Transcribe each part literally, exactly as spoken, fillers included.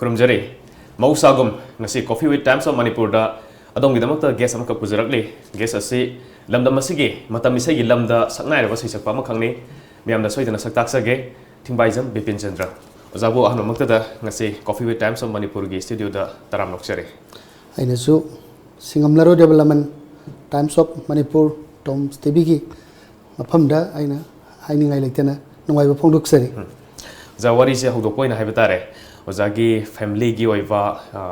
ꯈꯨꯔꯨꯝꯖꯔꯤ꯫ ꯃꯍꯧꯁꯥꯒꯨꯝ ꯉꯁꯤ Coffee with Times of Manipurꯗ ꯑꯗꯣꯝꯒꯤꯗꯃꯛꯇ guest ꯑꯃꯈꯛ ꯄꯨꯖꯔꯛꯂꯤ꯫ Guest ꯑꯁꯤ ꯂꯝꯗꯝ ꯑꯁꯤꯒꯤ ꯃꯇꯝ ꯏꯁꯩꯒꯤ ꯂꯝꯗ ꯁꯛꯅꯥꯏꯔꯕ ꯁꯩꯁꯛꯄ ꯑꯃꯈꯛꯅꯤ꯫ ꯃꯌꯥꯝꯗ ꯁꯣꯏꯗꯅ ꯁꯛ ꯇꯥꯛꯆꯒꯦ, ꯊꯤꯡꯕꯥꯏꯖꯝ ꯕꯤꯄꯤꯟ ꯆꯟꯗ꯭ꯔ꯫ ꯑꯣꯖꯥꯕꯨ ꯑꯍꯥꯟꯕꯃꯛꯇꯗ ꯉꯁꯤ Coffee with Times of Manipurꯒꯤ studioꯗ ꯇꯔꯥꯝꯅ ꯑꯣꯛꯆꯔꯤ꯫ ꯑꯩꯅꯁꯨ ꯁꯤꯡꯉꯝꯂꯔꯣꯏꯗꯕ ꯂꯃꯟ Times of Manipur, Toms TVꯒꯤ ꯃꯐꯝꯗ ꯑꯩꯅ ꯍꯥꯏꯅꯤꯡꯉꯥꯏ ꯂꯩꯇꯅ ꯅꯨꯡꯉꯥꯏꯕ ꯐꯣꯡꯗꯣꯛꯆꯔꯤ꯫ ꯎꯝ꯫ ꯑꯣꯖꯥ, ꯋꯥꯔꯤꯁꯦ ꯍꯧꯗꯣꯛꯄ ꯑꯣꯏꯅ ꯍꯥꯏꯕ ꯇꯥꯔꯦ꯫ ꯑꯣꯖꯥꯒꯤ familyꯒꯤ ꯑꯣꯏꯕ, ꯑ,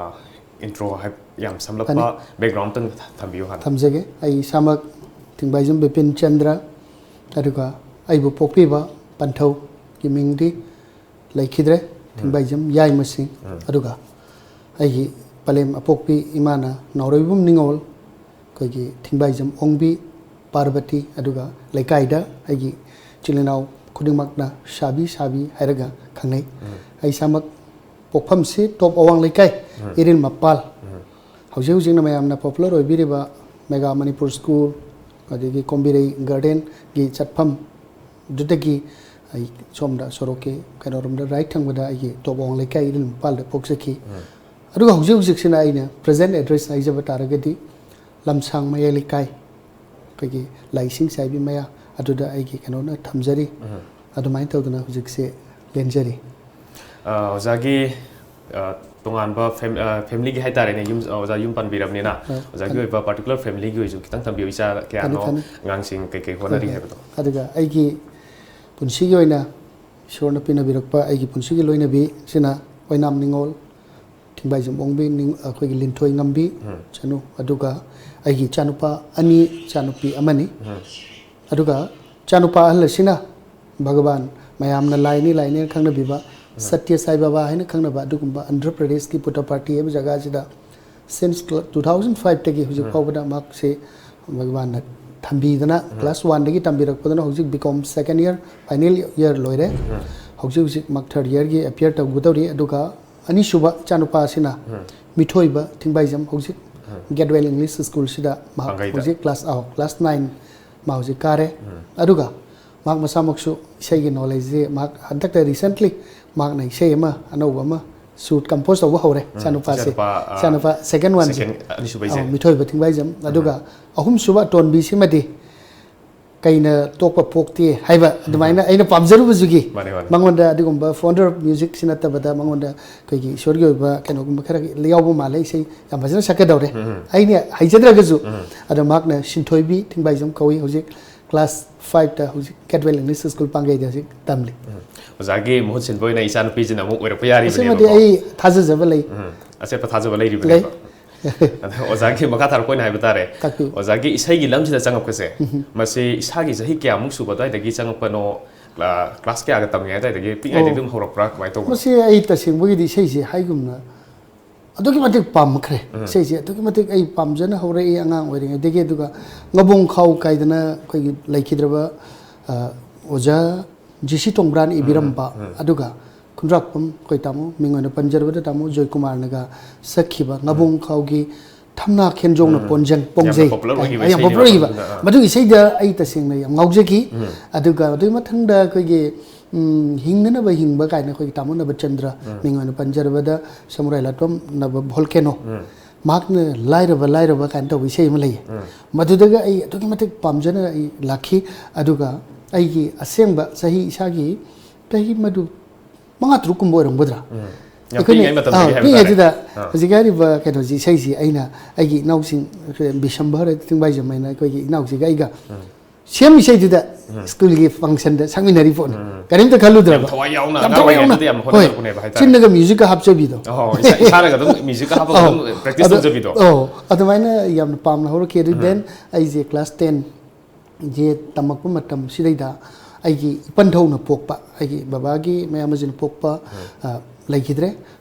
intro ꯍꯥꯏ-, ꯌꯥꯝ ꯁꯝꯂꯞꯄ ꯐꯅꯤ꯫ Background ꯑꯝꯇꯪ ꯊꯝꯕꯤꯌꯨ ꯍꯥꯟꯅ꯫ ꯊꯝꯖꯒꯦ꯫ ꯑꯩ ꯏꯁꯥꯃꯛ ꯊꯤꯡꯕꯥꯏꯖꯝ ꯕꯤꯄꯤꯟ ꯆꯟꯗ꯭ꯔ, ꯑꯗꯨꯒ ꯑꯩꯕꯨ ꯄꯣꯛꯄꯤꯕ ꯄꯟꯊꯧꯒꯤ ꯃꯤꯡꯗꯤ ꯂꯩꯈꯤꯗ꯭ꯔꯦ, ꯎꯝ꯫ ꯊꯤꯡꯕꯥꯏꯖꯝ ꯌꯥꯏꯃ ꯁꯤꯡ꯫ ꯎꯝ꯫ ꯑꯗꯨꯒ ꯑꯩꯒꯤ ꯄꯂꯦꯝ ꯑꯄꯣꯛꯄꯤ ꯏꯃꯥꯅ ꯅꯥꯎꯔꯩꯕꯨꯝ ꯅꯤꯉꯣꯜ, ꯑꯩꯈꯣꯏꯒꯤ ꯊꯤꯡꯕꯥꯏꯖꯝ ꯑꯣꯡꯕꯤ ꯄꯥꯔꯕꯇꯤ, ꯑꯗꯨꯒ ꯂꯩꯀꯥꯏꯗ ꯑꯩꯒꯤ ꯏꯆꯤꯜ ꯏꯅꯥꯎ ꯈꯨꯗꯤꯡꯃꯛꯅ ꯁꯥꯕꯤ ꯁꯥꯕꯤ ꯍꯥꯏꯔꯒ ꯈꯪꯅꯩ꯫ ꯎꯝ꯫ ꯑꯩ ꯏꯁꯥꯃꯛ ꯄꯣꯛꯐꯝꯁꯤ ꯇꯣꯞ ꯑꯋꯥꯡ ꯂꯩꯀꯥꯏ, ꯎꯝ꯫ ꯏꯔꯤꯜ ꯃꯄꯥꯜ꯫ ꯎꯝ꯫ ꯍꯧꯖꯤꯛ ꯍꯧꯖꯤꯛꯅ ꯃꯌꯥꯝꯅ popular ꯑꯣꯏꯕꯤꯔꯤꯕ Mega Manipur School, ꯑꯗꯒꯤ ꯀꯣꯝꯕꯤꯔꯩ Gardenꯒꯤ ꯆꯠꯐꯝ ꯑꯗꯨꯗꯒꯤ ꯑꯩ ꯁꯣꯝꯗ ꯁꯣꯔꯣꯛꯀꯤ ꯀꯩꯅꯣꯔꯣꯝꯗ right ꯊꯪꯕꯗ ꯑꯩꯒꯤ ꯇꯣꯞ ꯑꯋꯥꯡ ꯂꯩꯀꯥꯏ ꯏꯔꯤꯜ ꯃꯄꯥꯜꯗ ꯄꯣꯛꯆꯈꯤ꯫ ꯎꯝ꯫ ꯑꯗꯨꯒ ꯍꯧꯖꯤꯛ ꯍꯧꯖꯤꯛꯁꯤꯅ ꯑꯩꯅ present address ꯍꯥꯏꯖꯕ ꯇꯥꯔꯒꯗꯤ ꯂꯝꯁꯥꯡ ꯃꯌꯥꯏ ꯂꯩꯀꯥꯏ, ꯑꯩꯈꯣꯏꯒꯤ ꯂꯥꯏꯁꯤꯡ ꯆꯥꯏꯕꯤ ꯃꯌꯥ ꯑꯗꯨꯗ ꯑꯩꯒꯤ ꯀꯩꯅꯣꯅ ꯊꯝꯖꯔꯤ꯫ ꯎꯝ꯫ ꯑꯗꯨꯃꯥꯏꯅ ꯇꯧꯗꯅ ꯍꯧꯖꯤꯛꯁꯦ ꯂꯦꯟꯖꯔꯤ꯫ ꯑ, ꯑꯣꯖꯥꯒꯤ, ꯑ, ꯇꯣꯉꯥꯟꯕ ꯐꯦꯝ-, ꯑ, familyꯒꯤ ꯍꯥꯏꯇꯥꯔꯦꯅꯦ, ꯌꯨꯝ, ꯑ, ꯑꯣꯖꯥ ꯌꯨꯝ ꯄꯥꯟꯕꯤꯔꯕꯅꯤꯅ, ꯑ, ꯑꯣꯖꯥꯒꯤ ꯐꯅꯤ꯫ ꯑꯣꯏꯕ particular familyꯒꯤ ꯑꯣꯏꯁꯨ ꯈꯤꯇꯪ ꯊꯝꯕꯤꯌꯨ, ꯏꯆꯥ ꯀꯌꯥꯅꯣ, ꯐꯅꯤ, ꯐꯅꯤ꯫ ꯑꯉꯥꯡꯁꯤꯡ ꯀꯩꯀꯩ ꯍꯣꯠꯅꯔꯤ ꯍꯣꯏ, ꯍꯣꯏ꯫ ꯍꯥꯏꯕꯗꯣ꯫ ꯑꯗꯨꯒ ꯑꯩꯒꯤ ꯄꯨꯟꯁꯤꯒꯤ ꯑꯣꯏꯅ ꯏꯁꯣꯔꯅ ꯄꯤꯅꯕꯤꯔꯛꯄ ꯑꯩꯒꯤ ꯄꯨꯟꯁꯤꯒꯤ ꯂꯣꯏꯅꯕꯤꯁꯤꯅ ꯑꯣꯏꯅꯥꯝ ꯅꯤꯉꯣꯜ, ꯊꯤꯡꯕꯥꯏꯖꯝ ꯑꯣꯡꯕꯤ ꯅꯤꯡ-, ꯑꯩꯈꯣꯏꯒꯤ ꯂꯤꯟꯊꯣꯏ ꯉꯝꯕꯤ ꯎꯝ꯫ ꯆꯅꯨ, ꯑꯗꯨꯒ ꯑꯩꯒꯤ ꯏꯆꯥꯅꯨꯄꯥ ꯑꯅꯤ, ꯏꯆꯥꯅꯨꯄꯤ ꯑꯃꯅꯤ꯫ ꯎꯝ꯫ ꯑꯗꯨꯒ ꯏꯆꯥꯅꯨꯄꯥ ꯑꯍꯜ ꯑꯁꯤꯅ ꯚꯒꯕꯥꯟ, ꯃꯌꯥꯝꯅ ꯂꯥꯏꯅꯤ ꯂꯥꯏꯅꯤꯅ ꯈꯪꯅꯕꯤꯕ ꯎꯝ꯫ ꯁꯇ꯭ꯌ ꯁꯥꯏ ꯕꯥꯕꯥ ꯍꯥꯏꯅ ꯈꯪꯅꯕ ꯑꯗꯨꯒꯨꯝꯕ ꯑꯟꯙ꯭ꯔ ꯄ꯭ꯔꯗꯦꯁꯀꯤ ꯄꯨꯠꯇꯄꯥꯔꯇꯤ ꯍꯥꯏꯕ ꯖꯒꯥꯁꯤꯗ since two thousand fiveꯇꯒꯤ ꯍꯧꯖꯤꯛ ꯎꯝ꯫ ꯐꯥꯎꯕꯗ ꯃꯍꯥꯛꯁꯤ ꯚꯒꯕꯥꯟꯅ ꯊꯝꯕꯤꯗꯅ ꯎꯝ꯫ Class oneꯗꯒꯤ ꯇꯝꯕꯤꯔꯛꯄꯗꯨꯅ ꯍꯧꯖꯤꯛ B.Com second year, final year ꯂꯣꯏꯔꯦ꯫ ꯎꯝ꯫ ꯍꯧꯖꯤꯛ ꯍꯧꯖꯤꯛ ꯃꯍꯥꯛ third yearꯒꯤ appear ꯇꯧꯒꯗꯧꯔꯤ꯫ ꯑꯗꯨꯒ ꯑꯅꯤꯁꯨꯕ ꯏꯆꯥꯅꯨꯄꯥ ꯑꯁꯤꯅ ꯎꯝ꯫ ꯃꯤꯊꯣꯏꯕ ꯊꯤꯡꯕꯥꯏꯖꯝ, ꯍꯧꯖꯤꯛ ꯎꯝ꯫ Gateway English Schoolꯁꯤꯗ ꯃꯍꯥꯛ ꯄꯥꯡꯒꯩꯗ꯫ ꯍꯧꯖꯤꯛ class, ꯑꯧ, class nine ꯃꯥ ꯍꯧꯖꯤꯛ ꯀꯥꯔꯦ꯫ ꯎꯝ꯫ ꯑꯗꯨꯒ ꯃꯍꯥꯛ ꯃꯁꯥꯃꯛꯁꯨ ꯏꯁꯩꯒꯤ knowledgeꯁꯦ ꯃꯍꯥꯛ ꯍꯟꯗꯛꯇ recently ꯃꯍꯥꯛꯅ ꯏꯁꯩ ꯑꯃ ꯑꯅꯧꯕ ꯑꯃ ꯁꯨꯔ ꯀꯝꯄꯣꯖ ꯇꯧꯕ ꯍꯧꯔꯦ ꯏꯆꯥꯅꯨꯄꯥꯁꯦ꯫ ꯏꯆꯥꯅꯨꯄꯥ, ꯑꯥ, ꯏꯆꯥꯅꯨꯄꯥ ꯁꯦꯀꯦꯟ ꯋꯥꯟꯁꯦ꯫ ꯁꯦꯀꯦꯟ ꯑꯅꯤꯁꯨꯕꯩꯁꯦ꯫ ꯑꯧ, ꯃꯤꯊꯣꯏꯕ ꯊꯤꯡꯕꯥꯏꯖꯝ꯫ ꯑꯗꯨꯒ ꯑꯍꯨꯝꯁꯨꯕ ꯑꯇꯣꯟꯕꯤꯁꯤꯃꯗꯤ ꯀꯩꯅ ꯇꯣꯛꯄ ꯄꯣꯛꯇꯦ ꯍꯥꯏꯕ ꯑꯗꯨꯃꯥꯏꯅ ꯑꯩꯅ ꯄꯥꯝꯖꯔꯨꯕꯗꯨꯒꯤ ꯃꯥꯅꯦ, ꯃꯥꯅꯦ꯫ ꯃꯉꯣꯟꯗ ꯑꯗꯨꯒꯨꯝꯕ ꯐꯣꯟꯗꯔ ꯃ꯭ꯌꯨꯖꯤꯛꯁꯤ ꯅꯠꯇꯕꯗ ꯃꯉꯣꯟꯗ ꯑꯩꯈꯣꯏꯒꯤ ꯏꯁꯣꯔꯒꯤ ꯑꯣꯏꯕ ꯀꯩꯅꯣꯒꯨꯝꯕ ꯈꯔ ꯌꯥꯎꯕ ꯃꯥꯜꯂꯦ꯫ ꯏꯁꯩ ꯌꯥꯝ ꯐꯖꯅ ꯁꯛꯀꯗꯧꯔꯦ꯫ ꯎꯝ꯫ ꯑꯩꯅ ꯍꯩꯖꯗ꯭ꯔꯒꯁꯨ ꯑꯗꯣ ꯃꯍꯥꯛꯅ ꯁꯤꯟꯊꯣꯏꯕꯤ ꯊꯤꯡꯕꯥꯏꯖꯝ ꯀꯧꯏ꯫ ꯍꯧꯖꯤꯛ ꯀ꯭ꯂꯥꯁ ꯐꯥꯏꯚꯇ ꯍꯧꯖꯤꯛ ꯀꯦꯠꯋꯦꯜ ꯏꯪꯂꯤꯁ ꯁ꯭ꯀꯨꯜ ꯄꯥꯡꯒꯩꯗ ꯍꯧꯖꯤꯛ ꯇꯝꯂꯤ꯫ ꯑꯣꯖꯥꯒꯤ ꯃꯍꯨꯠ ꯁꯤꯟꯕ ꯑꯣꯏꯅ ꯏꯆꯥꯅꯨꯄꯤꯁꯤꯅ ꯑꯃꯨꯛ ꯑꯣꯏꯔꯛꯄ ꯑꯁꯤꯃꯗꯤ ꯌꯥꯔꯤꯕꯅꯦꯕꯀꯣ꯫ ꯑꯩ ꯊꯥꯖꯖꯕ ꯂꯩ꯫ ꯎꯝ, ꯑꯆꯦꯠꯄ ꯊꯥꯖꯕ ꯂꯩꯔꯤꯕꯅꯦꯕ꯫ ꯑꯗꯣ ꯑꯣꯖꯥꯒꯤ ꯃꯈꯥ ꯇꯥꯔꯛꯄ ꯑꯣꯏꯅ ꯍꯥꯏꯕ ꯇꯥꯔꯦ꯫ ꯇꯥꯛꯄꯤꯌꯨ꯫ ꯑꯣꯖꯥꯒꯤ ꯏꯁꯩꯒꯤ ꯂꯝꯁꯤꯗ ꯆꯪꯉꯛꯄꯁꯦ, ꯃꯁꯤ ꯏꯁꯥꯒꯤ ꯆꯍꯤ ꯀꯌꯥꯃꯨꯛ ꯁꯨꯕ ꯑꯗꯨꯋꯥꯏꯗꯒꯤ ꯆꯪꯉꯛꯄꯅꯣ? ꯀ꯭ꯂꯥ-, ꯀ꯭ꯂꯥꯁ ꯀꯌꯥꯒ ꯇꯝꯃꯤꯉꯩ ꯑꯗꯨꯋꯥꯏꯗꯒꯤ, ꯄꯤꯛꯏꯉꯩꯗꯒꯤ ꯑꯣ꯫ ꯑꯗꯨꯝ ꯍꯧꯔꯛꯄ꯭ꯔꯥ? ꯀꯃꯥꯏꯅ ꯇꯧꯕ? ꯃꯁꯤ ꯑꯩ ꯇꯁꯦꯡꯕꯒꯤꯗꯤ ꯏꯁꯩꯁꯦ ꯍꯥꯏꯒꯨꯝꯅ ꯑꯗꯨꯛꯀꯤ ꯃꯇꯤꯛ ꯄꯥꯝꯃꯛꯈ꯭ꯔꯦ꯫ ꯏꯁꯩꯁꯦ ꯑꯗꯨꯛꯀꯤ ꯃꯇꯤꯛ ꯑꯩ ꯄꯥꯝꯖꯅ ꯍꯧꯔꯛꯏ ꯑꯉꯥꯡ ꯑꯣꯏꯔꯤꯉꯩꯗꯒꯤ꯫ ꯑꯗꯨꯒ ꯉꯕꯣꯡ ꯈꯥꯎ ꯀꯥꯏꯗꯅ ꯑꯩꯈꯣꯏꯒꯤ ꯂꯩꯈꯤꯗ꯭ꯔꯕ, ꯑ, ꯑꯣꯖꯥ ꯖꯤ ꯁꯤ ꯇꯣꯡꯕ꯭ꯔꯥꯅ ꯏꯕꯤꯔꯝꯕ, ꯑꯗꯨꯒ ꯈꯨꯟꯗ꯭ꯔꯥꯛꯄꯝ ꯑꯩꯈꯣꯏ ꯇꯥꯃꯣ ꯃꯤꯡ ꯑꯣꯏꯅ ꯄꯟꯖꯔꯕꯗ ꯇꯥꯃꯣ ꯖꯣꯏꯀꯨꯃꯥꯔꯅꯒ ꯁꯛꯈꯤꯕ ꯉꯕꯣꯡ ꯈꯥꯎꯒꯤ ꯊꯝꯅꯥ ꯈꯦꯟꯖꯣꯡꯅ ꯄꯣꯟꯖꯪ, ꯄꯣꯡꯖꯩ ꯌꯥꯝꯅ popular ꯑꯣꯏꯈꯤꯕ ꯍꯥꯏ, ꯌꯥꯝ ꯏꯁꯩꯅꯦꯕ popular ꯑꯣꯏꯈꯤꯕ꯫ ꯑꯗꯨꯅ, ꯑꯥ꯫ ꯃꯗꯨꯒꯤ ꯏꯁꯩꯗ ꯑꯩ ꯇꯁꯦꯡꯅ ꯌꯥꯝ ꯉꯥꯎꯖꯈꯤ꯫ ꯑꯗꯨꯒ ꯑꯗꯨꯒꯤ ꯃꯊꯪꯗ ꯑꯩꯈꯣꯏꯒꯤ, ꯎꯝ, ꯍꯤꯡꯅꯅꯕ ꯍꯤꯡꯕ ꯀꯥꯏꯅ ꯑꯩꯈꯣꯏꯒꯤ ꯇꯥꯃꯣ ꯅꯕꯆꯟꯗ꯭ꯔ ꯃꯤꯡ ꯑꯣꯏꯅ ꯄꯟꯖꯔꯕꯗ ꯁꯃꯨꯔꯥꯏ ꯂꯥꯇꯣꯝ ꯅꯕ ꯚꯣꯜꯀꯦꯅꯣ, ꯃꯍꯥꯛꯅ ꯂꯥꯏꯔꯕ ꯂꯥꯏꯔꯕ ꯀꯥꯏꯅ ꯇꯧꯕ ꯏꯁꯩ ꯑꯃ ꯂꯩꯌꯦ꯫ ꯃꯗꯨꯗꯒ ꯑꯩ ꯑꯗꯨꯛꯀꯤ ꯃꯇꯤꯛ ꯄꯥꯝꯖꯅ ꯑꯩ ꯂꯥꯛꯈꯤ꯫ ꯑꯗꯨꯒ ꯑꯩꯒꯤ ꯑꯁꯦꯡꯕ ꯆꯍꯤ, ꯏꯁꯥꯒꯤ ꯆꯍꯤ ꯃꯗꯨ ꯃꯉꯥ ꯇꯔꯨꯛ ꯀꯨꯝꯕ ꯑꯣꯏꯔꯝꯒꯗ꯭ꯔꯥ? ꯌꯥꯝ ꯑꯩꯈꯣꯏꯅ, ꯄꯤꯛꯏꯉꯩ ꯃꯇꯝꯗꯒꯤ ꯑꯥ, ꯍꯥꯏꯕ ꯄꯤꯛꯏꯉꯩꯗꯨꯗ ꯇꯥꯔꯦ꯫ ꯑꯥ꯫ ꯍꯧꯖꯤꯛ ꯍꯥꯏꯔꯤꯕ ꯀꯩꯅꯣꯁꯤ, ꯏꯁꯩꯁꯤ ꯑꯩꯅ ꯑꯩꯒꯤ ꯏꯅꯥꯎꯁꯤꯡ, ꯑꯩꯈꯣꯏ ꯕꯤꯁꯝꯚꯔ ꯊꯤꯡꯕꯥꯏꯖꯝ ꯍꯥꯏꯅ ꯑꯩꯈꯣꯏꯒꯤ ꯏꯅꯥꯎꯁꯤꯒ ꯑꯩꯒ ꯁꯦꯝ ꯏꯁꯩꯗꯨꯗ ꯁ꯭ꯀꯨꯜꯒꯤ ꯐꯪꯁꯟꯗ ꯁꯛꯃꯤꯟꯅꯔꯤ ꯄꯣꯠꯅꯤ꯫ ꯀꯔꯤꯝꯇ ꯈꯜꯂꯨꯗ꯭ꯔꯕ꯫ ꯌꯥꯝ ꯊꯋꯥꯏ ꯌꯥꯎꯅ, ꯌꯥꯝ ꯑꯉꯥꯡ ꯊꯋꯥꯏ ꯌꯥꯎꯅ꯫ ꯑꯣꯏꯔꯤꯉꯩꯗꯗꯤ ꯌꯥꯝ ꯍꯣꯏ꯫ ꯍꯣꯠꯅꯔꯛꯄꯅꯦꯕ ꯍꯥꯏꯇꯥꯔꯦ꯫ ꯆꯤꯟꯅꯒ ꯃ꯭ꯌꯨꯖꯤꯛꯀ ꯍꯥꯞꯆꯕꯤꯗꯣ꯫ ꯑꯣ, ꯏꯁꯥ-, ꯏꯁꯥꯅꯒ ꯑꯗꯨꯝ ꯃ꯭ꯌꯨꯖꯤꯛꯀ ꯍꯥꯞꯄꯒ ꯑꯧ, ꯑꯗꯨꯝ ꯄ꯭ꯔꯦꯛꯇꯤꯁ ꯑꯗꯣ, ꯇꯧꯖꯕꯤꯗꯣ꯫ ꯑꯧ, ꯑꯗꯨꯃꯥꯏꯅ ꯌꯥꯝꯅ ꯄꯥꯝꯅ ꯍꯧꯔꯛꯈꯤ꯫ ꯑꯗꯨ then ꯑꯩꯁꯦ ꯀ꯭ꯂꯥꯁ ꯇꯦꯟ ꯁꯦ ꯇꯝꯃꯛꯄ ꯃꯇꯝꯁꯤꯗꯩꯗ ꯑꯩꯒꯤ ꯏꯄꯟꯊꯧꯅ ꯄꯣꯛꯄ, ꯑꯩꯒꯤ ꯕꯕꯥꯒꯤ ꯃꯌꯥꯝꯕꯁꯤꯅ ꯄꯣꯛꯄ, ꯑ, ꯂꯩꯈꯤꯗ꯭ꯔꯦ꯫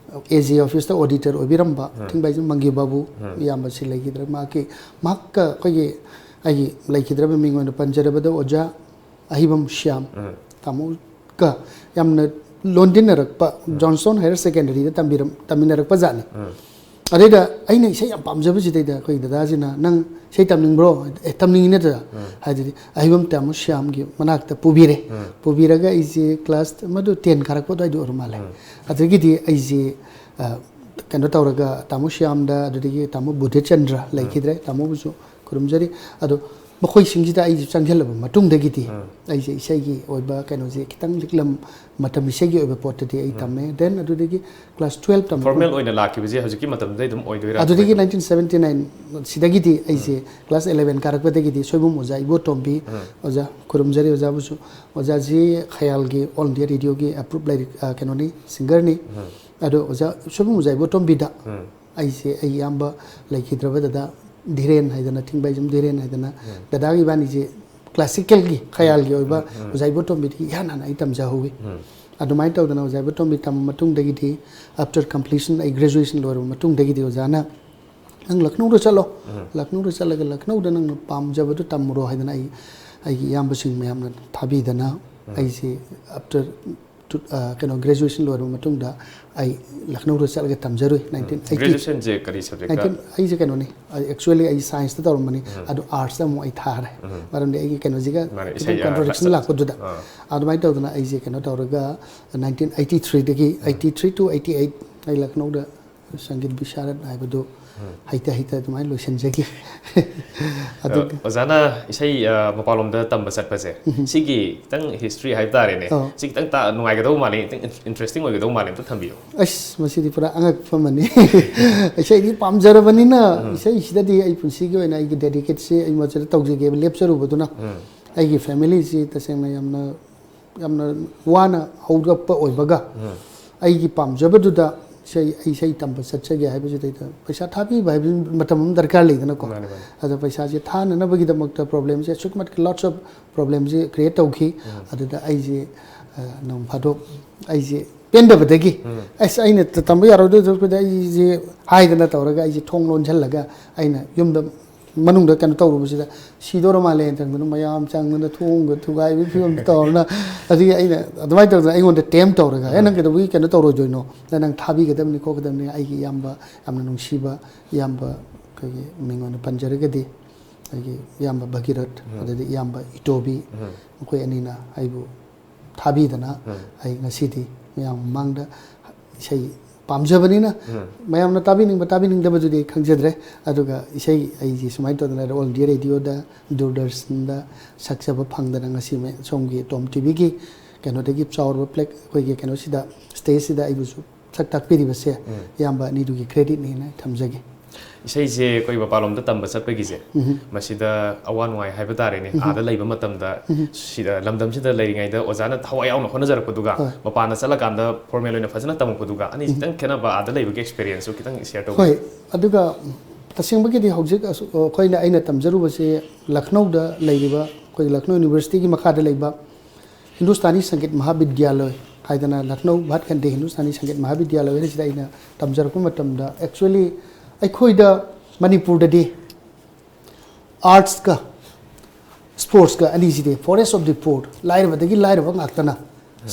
ꯑꯦ ꯖꯤ ꯑꯣꯐꯤꯁꯇ ꯑꯣꯗꯤꯇꯔ ꯑꯣꯏꯕꯤꯔꯝꯕ ꯊꯤꯡꯕꯥꯏꯖꯝ ꯃꯪꯒꯤ ꯕꯥꯕꯨ ꯏꯌꯥꯝꯕꯁꯤ ꯂꯩꯈꯤꯗ꯭ꯔꯦ꯫ ꯃꯍꯥꯛꯀꯤ, ꯃꯍꯥꯛꯀ ꯑꯩꯈꯣꯏꯒꯤ, ꯑꯩꯒꯤ ꯂꯩꯈꯤꯗ꯭ꯔꯕ ꯃꯤꯡ ꯑꯣꯏꯅ ꯄꯟꯖꯔꯕꯗ ꯑꯣꯖꯥ ꯑꯍꯤꯕꯝ ꯁ꯭ꯌꯥꯝ ꯇꯥꯃꯣꯒ ꯌꯥꯝꯅ ꯂꯣꯟꯗꯤꯟꯅꯔꯛꯄ, ꯖꯣꯟꯁꯇꯣꯟ ꯍꯥꯌꯔ ꯁꯦꯀꯦꯟꯗꯔꯤꯗ ꯇꯝꯕꯤꯔꯝ-, ꯇꯝꯃꯤꯟꯅꯔꯛꯄ ꯖꯥꯠꯅꯤ꯫ ꯑꯗꯩꯗ ꯑꯩꯅ ꯏꯁꯩ ꯌꯥꯝ ꯄꯥꯝꯖꯕꯁꯤꯗꯩꯗ ꯑꯩꯈꯣꯏ ꯗꯗꯥꯁꯤꯅ, "ꯅꯪ ꯏꯁꯩ ꯇꯝꯅꯤꯡꯕ꯭ꯔꯣ?" "ꯑꯦ, ꯇꯝꯅꯤꯡꯉꯤ ꯅꯠꯇ꯭ꯔꯥ?" ꯍꯥꯏꯗꯨꯗꯤ ꯑꯍꯤꯕꯝ ꯇꯥꯃꯣ ꯁ꯭ꯌꯥꯝꯒꯤ ꯃꯅꯥꯛꯇ ꯄꯨꯕꯤꯔꯦ꯫ ꯄꯨꯕꯤꯔꯒ ꯑꯩꯁꯦ ꯀ꯭ꯂꯥꯁ ꯃꯗꯨ ꯇꯦꯟ ꯀꯥꯔꯛꯄ ꯑꯗꯨꯋꯥꯏꯗ ꯑꯣꯏꯔ ꯃꯥꯜꯂꯦ꯫ ꯑꯗꯒꯤꯗꯤ ꯑꯩꯁꯦ ꯑ, ꯀꯩꯅꯣ ꯇꯧꯔꯒ ꯇꯥꯃꯣ ꯁ꯭ꯌꯥꯝꯗ, ꯑꯗꯨꯗꯒꯤ ꯇꯥꯃꯣ ꯕꯨꯙꯆꯟꯗ꯭ꯔ ꯂꯩꯈꯤꯗ꯭ꯔꯦ, ꯇꯥꯃꯣꯕꯨꯁꯨ ꯈꯨꯔꯨꯝꯖꯔꯤ꯫ ꯑꯗꯣ ꯃꯈꯣꯏꯁꯤꯡꯁꯤꯗ ꯑꯩꯁꯨ ꯆꯪꯁꯤꯜꯂꯕ ꯃꯇꯨꯡꯗꯒꯤꯗꯤ ꯑꯩꯁꯦ ꯏꯁꯩꯒꯤ ꯑꯣꯏꯕ ꯀꯩꯅꯣꯁꯦ ꯈꯤꯇꯪ ꯂꯤꯛꯂꯝ, ꯃꯇꯝ ꯏꯁꯩꯒꯤ ꯑꯣꯏꯕ ꯄꯣꯠꯇꯗꯤ ꯑꯩ ꯇꯝꯃꯦ꯫ Then ꯑꯗꯨꯗꯒꯤ class twelve ꯇꯝꯕ ꯐꯣꯔꯃꯦꯜ ꯑꯣꯏꯅ ꯂꯥꯛꯈꯤꯕꯁꯦ ꯍꯧꯖꯤꯛꯀꯤ ꯃꯇꯝꯗꯨꯗꯩ ꯑꯗꯨꯝ ꯑꯣꯏꯗꯣꯏꯔꯥ? ꯑꯗꯨꯗꯒꯤ nineteen seventy nine ꯁꯤꯗꯒꯤꯗꯤ ꯑꯩꯁꯦ class eleven ꯀꯥꯔꯛꯄꯗꯒꯤꯗꯤ ꯁꯣꯏꯕꯨꯝ ꯑꯣꯖꯥ ꯏꯕꯣꯇꯣꯝꯕꯤ ꯑꯣꯖꯥ ꯈꯨꯔꯨꯝꯖꯔꯤ꯫ ꯑꯣꯖꯥꯕꯨꯁꯨ, ꯑꯣꯖꯥꯁꯤ ꯈꯌꯥꯜꯒꯤ All India Radioꯒꯤ approved ꯂꯥꯏꯔꯤꯛ, ꯑ, ꯀꯩꯅꯣꯅꯤ, singerꯅꯤ꯫ ꯑꯗꯣ ꯑꯣꯖꯥ ꯁꯣꯏꯕꯨꯝ ꯑꯣꯖꯥ ꯏꯕꯣꯇꯣꯝꯕꯤꯗ ꯑꯩꯁꯦ ꯑꯩ ꯏꯌꯥꯝꯕ ꯂꯩꯈꯤꯗ꯭ꯔꯕ ꯗꯗꯥ ꯙꯤꯔꯦꯟ ꯍꯥꯏꯗꯅ, ꯊꯤꯡꯕꯥꯏꯖꯝ ꯙꯤꯔꯦꯟ ꯍꯥꯏꯗꯅ, ꯗꯗꯥꯒꯤ ꯏꯕꯥꯅꯤꯁꯦ classicalꯒꯤ, ꯈꯌꯥꯜꯒꯤ ꯑꯣꯏꯕ ꯑꯣꯖꯥ ꯏꯕꯣꯇꯣꯝꯕꯤꯗꯒꯤ ꯏꯍꯥꯟ ꯍꯥꯟꯅ ꯑꯩ ꯇꯝꯖꯍꯧꯋꯤ꯫ ꯑꯗꯨꯃꯥꯏꯅ ꯇꯧꯗꯅ ꯑꯣꯖꯥ ꯏꯕꯣꯇꯣꯝꯕꯤ ꯇꯝꯕ ꯃꯇꯨꯡꯗꯒꯤꯗꯤ, after completion, ꯑꯩ graduation ꯂꯣꯏꯔꯕ ꯃꯇꯨꯡꯗꯒꯤꯗꯤ ꯑꯣꯖꯥꯅ, "ꯅꯪ ꯂꯈꯅꯧꯗ ꯆꯠꯂꯣ, ꯂꯈꯅꯧꯗ ꯆꯠꯂꯒ ꯂꯈꯅꯧꯗ ꯅꯪꯅ ꯄꯥꯝꯖꯕꯗꯨ ꯇꯝꯃꯨꯔꯣ" ꯍꯥꯏꯗꯅ ꯑꯩ, ꯑꯩꯒꯤ ꯏꯌꯥꯝꯕꯁꯤꯡ ꯃꯌꯥꯝꯅ ꯊꯥꯕꯤꯗꯅ ꯑꯩꯁꯦ after ꯇꯨ-, ꯑ, ꯀꯩꯅꯣ, graduation ꯂꯣꯏꯔꯕ ꯃꯇꯨꯡꯗ ꯑꯩ ꯂꯈꯅꯧꯗ ꯆꯠꯂꯒ ꯇꯝꯖꯔꯨꯏ꯫ nineteen eighty graduationꯁꯦ ꯀꯔꯤ subjectꯇ? nineteen, ꯑꯩꯁꯦ ꯀꯩꯅꯣꯅꯤ, actually ꯑꯩ scienceꯇ ꯇꯧꯔꯝꯕꯅꯤ, ꯑꯗꯣ artsꯇ ꯑꯃꯨꯛ ꯑꯩ ꯊꯥꯔꯦ꯫ ꯃꯔꯝꯗꯤ ꯑꯩꯒꯤ ꯀꯩꯅꯣꯁꯤꯒ ꯃꯥꯅꯦ, ꯈꯤꯇꯪ ꯏꯁꯩ, ꯑ, contradiction ꯂꯥꯛꯄꯗꯨꯗ꯫ ꯑꯗꯨꯃꯥꯏꯅ ꯇꯧꯗꯅ ꯑꯩꯁꯦ ꯀꯩꯅꯣ ꯇꯧꯔꯒ nineteen eighty threeꯗꯒꯤ, eighty three to eighty eight ꯑꯩ ꯂꯈꯅꯧꯗ ꯁꯪꯒꯤꯠ ꯕꯤꯁꯥꯔꯠ ꯍꯥꯏꯕꯗꯨ ꯍꯩꯇ ꯍꯩꯇ ꯑꯗꯨꯃꯥꯏꯅ ꯂꯣꯏꯁꯤꯟꯖꯈꯤ꯫ ꯑꯗꯨꯒ ꯑꯣꯖꯥꯅ ꯏꯁꯩ, ꯑ, ꯃꯄꯥꯟꯂꯣꯝꯗ ꯇꯝꯕ ꯆꯠꯄꯁꯦ, ꯁꯤꯒꯤ ꯈꯤꯇꯪ history ꯍꯥꯏꯕ ꯇꯥꯔꯦꯅꯦ, ꯑꯧ꯫ ꯁꯤ ꯈꯤꯇꯪ ꯇꯥ-, ꯅꯨꯡꯉꯥꯏꯒꯗꯧꯕ ꯃꯥꯜꯂꯦ, ꯈꯤꯇꯪ interesting ꯑꯣꯏꯒꯗꯧꯕ ꯃꯥꯜꯂꯦ, ꯑꯝꯇ ꯊꯝꯕꯤꯌꯨ꯫ ꯑꯁ, ꯃꯁꯤꯗꯤ ꯄꯨꯔꯥ ꯑꯉꯛꯄ ꯑꯃꯅꯤ꯫ ꯏꯁꯩꯗꯤ ꯄꯥꯝꯖꯔꯕꯅꯤꯅ, ꯏꯁꯩꯁꯤꯗꯗꯤ ꯑꯩ ꯄꯨꯟꯁꯤꯒꯤ ꯑꯣꯏꯅ ꯑꯩꯒꯤ dedicateꯁꯤ ꯑꯩ ꯃꯁꯤꯗ ꯇꯧꯖꯒꯦꯕ ꯂꯦꯞꯆꯔꯨꯕꯗꯨꯅ, ꯑꯩꯒꯤ familyꯁꯤ ꯇꯁꯦꯡꯅ ꯌꯥꯝꯅ ꯌꯥꯝꯅ ꯋꯥꯅ ꯍꯧꯔꯛꯄ ꯑꯣꯏꯕꯒ, ꯑꯩꯒꯤ ꯄꯥꯝꯖꯕꯗꯨꯗ ꯏꯁꯩ, ꯑꯩ ꯏꯁꯩ ꯇꯝꯕ ꯆꯠꯆꯒꯦ ꯍꯥꯏꯕꯁꯤꯗꯩꯗ ꯄꯩꯁꯥ ꯊꯥꯕꯤꯕ ꯍꯥꯏꯕ ꯃꯇꯝ ꯑꯃ ꯗꯔꯀꯥꯔ ꯂꯩꯗꯅꯀꯣ꯫ ꯃꯥꯅꯦ, ꯃꯥꯅꯦ꯫ ꯑꯗ ꯄꯩꯁꯥꯁꯦ ꯊꯥꯅꯅꯕꯒꯤꯗꯃꯛꯇ problemꯁꯦ ꯑꯁꯨꯛꯀꯤ ꯃꯇꯤꯛ lots of problemꯁꯦ create ꯇꯧꯈꯤ꯫ ꯑꯗꯨꯗ ꯑꯩꯁꯦ, ꯑ, ꯅꯣꯡ ꯐꯥꯗꯣꯛ ꯑꯩꯁꯦ ꯄꯦꯟꯗꯕꯗꯒꯤ, "ꯑꯁ, ꯑꯩꯅ ꯇ-, ꯇꯝꯕ ꯌꯥꯔꯣꯏꯗꯣꯏ ꯁꯔꯨꯛꯄꯨꯗꯤ" ꯑꯩꯁꯦ ꯍꯥꯏꯗꯅ ꯇꯧꯔꯒ ꯑꯩꯁꯦ ꯊꯣꯡ ꯂꯣꯟꯁꯤꯜꯂꯒ ꯑꯩꯅ ꯌꯨꯝꯗ ꯃꯅꯨꯡꯗ ꯀꯩꯅꯣ ꯇꯧꯔꯨꯕꯁꯤꯗ ꯁꯤꯗꯧꯔ ꯃꯥꯜꯂꯦꯅ ꯆꯪꯗꯅ ꯃꯌꯥꯝ ꯆꯪꯗꯅ ꯊꯣꯡꯒ ꯊꯨꯒꯥꯏꯕꯒꯤ ꯐꯤꯕꯝ ꯇꯧꯔꯅ, ꯑꯗꯨꯒꯤ ꯑꯩꯅ ꯑꯗꯨꯃꯥꯏꯅ ꯇꯧꯗꯅ ꯑꯩꯉꯣꯟꯗ tempt ꯇꯧꯔꯒ, "ꯑꯦ, ꯅꯪ ꯀꯩꯗꯧꯕꯒꯤ ꯀꯩꯅꯣ ꯇꯧꯔꯣꯏꯗꯣꯏꯅꯣ? ꯅꯪ ꯊꯥꯕꯤꯒꯗꯕꯅꯤ ꯈꯣꯠꯀꯗꯕꯅꯤ"꯫ ꯑꯩꯒꯤ ꯏꯌꯥꯝꯕ, ꯌꯥꯝꯅ ꯅꯨꯡꯁꯤꯕ ꯏꯌꯥꯝꯕ, ꯑꯩꯈꯣꯏꯒꯤ ꯃꯤꯡ ꯑꯣꯏꯅ ꯄꯟꯖꯔꯒꯗꯤ, ꯑꯩꯒꯤ ꯏꯌꯥꯝꯕ ꯚꯒꯤꯔꯠ, ꯑꯗꯩꯗꯤ ꯏꯌꯥꯝꯕ ꯏꯇꯣꯕꯤ, ꯃꯈꯣꯏ ꯑꯅꯤꯅ ꯑꯩꯕꯨ ꯊꯥꯕꯤꯗꯅ ꯑꯩ ꯉꯁꯤꯗꯤ ꯃꯌꯥꯝ ꯃꯃꯥꯡꯗ ꯏꯁꯩ ꯄꯥꯝꯖꯕꯅꯤꯅ꯫ ꯃꯌꯥꯝꯅ ꯇꯥꯕꯤꯅꯤꯡꯕ ꯇꯥꯕꯤꯅꯤꯡꯗꯕꯗꯨꯗꯤ ꯑꯩ ꯈꯪꯖꯗ꯭ꯔꯦ꯫ ꯑꯗꯨꯒ ꯏꯁꯩ ꯑꯩꯁꯤ ꯁꯨꯃꯥꯏꯅ ꯇꯧꯗꯅ All India Radio ꯗ, ꯗꯨꯔꯗꯔꯁꯟꯗ ꯁꯛꯆꯕ ꯐꯪꯗꯅ ꯉꯁꯤ ꯃ-, ꯁꯣꯝꯒꯤ ꯇꯣꯝ ꯇꯤꯚꯤꯒꯤ ꯀꯩꯅꯣꯗꯒꯤ ꯆꯥꯎꯔꯕ ꯄ꯭ꯂꯦ-, ꯑꯩꯈꯣꯏꯒꯤ ꯀꯩꯅꯣꯁꯤꯗ, ꯁ꯭ꯇꯦꯖꯁꯤꯗ ꯑꯩꯕꯨꯁꯨ ꯁꯛ ꯇꯥꯛꯄꯤꯔꯤꯕꯁꯦ ꯏꯌꯥꯝꯕ ꯑꯅꯤꯗꯨꯒꯤ credit ꯅꯦꯅ ꯊꯝꯖꯒꯦ꯫ ꯏꯁꯩꯁꯦ ꯑꯩꯈꯣꯏ ꯃꯄꯥꯟꯂꯣꯝꯗ ꯇꯝꯕ ꯆꯠꯄꯒꯤꯁꯦ, ꯃꯁꯤꯗ ꯑꯋꯥ ꯅꯨꯡꯉꯥꯏ ꯍꯥꯏꯕ ꯇꯥꯔꯦꯅꯦ꯫ ꯑꯥꯗ ꯂꯩꯕ ꯃꯇꯝꯗ ꯁꯤꯗ, ꯂꯝꯗꯝꯁꯤꯗ ꯂꯩꯔꯤꯉꯩꯗ ꯑꯣꯖꯥꯅ ꯊꯋꯥꯏ ꯌꯥꯎꯅ ꯍꯣꯠꯅꯖꯔꯛꯄꯗꯨꯒ, ꯍꯣꯏ꯫ ꯃꯄꯥꯟꯗ ꯆꯠꯂꯀꯥꯟꯗ formal ꯑꯣꯏꯅ ꯐꯖꯅ ꯇꯝꯃꯛꯄꯗꯨꯒ, ꯑꯅꯤꯁꯤ ꯈꯤꯇꯪ ꯈꯦꯠꯅꯕ, ꯑꯥꯗ ꯂꯩꯕꯒꯤ experience ꯁꯨ ꯈꯤꯇꯪ share ꯇꯧꯕꯤꯌꯨ꯫ ꯍꯣꯏ, ꯑꯗꯨꯒ ꯇꯁꯦꯡꯕꯒꯤꯗꯤ ꯍꯧꯖꯤꯛ ꯑꯁꯨ-, ꯑꯩꯈꯣꯏꯅ, ꯑꯩꯅ ꯇꯝꯖꯔꯨꯕꯁꯦ ꯂꯈꯅꯧꯗ ꯂꯩꯔꯤꯕ, ꯑꯩꯈꯣꯏꯒꯤ ꯂꯈꯅꯧ University ꯒꯤ ꯃꯈꯥꯗ ꯂꯩꯕ ꯍꯤꯟꯗꯨꯁꯇꯥꯅꯤ ꯁꯪꯒꯤꯠ ꯃꯍꯥꯕꯤꯗ꯭ꯌꯥꯂꯣꯏ ꯍꯥꯏꯗꯅ, ꯂꯈꯅꯧ ꯚꯥꯠ ꯈꯟꯗꯦ ꯍꯤꯟꯗꯨꯁꯇꯥꯅꯤ ꯁꯪꯒꯤꯠ ꯃꯍꯥꯕꯤꯗ꯭ꯌꯥꯂꯣꯏ ꯍꯥꯏꯁꯤꯗ ꯑꯩꯅ ꯇꯝꯖꯔꯛꯄ ꯃꯇꯝꯗ, actually ꯑꯩꯈꯣꯏꯗ ꯃꯅꯤꯄꯨꯔꯗꯗꯤ arts ꯀ sports ꯀ ꯑꯅꯤꯁꯤꯗꯤ forest of the poor, ꯂꯥꯏꯔꯕꯗꯒꯤ ꯂꯥꯏꯔꯕ ꯉꯥꯛꯇꯅ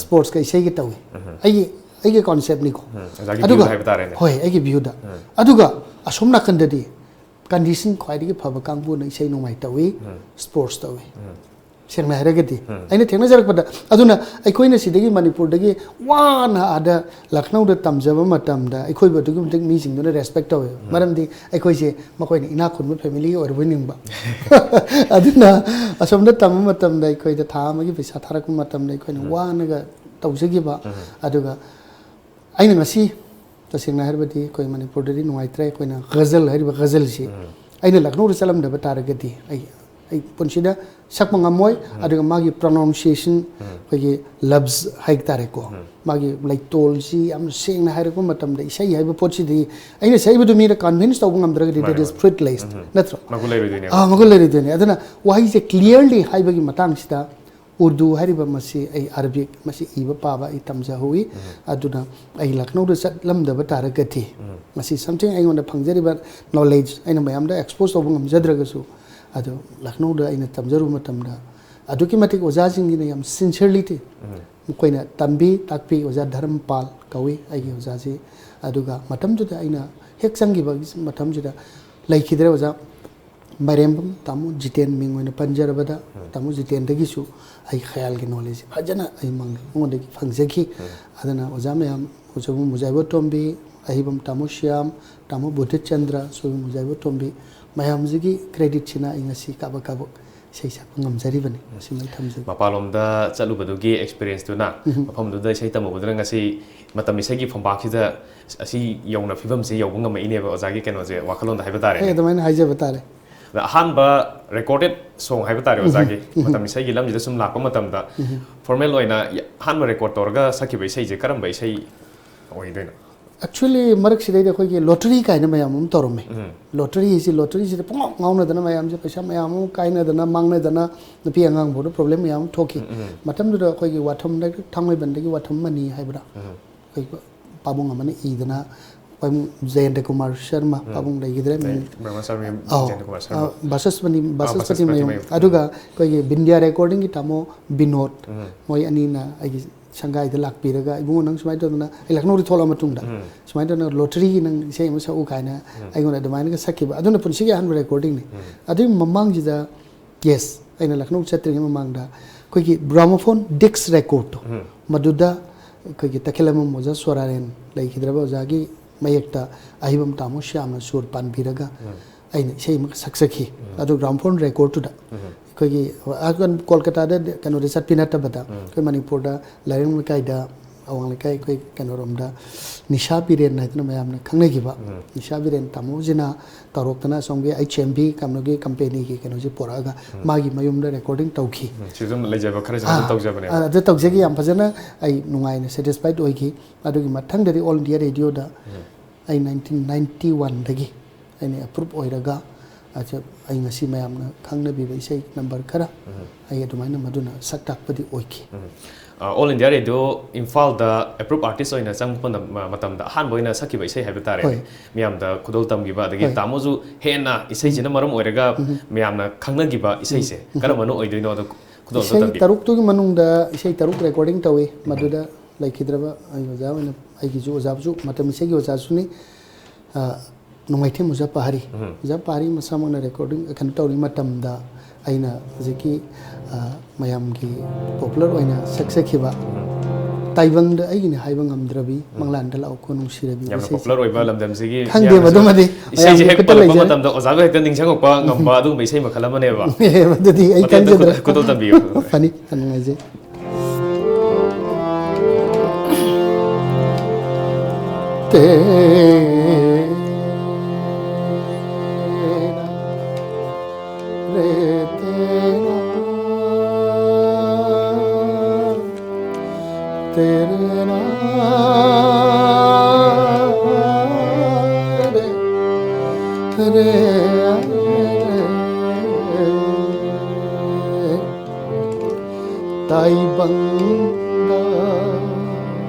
sports ꯀ ꯏꯁꯩꯒ ꯇꯧꯏ꯫ ꯑꯩꯒꯤ, ꯑꯩꯒꯤ concept ꯅꯤꯀꯣ꯫ ꯎꯝ, ꯑꯣꯖꯥꯒꯤ view ꯑꯗꯨꯒ, ꯍꯥꯏꯕ ꯇꯥꯔꯦꯅꯦ꯫ ꯍꯣꯏ, ꯑꯩꯒꯤ view ꯗ꯫ ꯑꯗꯨꯒ ꯑꯁꯣꯝ ꯅꯥꯀꯟꯗꯗꯤ condition ꯈ꯭ꯋꯥꯏꯗꯒꯤ ꯐꯕ ꯀꯥꯡꯕꯨꯅ ꯏꯁꯩ ꯅꯣꯡꯃꯥꯏ ꯇꯧꯏ, sports ꯇꯧꯏ꯫ ꯁꯦꯡꯅ ꯍꯥꯏꯔꯒꯗꯤ, ꯎꯝ꯫ ꯑꯩꯅ ꯊꯦꯡꯅꯖꯔꯛꯄꯗ, ꯑꯗꯨꯅ ꯑꯩꯈꯣꯏꯅ ꯁꯤꯗꯒꯤ ꯃꯅꯤꯄꯨꯔꯗꯒꯤ ꯋꯥꯅ ꯑꯥꯗ ꯂꯈꯅꯧꯗ ꯇꯝꯖꯕ ꯃꯇꯝꯗ ꯑꯩꯈꯣꯏꯕꯨ ꯑꯗꯨꯛꯀꯤ ꯃꯇꯤꯛ ꯃꯤꯁꯤꯡꯗꯨꯅ respect ꯇꯧꯋꯦꯕ꯫ ꯃꯔꯝꯗꯤ ꯑꯩꯈꯣꯏꯁꯦ ꯃꯈꯣꯏꯅ ꯏꯅꯥꯛ ꯈꯨꯟꯕ family ꯒꯤ ꯑꯣꯏꯔꯕꯣꯏ ꯅꯤꯡꯕ꯫ ꯑꯗꯨꯅ ꯑꯁꯣꯝꯗ ꯇꯝꯕ ꯃꯇꯝꯗ ꯑꯩꯈꯣꯏꯗ ꯊꯥ ꯑꯃꯒꯤ ꯄꯩꯁꯥ ꯊꯥꯔꯛꯄ ꯃꯇꯝꯗ ꯑꯩꯈꯣꯏꯅ ꯋꯥꯅꯒ ꯇꯧꯖꯈꯤꯕ, ꯑꯗꯨꯒ ꯑꯩꯅ ꯉꯁꯤ ꯇꯁꯦꯡꯅ ꯍꯥꯏꯔꯕꯗꯤ ꯑꯩꯈꯣꯏ ꯃꯅꯤꯄꯨꯔꯗꯗꯤ ꯅꯨꯡꯉꯥꯏꯇ꯭ꯔꯦ꯫ ꯑꯩꯈꯣꯏꯅ ꯒꯖꯜ ꯍꯥꯏꯔꯤꯕ ꯒꯖꯜꯁꯤ ꯑꯩꯅ ꯂꯈꯅꯧꯗ ꯆꯠꯂꯝꯗꯕ ꯇꯥꯔꯒꯗꯤ ꯑꯩ, ꯑꯩ ꯄꯨꯟꯁꯤꯗ ꯁꯛꯄ ꯉꯝꯃꯣꯏ꯫ ꯑꯗꯨꯒ ꯃꯥꯒꯤ pronunciation, ꯑꯩꯈꯣꯏꯒꯤ ꯂꯐꯖ ꯍꯥꯏ ꯇꯥꯔꯦꯀꯣ, ꯃꯥꯒꯤ ꯂꯩꯇꯣꯜꯁꯤ ꯌꯥꯝ ꯁꯦꯡꯅ ꯍꯥꯏꯔꯛꯄ ꯃꯇꯝꯗ ꯏꯁꯩ ꯍꯥꯏꯕ ꯄꯣꯠꯁꯤꯗꯤ ꯑꯩꯅ ꯁꯛꯏꯕꯗꯨ ꯃꯤꯗ convince ꯇꯧꯕ ꯉꯝꯗ꯭ꯔꯒꯗꯤ that ꯃꯥꯅꯦ, is fruitless, ꯅꯠꯇ꯭ꯔꯣ? ꯃꯒꯨꯟ ꯂꯩꯔꯣꯏꯗꯣꯏꯅꯦꯕ꯫ ꯑꯥ, ꯃꯒꯨꯟ ꯂꯩꯔꯣꯏꯗꯣꯏꯅꯦ꯫ ꯑꯗꯨꯅ ꯋꯥꯍꯩꯁꯦ clearly ꯍꯥꯏꯕꯒꯤ ꯃꯇꯥꯡꯁꯤꯗ ꯎꯔꯗꯨ ꯍꯥꯏꯔꯤꯕ ꯃꯁꯤ ꯑꯩ ꯑꯔꯕꯤꯛ ꯃꯁꯤ ꯏꯕ ꯄꯥꯕ ꯑꯩ ꯇꯝꯖꯍꯧꯏ꯫ ꯑꯗꯨꯅ ꯑꯩ ꯂꯈꯅꯧꯗ ꯆꯠꯂꯝꯗꯕ ꯇꯥꯔꯒꯗꯤ ꯃꯁꯤ something ꯑꯩꯉꯣꯟꯗ ꯐꯪꯖꯔꯤꯕ knowledge ꯑꯩꯅ ꯃꯌꯥꯝꯗ expose ꯇꯧꯕ ꯉꯝꯖꯗ꯭ꯔꯒꯁꯨ, ꯑꯗꯨ ꯂꯈꯅꯧꯗ ꯑꯩꯅ ꯇꯝꯖꯔꯨꯕ ꯃꯇꯝꯗ ꯑꯗꯨꯛꯀꯤ ꯃꯇꯤꯛ ꯑꯣꯖꯥꯁꯤꯡꯒꯤꯅ ꯌꯥꯝ sincerity, ꯃꯈꯣꯏꯅ ꯇꯝꯕꯤ ꯇꯥꯛꯄꯤ꯫ ꯑꯣꯖꯥ ꯙꯔꯝꯄꯥꯜ ꯀꯧꯏ ꯑꯩꯒꯤ ꯑꯣꯖꯥꯁꯤ꯫ ꯑꯗꯨꯒ ꯃꯇꯝꯗꯨꯗ ꯑꯩꯅ ꯍꯦꯛ ꯆꯪꯈꯤꯕ ꯃꯇꯝꯁꯤꯗ ꯂꯩꯈꯤꯗ꯭ꯔꯦ ꯑꯣꯖꯥ꯫ ꯃꯥꯏꯔꯦꯝꯕꯝ ꯇꯥꯃꯣ ꯖꯤꯇꯦꯟ ꯃꯤꯡ ꯑꯣꯏꯅ ꯄꯟꯖꯔꯕꯗ, ꯎꯝ꯫ ꯇꯥꯃꯣ ꯖꯤꯇꯦꯟꯗꯒꯤꯁꯨ ꯑꯩ ꯈꯌꯥꯜꯒꯤ knowledge ꯐꯖꯅ ꯑꯩ ꯃꯉꯣꯟꯗꯒꯤ ꯐꯪꯖꯈꯤ꯫ ꯎꯝ꯫ ꯑꯗꯨꯅ ꯑꯣꯖꯥ ꯃꯌꯥꯝ, ꯑꯣꯖꯥꯕꯨ ꯃꯨꯖꯥꯏꯕ ꯇꯣꯝꯕꯤ, ꯑꯍꯤꯕꯝ ꯇꯥꯃꯣ ꯁ꯭ꯌꯥꯝ, ꯇꯥꯃꯣ ꯕꯨꯙꯆꯟꯗ꯭ꯔ, ꯁꯣꯏꯕꯨꯝ ꯃꯨꯖꯥꯏꯕ ꯇꯣꯝꯕꯤ, ꯃꯌꯥꯝꯁꯤꯒꯤ credit ꯁꯤꯅ ꯑꯩ ꯉꯁꯤ ꯀꯥꯕꯛ ꯀꯥꯕꯛ ꯏꯁꯩ ꯁꯛꯄ ꯉꯝꯖꯔꯤꯕꯅꯤ꯫ ꯎꯝ꯫ ꯃꯁꯤꯃ ꯑꯩ ꯊꯝꯖꯒꯦ꯫ ꯃꯄꯥꯟꯂꯣꯝꯗ ꯆꯠꯂꯨꯕꯗꯨꯒꯤ experience ꯇꯨꯅ, ꯎꯝ꯫ ꯃꯐꯝꯗꯨꯗ ꯏꯁꯩ ꯇꯝꯃꯨꯕꯗꯨꯅ ꯉꯁꯤ ꯃꯇꯝ ꯏꯁꯩꯒꯤ ꯐꯝꯄꯥꯛꯁꯤꯗ ꯑꯁꯤ ꯌꯧꯅ ꯐꯤꯕꯝꯁꯤ ꯌꯧꯕ ꯉꯝꯃꯛꯏꯅꯦꯕ, ꯑꯣꯖꯥꯒꯤ ꯀꯩꯅꯣꯁꯦ, ꯋꯥꯈꯜꯂꯣꯟꯗ ꯍꯥꯏꯕ ꯇꯥꯔꯦꯅꯦ꯫ ꯑꯩ ꯑꯗꯨꯃꯥꯏꯅ ꯍꯥꯏꯖꯕ ꯇꯥꯔꯦ꯫ ꯑꯗ ꯑꯍꯥꯟꯕ recorded song ꯍꯥꯏꯕ ꯇꯥꯔꯦ, ꯎꯝ, ꯑꯣꯖꯥꯒꯤ ꯎꯝ꯫ ꯃꯇꯝ ꯏꯁꯩꯒꯤ ꯂꯝꯁꯤꯗ ꯁꯨꯝ ꯂꯥꯛꯄ ꯃꯇꯝꯗ, ꯎꯝ꯫ Formal ꯑꯣꯏꯅ ꯑꯍꯥꯟꯕ record ꯇꯧꯔꯒ ꯁꯛꯈꯤꯕ ꯏꯁꯩꯁꯦ ꯀꯔꯝꯕ ꯏꯁꯩ ꯑꯣꯏꯗꯣꯏꯅꯣ? Actually, ꯃꯔꯛꯁꯤꯗꯩꯗ ꯑꯩꯈꯣꯏꯒꯤ lottery ꯀꯥꯏꯅ ꯃꯌꯥꯝ ꯑꯃ ꯇꯧꯔꯝꯃꯦ꯫ ꯎꯝ꯫ Lottery ꯁꯤ, lottery ꯁꯤꯗ ꯄꯨꯡꯉꯥꯎ ꯉꯥꯎꯅꯗꯅ ꯃꯌꯥꯝꯁꯦ ꯄꯩꯁꯥ ꯃꯌꯥꯝ ꯑꯃ ꯀꯥꯏꯅꯗꯅ, ꯃꯥꯡꯅꯗꯅ, ꯅꯨꯄꯤ ꯑꯉꯥꯡ ꯐꯥꯎꯗ problem ꯃꯌꯥꯝ ꯑꯃ ꯊꯣꯛꯈꯤ꯫ ꯎꯝ, ꯎꯝ꯫ ꯃꯇꯝꯗꯨꯗ ꯑꯩꯈꯣꯏꯒꯤ ꯋꯥꯊꯝꯗ, ꯊꯥꯡꯃꯩꯕꯟꯗꯒꯤ ꯋꯥꯊꯝ ꯃꯅꯤ ꯍꯥꯏꯕ꯭ꯔꯥ? ꯎꯝ꯫ ꯑꯩꯈꯣꯏ ꯄꯥꯕꯨꯡ ꯑꯃꯅ ꯏꯗꯅ, ꯄꯥꯕꯨꯡ ꯖꯌꯟꯇ ꯀꯨꯃꯥꯔ ꯁꯔꯃ, ꯎꯝ꯫ ꯄꯥꯕꯨꯡ ꯂꯩꯈꯤꯗ꯭ꯔꯦ, ꯃꯤ-, ꯕ꯭ꯔꯍꯃ ꯁꯔꯃ ꯑꯧ, ꯖꯌꯟꯇ ꯀꯨꯃꯥꯔ ꯁꯔꯃ꯫ ꯑ, ꯕꯥꯆꯁꯄꯇꯤ, ꯑꯥ, ꯕꯥꯆꯁꯄꯇꯤ ꯕꯥꯆꯁꯄꯇꯤ ꯃꯌꯨꯝ꯫ ꯃꯌꯨꯝ꯫ ꯑꯗꯨꯒ ꯎꯝ꯫ ꯑꯩꯈꯣꯏꯒꯤ ꯕꯤꯟꯗ꯭ꯌꯥ recording ꯒꯤ ꯇꯥꯃꯣ ꯕꯤꯅꯣꯗ, ꯎꯝ꯫ ꯃꯣꯏ ꯑꯅꯤꯅ ꯑꯩꯒꯤ ꯁꯪꯒꯥꯏꯗ ꯂꯥꯛꯄꯤꯔꯒ, "ꯏꯕꯨꯡꯉꯣ, ꯅꯪ ꯁꯨꯃꯥꯏꯅ ꯇꯧꯗꯅ ꯑꯩ ꯂꯈꯅꯧꯗ ꯊꯣꯛꯂꯛꯑ ꯃꯇꯨꯡꯗ ꯎꯝ꯫ ꯁꯨꯃꯥꯏꯅ ꯇꯧꯗꯅ lottery ꯒꯤ ꯅꯪ ꯏꯁꯩ ꯑꯃ ꯁꯛꯎ" ꯀꯥꯏꯅ ꯎꯝ꯫ ꯑꯩꯉꯣꯟꯗ ꯑꯗꯨꯃꯥꯏꯅꯒ ꯁꯛꯈꯤꯕ꯫ ꯑꯗꯨꯅ ꯄꯨꯟꯁꯤꯒꯤ ꯑꯍꯥꯟꯕ recording ꯅꯤ꯫ ꯎꯝ꯫ ꯑꯗꯨꯒꯤ ꯃꯃꯥꯡꯁꯤꯗ, yes, ꯑꯩꯅ ꯂꯈꯅꯧ ꯆꯠꯇ꯭ꯔꯤꯉꯩ ꯃꯃꯥꯡꯗ ꯑꯩꯈꯣꯏꯒꯤ gramophone disc record ꯇꯣ, ꯎꯝ꯫ ꯃꯗꯨꯗ ꯑꯩꯈꯣꯏꯒꯤ ꯇꯈꯦꯂꯝꯕꯝ ꯑꯣꯖꯥ ꯁꯣꯔꯥꯔꯦꯟ ꯂꯩꯈꯤꯗ꯭ꯔꯕ ꯑꯣꯖꯥꯒꯤ ꯃꯌꯦꯛꯇ ꯑꯍꯤꯕꯝ ꯇꯥꯃꯣ ꯁ꯭ꯌꯥꯝꯅ ꯁꯨꯔ ꯄꯥꯟꯕꯤꯔꯒ ꯎꯝ꯫ ꯑꯩꯅ ꯏꯁꯩ ꯑꯃꯈꯛ ꯁꯛꯆꯈꯤ꯫ ꯎꯝ꯫ ꯑꯗꯨ gramophone record ꯇꯨꯗ ꯎꯝ꯫ ꯑꯩꯈꯣꯏꯒꯤ, ꯑ, ꯀꯣꯜꯀꯇꯥꯗ ꯀꯩꯅꯣꯗ ꯆꯠꯄꯤ ꯅꯠꯇꯕꯗ, ꯎꯝ꯫ ꯑꯩꯈꯣꯏ ꯃꯅꯤꯄꯨꯔꯗ ꯂꯥꯏꯔꯪ ꯂꯩꯀꯥꯏꯗ, ꯑꯋꯥꯡ ꯂꯩꯀꯥꯏ, ꯑꯩꯈꯣꯏ ꯀꯩꯅꯣꯔꯣꯝꯗ, ꯅꯤꯁꯥ ꯕꯤꯔꯦꯟ ꯍꯥꯏꯗꯅ ꯃꯌꯥꯝꯅ ꯈꯪꯅꯈꯤꯕ, ꯎꯝ꯫ ꯅꯤꯁꯥ ꯕꯤꯔꯦꯟ ꯇꯥꯃꯣꯁꯤꯅ ꯇꯧꯔꯛꯇꯅ ꯑꯁꯣꯝꯒꯤ H M V ꯀꯩꯅꯣꯒꯤ company ꯒꯤ ꯀꯩꯅꯣꯁꯤ ꯄꯨꯔꯛꯑꯒ ꯎꯝ꯫ ꯃꯥꯒꯤ ꯃꯌꯨꯝꯗ recording ꯇꯧꯈꯤ꯫ ꯎꯝ, ꯁꯤ ꯑꯗꯨꯝ ꯂꯩꯖꯕ ꯈꯔꯁꯨ ꯑꯗꯨꯝ ꯑꯥ, ꯇꯧꯖꯕꯅꯦꯕ꯫ ꯑꯥ, ꯑꯗꯨ ꯇꯧꯖꯈꯤ, ꯌꯥꯝ ꯐꯖꯅ ꯑꯩ ꯅꯨꯡꯉꯥꯏꯅ satisfied ꯑꯣꯏꯈꯤ꯫ ꯑꯗꯨꯒꯤ ꯃꯊꯪꯗꯗꯤ All India Radio ꯗ ꯎꯝ꯫ ꯑꯩ nineteen ninety one ꯗꯒꯤ ꯑꯩꯅ approve ꯑꯣꯏꯔꯒ, ꯑꯆ-, ꯑꯩ ꯉꯁꯤ ꯃꯌꯥꯝꯅ ꯈꯪꯅꯕꯤꯕ ꯏꯁꯩ number ꯈꯔ ꯎꯝ꯫ ꯑꯩ ꯑꯗꯨꯃꯥꯏꯅ ꯃꯗꯨꯅ ꯁꯛ ꯇꯥꯛꯄꯗꯤ ꯑꯣꯏꯈꯤ꯫ ꯎꯝ꯫ ꯑ, All India Radio ꯏꯝꯐꯥꯜꯗ approve artist ꯑꯣꯏꯅ ꯆꯪꯉꯛꯄ ꯃꯇꯝ-, ꯃ-, ꯃꯇꯝꯗ ꯑꯍꯥꯟꯕ ꯑꯣꯏꯅ ꯁꯛꯈꯤꯕ ꯏꯁꯩ ꯍꯥꯏꯕ ꯇꯥꯔꯦꯅꯦ꯫ ꯍꯣꯏ꯫ ꯃꯤꯌꯥꯝꯗ ꯈꯨꯗꯣꯜ ꯇꯝꯈꯤꯕ, ꯑꯗꯒꯤ ꯍꯣꯏ꯫ ꯇꯥꯃꯣꯁꯨ ꯍꯦꯟꯅ ꯏꯁꯩꯁꯤꯅ ꯎꯝ꯫ ꯃꯔꯝ ꯑꯣꯏꯔꯒ ꯎꯝ꯫ ꯃꯌꯥꯝꯅ ꯈꯪꯅꯈꯤꯕ ꯏꯁꯩꯁꯦ ꯎꯝ꯫ ꯎꯝ꯫ ꯀꯔꯝꯕꯅ ꯑꯣꯏꯗꯣꯏꯅꯣ? ꯑꯗꯣ ꯈꯨꯗꯣꯜ ꯑꯝꯇ ꯏꯁꯩ ꯇꯝꯕꯤꯌꯨ꯫ ꯇꯔꯨꯛꯇꯨꯒꯤ ꯃꯅꯨꯡꯗ ꯏꯁꯩ ꯇꯔꯨꯛ recording ꯇꯧꯏ꯫ ꯎꯝ꯫ ꯃꯗꯨꯗ ꯂꯩꯈꯤꯗ꯭ꯔꯕ ꯑꯩ ꯑꯣꯖꯥ ꯑꯣꯏꯅ, ꯑꯩꯒꯤꯁꯨ ꯑꯣꯖꯥꯁꯨ, ꯃꯇꯝ ꯏꯁꯩꯒꯤ ꯑꯣꯖꯥꯁꯨꯅꯤ꯫ ꯑ, ꯅꯣꯡꯃꯥꯏꯊꯦꯝ ꯑꯣꯖꯥ ꯄꯍꯥꯔꯤ꯫ ꯎꯝ꯫ ꯑꯣꯖꯥ ꯄꯍꯥꯔꯤ ꯃꯁꯥꯃꯛꯅ ꯔꯦꯀꯣꯔꯗꯤꯡ ꯀꯩꯅꯣ ꯇꯧꯔꯤ ꯃꯇꯝꯗ ꯑꯩꯅ ꯍꯧꯖꯤꯛꯀꯤ, ꯑ, ꯃꯌꯥꯝꯒꯤ ꯄꯣꯄꯨꯂꯔ ꯑꯣꯏꯅ ꯁꯛꯆꯈꯤꯕ ꯎꯝ꯫ ꯇꯥꯏꯕꯪꯗ ꯑꯩꯒꯤꯅꯤ ꯍꯥꯏꯕ ꯉꯝꯗ꯭ꯔꯕꯤ, ꯃꯪꯂꯥꯟꯗ ꯂꯥꯛꯎꯀꯣ ꯅꯨꯡꯁꯤꯔꯕꯤ ꯌꯥꯝꯅ ꯏꯁꯩꯁꯦ꯫ ꯄꯣꯄꯨꯂꯔ ꯑꯣꯏꯕ ꯂꯝꯗꯝꯁꯤꯒꯤ ꯈꯪꯗꯦ, ꯃꯤꯌꯥꯝꯅꯁꯨ ꯃꯗꯨꯃꯗꯤ ꯏꯁꯩꯁꯦ ꯃꯌꯥꯝꯒꯤ ꯍꯦꯛ ꯈꯨꯠꯇ ꯄꯜꯂꯛꯄ ꯂꯩꯖꯔꯦ꯫ ꯃꯇꯝꯗ ꯑꯣꯖꯥꯒ ꯍꯦꯛꯇ ꯅꯤꯡꯁꯤꯡꯉꯛꯄ ꯉꯝꯕ ꯑꯗꯨꯒꯨꯝꯕ ꯏꯁꯩ ꯃꯈꯜ ꯑꯃꯅꯦꯕ꯫ ꯑꯦ, ꯃꯗꯨꯗꯤ ꯑꯩ ꯃꯇꯦꯛ ꯑꯝꯇ ꯈꯪꯖꯗ꯭ꯔꯦ꯫ ꯈꯨꯗꯣꯜ ꯇꯝꯕꯤꯌꯨ꯫ ꯐꯅꯤ, ꯌꯥꯝ ꯅꯨꯡꯉꯥꯏꯖꯩ꯫ ꯇꯥꯏꯕꯪꯗ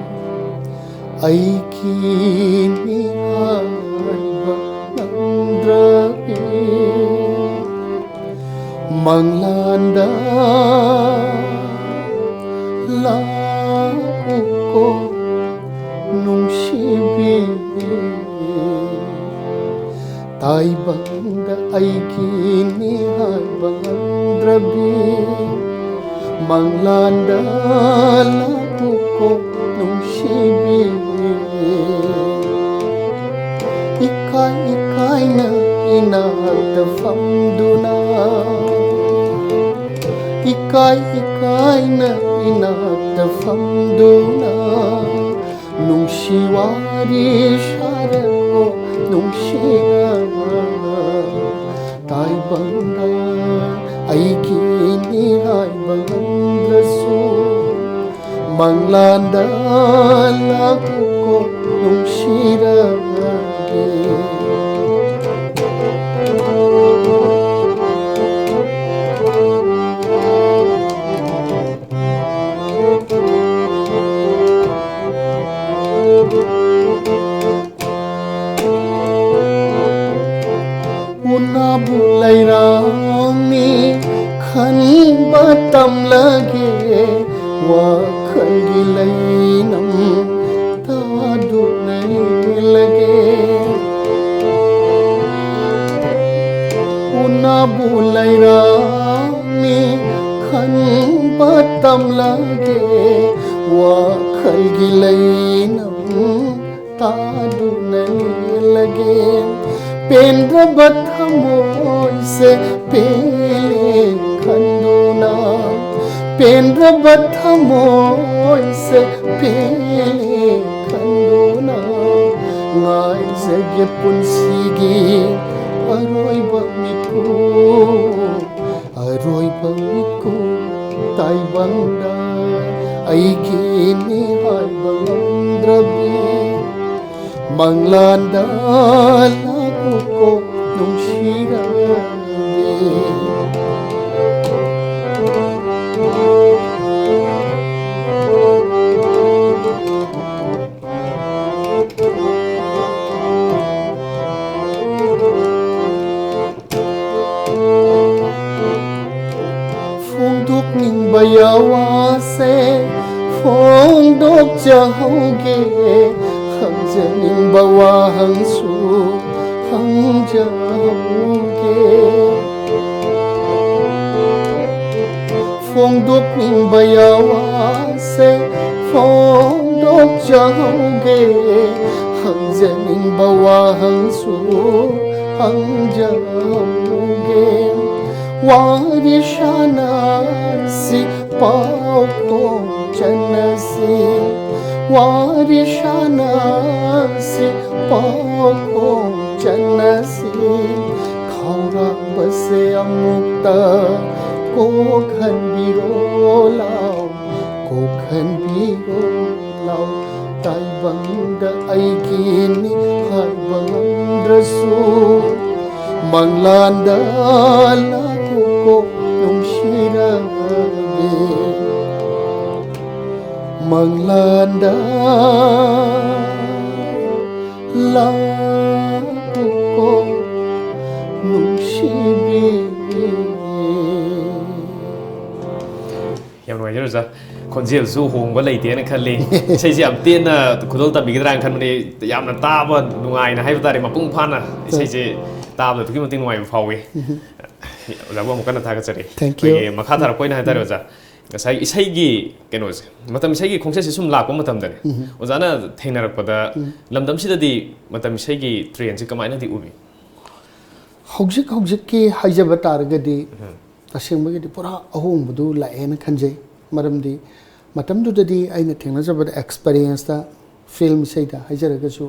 ꯑꯩꯒꯤ ꯃꯤꯍꯥꯏꯕ ꯅꯪꯗ꯭ꯔꯕꯤ ꯃꯪꯂꯥꯟꯗ ꯂꯥꯛꯎꯀꯣ ꯅꯨꯡꯁꯤꯕꯤ꯫ ꯇꯥꯏꯕꯪꯗ ꯑꯩꯒꯤꯅꯤ ꯍꯥꯏꯕ ꯉꯝꯗ꯭ꯔꯕꯤ ꯃꯪꯂꯥꯟꯗ ꯂꯥꯛꯎꯀꯣ ꯅꯨꯡꯁꯤꯕꯤ꯫ ꯏꯀꯥꯏ ꯏꯀꯥꯏꯅ ꯏꯅꯥꯛꯇ ꯐꯝꯗꯨꯅ ꯏꯀꯥꯏ ꯏꯀꯥꯏꯅ ꯏꯅꯥꯛꯇ ꯐꯝꯗꯨꯅ ꯅꯨꯡꯁꯤ ꯋꯥꯔꯤ ꯁꯥꯔꯛꯑꯣ ꯅꯨꯡꯁꯤꯅ ꯇꯥꯏꯕꯪꯗ ꯑꯩꯒꯤꯅꯤ ꯍꯥꯏꯕ ꯉꯝꯗ꯭ꯔꯁꯨ ꯃꯪꯂꯥꯟꯗ ꯂꯥꯛꯎꯀꯣ ꯅꯨꯡꯁꯤꯔꯕꯤ꯫ ꯎꯅꯥꯕꯨ ꯂꯩꯔꯥꯡꯅꯤ ꯈꯟꯕ ꯇꯝꯂꯒꯦ ꯋꯥꯈꯜꯒꯤ ꯂꯩꯅꯝ ꯇꯥꯗꯨꯅ ꯂꯩꯂꯒꯦ꯫ ꯕꯨ ꯂꯩꯔꯝꯃꯤ ꯈꯟꯕ ꯇꯝꯂꯒꯦ, ꯋꯥꯈꯜꯒꯤ ꯂꯩꯅꯝ ꯇꯥꯗꯨꯅ ꯂꯦꯜꯂꯒꯦ꯫ ꯄꯦꯟꯗ꯭ꯔꯕ ꯊꯃꯣꯏꯁꯦ ꯄꯦꯜꯂꯦ ꯈꯟꯗꯨꯅ, ꯄꯦꯟꯗ꯭ꯔꯕ ꯊꯃꯣꯏꯁꯦ ꯄꯦꯜꯂꯦ ꯈꯟꯗꯨꯅ, ꯉꯥꯏꯖꯒꯦ ꯄꯨꯟꯁꯤꯒꯤ ꯑꯔꯣꯏꯕ ꯃꯤꯀꯨꯞ꯫ ꯑꯔꯣꯏꯕ ꯃꯤꯀꯨꯞ ꯇꯥꯏꯕꯪꯗ ꯑꯩꯒꯤꯅꯤ ꯍꯥꯏꯕ ꯉꯝꯗ꯭ꯔꯕꯤ, ꯃꯪꯂꯥꯟꯗ ꯂꯥꯛꯎꯀꯣ ꯅꯨꯡꯁꯤꯔꯕꯤ꯫ ꯐꯣꯡꯗꯣꯛꯅꯤꯡꯕ ꯌꯥꯋꯥꯁꯦ ꯐꯣꯡꯗꯣꯛꯆꯍꯧꯒꯦ, ꯍꯪꯖꯅꯤꯡꯕ ꯋꯥꯍꯪꯁꯨ ꯍꯪꯖꯍꯧꯒꯦ꯫ ꯐꯣꯡꯗꯣꯛꯅꯤꯡꯕ ꯌꯥꯋꯥꯁꯦ ꯐꯣꯡꯗꯣꯛꯆꯍꯧꯒꯦ, ꯍꯪꯖꯅꯤꯡꯕ ꯋꯥꯍꯪꯁꯨ ꯍꯪꯖꯍꯧꯒꯦ꯫ ꯋꯥꯔꯤ ꯁꯥꯟꯅꯁꯤ, ꯄꯥꯎ ꯈꯣꯡ ꯆꯟꯅꯁꯤ, ꯋꯥꯔꯤ ꯁꯥꯟꯅꯁꯤ, ꯄꯥꯎ ꯈꯣꯡ ꯆꯟꯅꯁꯤ꯫ ꯈꯧꯔꯥꯡꯕꯁꯦ ꯑꯃꯨꯛꯇ ꯀꯣꯛꯍꯟꯕꯤꯔꯣ ꯂꯥꯎ, ꯀꯣꯛꯍꯟꯕꯤꯔꯣ ꯂꯥꯎ꯫ ꯇꯥꯏꯕꯪꯗ ꯑꯩꯒꯤꯅꯤ ꯍꯥꯏꯕ ꯉꯝꯗ꯭ꯔꯁꯨ, ꯃꯪꯂꯥꯟꯗ ꯂꯥꯛꯎꯀꯣ ꯅꯨꯡꯁꯤꯔꯕꯤ꯫ ꯃꯪꯂꯥꯟꯗ ꯂꯥꯛꯎꯀꯣ ꯅꯨꯡꯁꯤꯕꯤ꯫ ꯌꯥꯝ ꯅꯨꯡꯉꯥꯏꯖꯔꯦ ꯑꯣꯖꯥ꯫ ꯈꯣꯟꯖꯦꯜꯁꯨ ꯍꯣꯡꯕ ꯂꯩꯇꯦꯅ ꯈꯜꯂꯤ꯫ ꯏꯁꯩꯁꯦ ꯌꯥꯝ ꯇꯦꯟꯅ ꯈꯨꯗꯣꯜ ꯇꯝꯕꯤꯒꯗ꯭ꯔꯥꯅ ꯈꯟꯕꯅꯤ꯫ ꯌꯥꯝꯅ ꯇꯥꯕ ꯅꯨꯡꯉꯥꯏꯅ ꯍꯥꯏꯕ ꯇꯥꯔꯦ, ꯃꯄꯨꯡ ꯐꯥꯅ ꯏꯁꯩꯁꯦ ꯇꯥꯕꯗ ꯑꯗꯨꯛꯀꯤ ꯃꯇꯤꯛ ꯅꯨꯡꯉꯥꯏꯕ ꯐꯥꯎꯏ꯫ ꯑꯣꯖꯥꯕꯨ ꯑꯃꯨꯛ ꯀꯟꯅ ꯊꯥꯒꯠꯆꯔꯤ꯫ Thank you. ꯑꯩꯈꯣꯏꯒꯤ ꯃꯈꯥ ꯇꯥꯔꯛꯄ ꯑꯣꯏꯅ ꯍꯥꯏꯇꯥꯔꯦ ꯑꯣꯖꯥ, ꯉꯁꯥꯏ ꯏꯁꯩꯒꯤ ꯀꯩꯅꯣꯁꯦ, ꯃꯇꯝ ꯏꯁꯩꯒꯤ ꯈꯣꯡꯆꯠꯁꯦ ꯁꯨꯝ ꯂꯥꯛꯄ ꯃꯇꯝꯗꯅꯦ, ꯑꯣꯖꯥꯅ ꯊꯦꯡꯅꯔꯛꯄꯗ ꯂꯝꯗꯝꯁꯤꯗꯗꯤ ꯃꯇꯝ ꯏꯁꯩꯒꯤ ꯇ꯭ꯔꯦꯟꯁꯦ ꯀꯃꯥꯏꯅꯗꯤ ꯎꯕꯤ? ꯍꯧꯖꯤꯛ ꯍꯧꯖꯤꯛꯀꯤ ꯍꯥꯏꯖꯕ ꯇꯥꯔꯒꯗꯤ ꯇꯁꯦꯡꯕꯒꯤꯗꯤ ꯄꯨꯔꯥ ꯑꯍꯣꯡꯕꯗꯨ ꯂꯥꯛꯑꯦꯅ ꯈꯟꯖꯩ꯫ ꯃꯔꯝꯗꯤ ꯃꯇꯝꯗꯨꯗꯗꯤ ꯑꯩꯅ ꯊꯦꯡꯅꯖꯕꯗ ꯑꯦꯛꯁꯄꯔꯤꯌꯦꯟꯁꯇ, ꯐꯤꯜꯝ ꯏꯁꯩꯗ ꯍꯥꯏꯖꯔꯒꯁꯨ,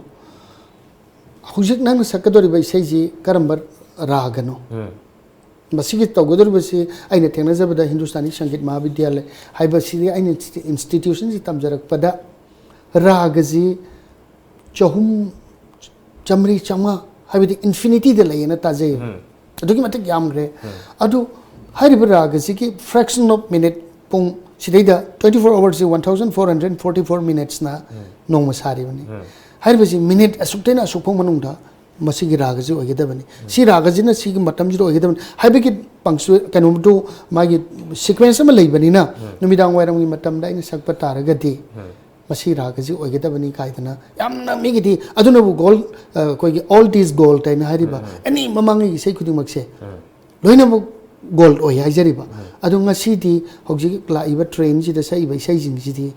ꯍꯧꯖꯤꯛ ꯅꯪꯅ ꯁꯛꯀꯗꯧꯔꯤꯕ ꯏꯁꯩꯁꯤ ꯀꯔꯝꯕ ꯔꯥꯒꯅꯣ? ꯃꯁꯤꯒꯤ ꯇꯧꯒꯗꯧꯔꯤꯕꯁꯤ ꯑꯩꯅ ꯊꯦꯡꯅꯖꯕꯗ ꯍꯤꯟꯗꯨꯁꯇꯥꯅꯤ ꯁꯪꯒꯤꯠ ꯃꯍꯥꯕꯤꯗ꯭ꯌꯥꯂꯌ ꯍꯥꯏꯕꯁꯤꯗꯤ ꯑꯩꯅ ꯏꯟꯁꯇꯤꯇ꯭ꯌꯨꯁꯟꯁꯤ ꯇꯝꯖꯔꯛꯄꯗ ꯔꯥꯒꯁꯤ ꯆꯍꯨꯝ, ꯆꯥꯃꯔꯤ, ꯆꯥꯝꯃꯉꯥ ꯍꯥꯏꯕꯗꯤ ꯏꯟꯐꯤꯅꯤꯇꯤꯗ ꯂꯩꯌꯦꯅ ꯇꯥꯖꯩ꯫ ꯑꯗꯨꯛꯀꯤ ꯃꯇꯤꯛ ꯌꯥꯝꯈ꯭ꯔꯦ꯫ ꯑꯗꯨ ꯍꯥꯏꯔꯤꯕ ꯔꯥꯒꯁꯤꯒꯤ fraction of minute, ꯄꯨꯡ ꯁꯤꯗꯩꯗ twenty four hours ꯁꯤ one thousand four hundred forty four minutes ꯅ ꯅꯣꯡꯃ ꯁꯥꯔꯤꯕꯅꯤ꯫ ꯍꯥꯏꯔꯤꯕꯁꯤ ꯃꯤꯅꯤꯠ ꯑꯁꯨꯛꯇꯩꯅ ꯑꯁꯨꯛ ꯐꯥꯎ ꯃꯅꯨꯡꯗ ꯃꯁꯤꯒꯤ ꯔꯥꯒꯁꯤ ꯑꯣꯏꯒꯗꯕꯅꯤ꯫ ꯁꯤ ꯔꯥꯒꯁꯤꯅ ꯁꯤꯒꯤ ꯃꯇꯝꯁꯤꯗ ꯑꯣꯏꯒꯗꯕꯅꯤ ꯍꯥꯏꯕꯒꯤ ꯄꯪꯆꯨ-, ꯀꯩꯅꯣꯗꯨ, ꯃꯥꯒꯤ ꯁꯤꯀ꯭ꯋꯦꯟꯁ ꯑꯃ ꯂꯩꯕꯅꯤꯅ, ꯅꯨꯃꯤꯗꯥꯡ ꯋꯥꯏꯔꯝꯒꯤ ꯃꯇꯝꯗ ꯑꯩꯅ ꯁꯛꯄ ꯇꯥꯔꯒꯗꯤ ꯃꯁꯤ ꯔꯥꯒꯁꯤ ꯑꯣꯏꯒꯗꯕꯅꯤ ꯀꯥꯏꯗꯅ ꯌꯥꯝꯅ ꯃꯤꯒꯤꯗꯤ, ꯑꯗꯨꯅꯕꯨ ꯒꯣꯜ, ꯑ, ꯑꯩꯈꯣꯏꯒꯤ "Old is gold" ꯍꯥꯏꯅ ꯍꯥꯏꯔꯤꯕ ꯑꯦꯅꯤ ꯃꯃꯥꯡꯉꯩꯒꯤ ꯏꯁꯩ ꯈꯨꯗꯤꯡꯃꯛꯁꯦ ꯂꯣꯏꯅꯃꯛ ꯒꯣꯜ ꯑꯣꯏ ꯍꯥꯏꯖꯔꯤꯕ꯫ ꯑꯗꯣ ꯉꯁꯤꯗꯤ ꯍꯧꯖꯤꯛ ꯂꯥꯛꯏꯕ ꯇ꯭ꯔꯦꯟꯁꯤꯗ ꯁꯛꯏꯕ ꯏꯁꯩꯁꯤꯡꯁꯤꯗꯤ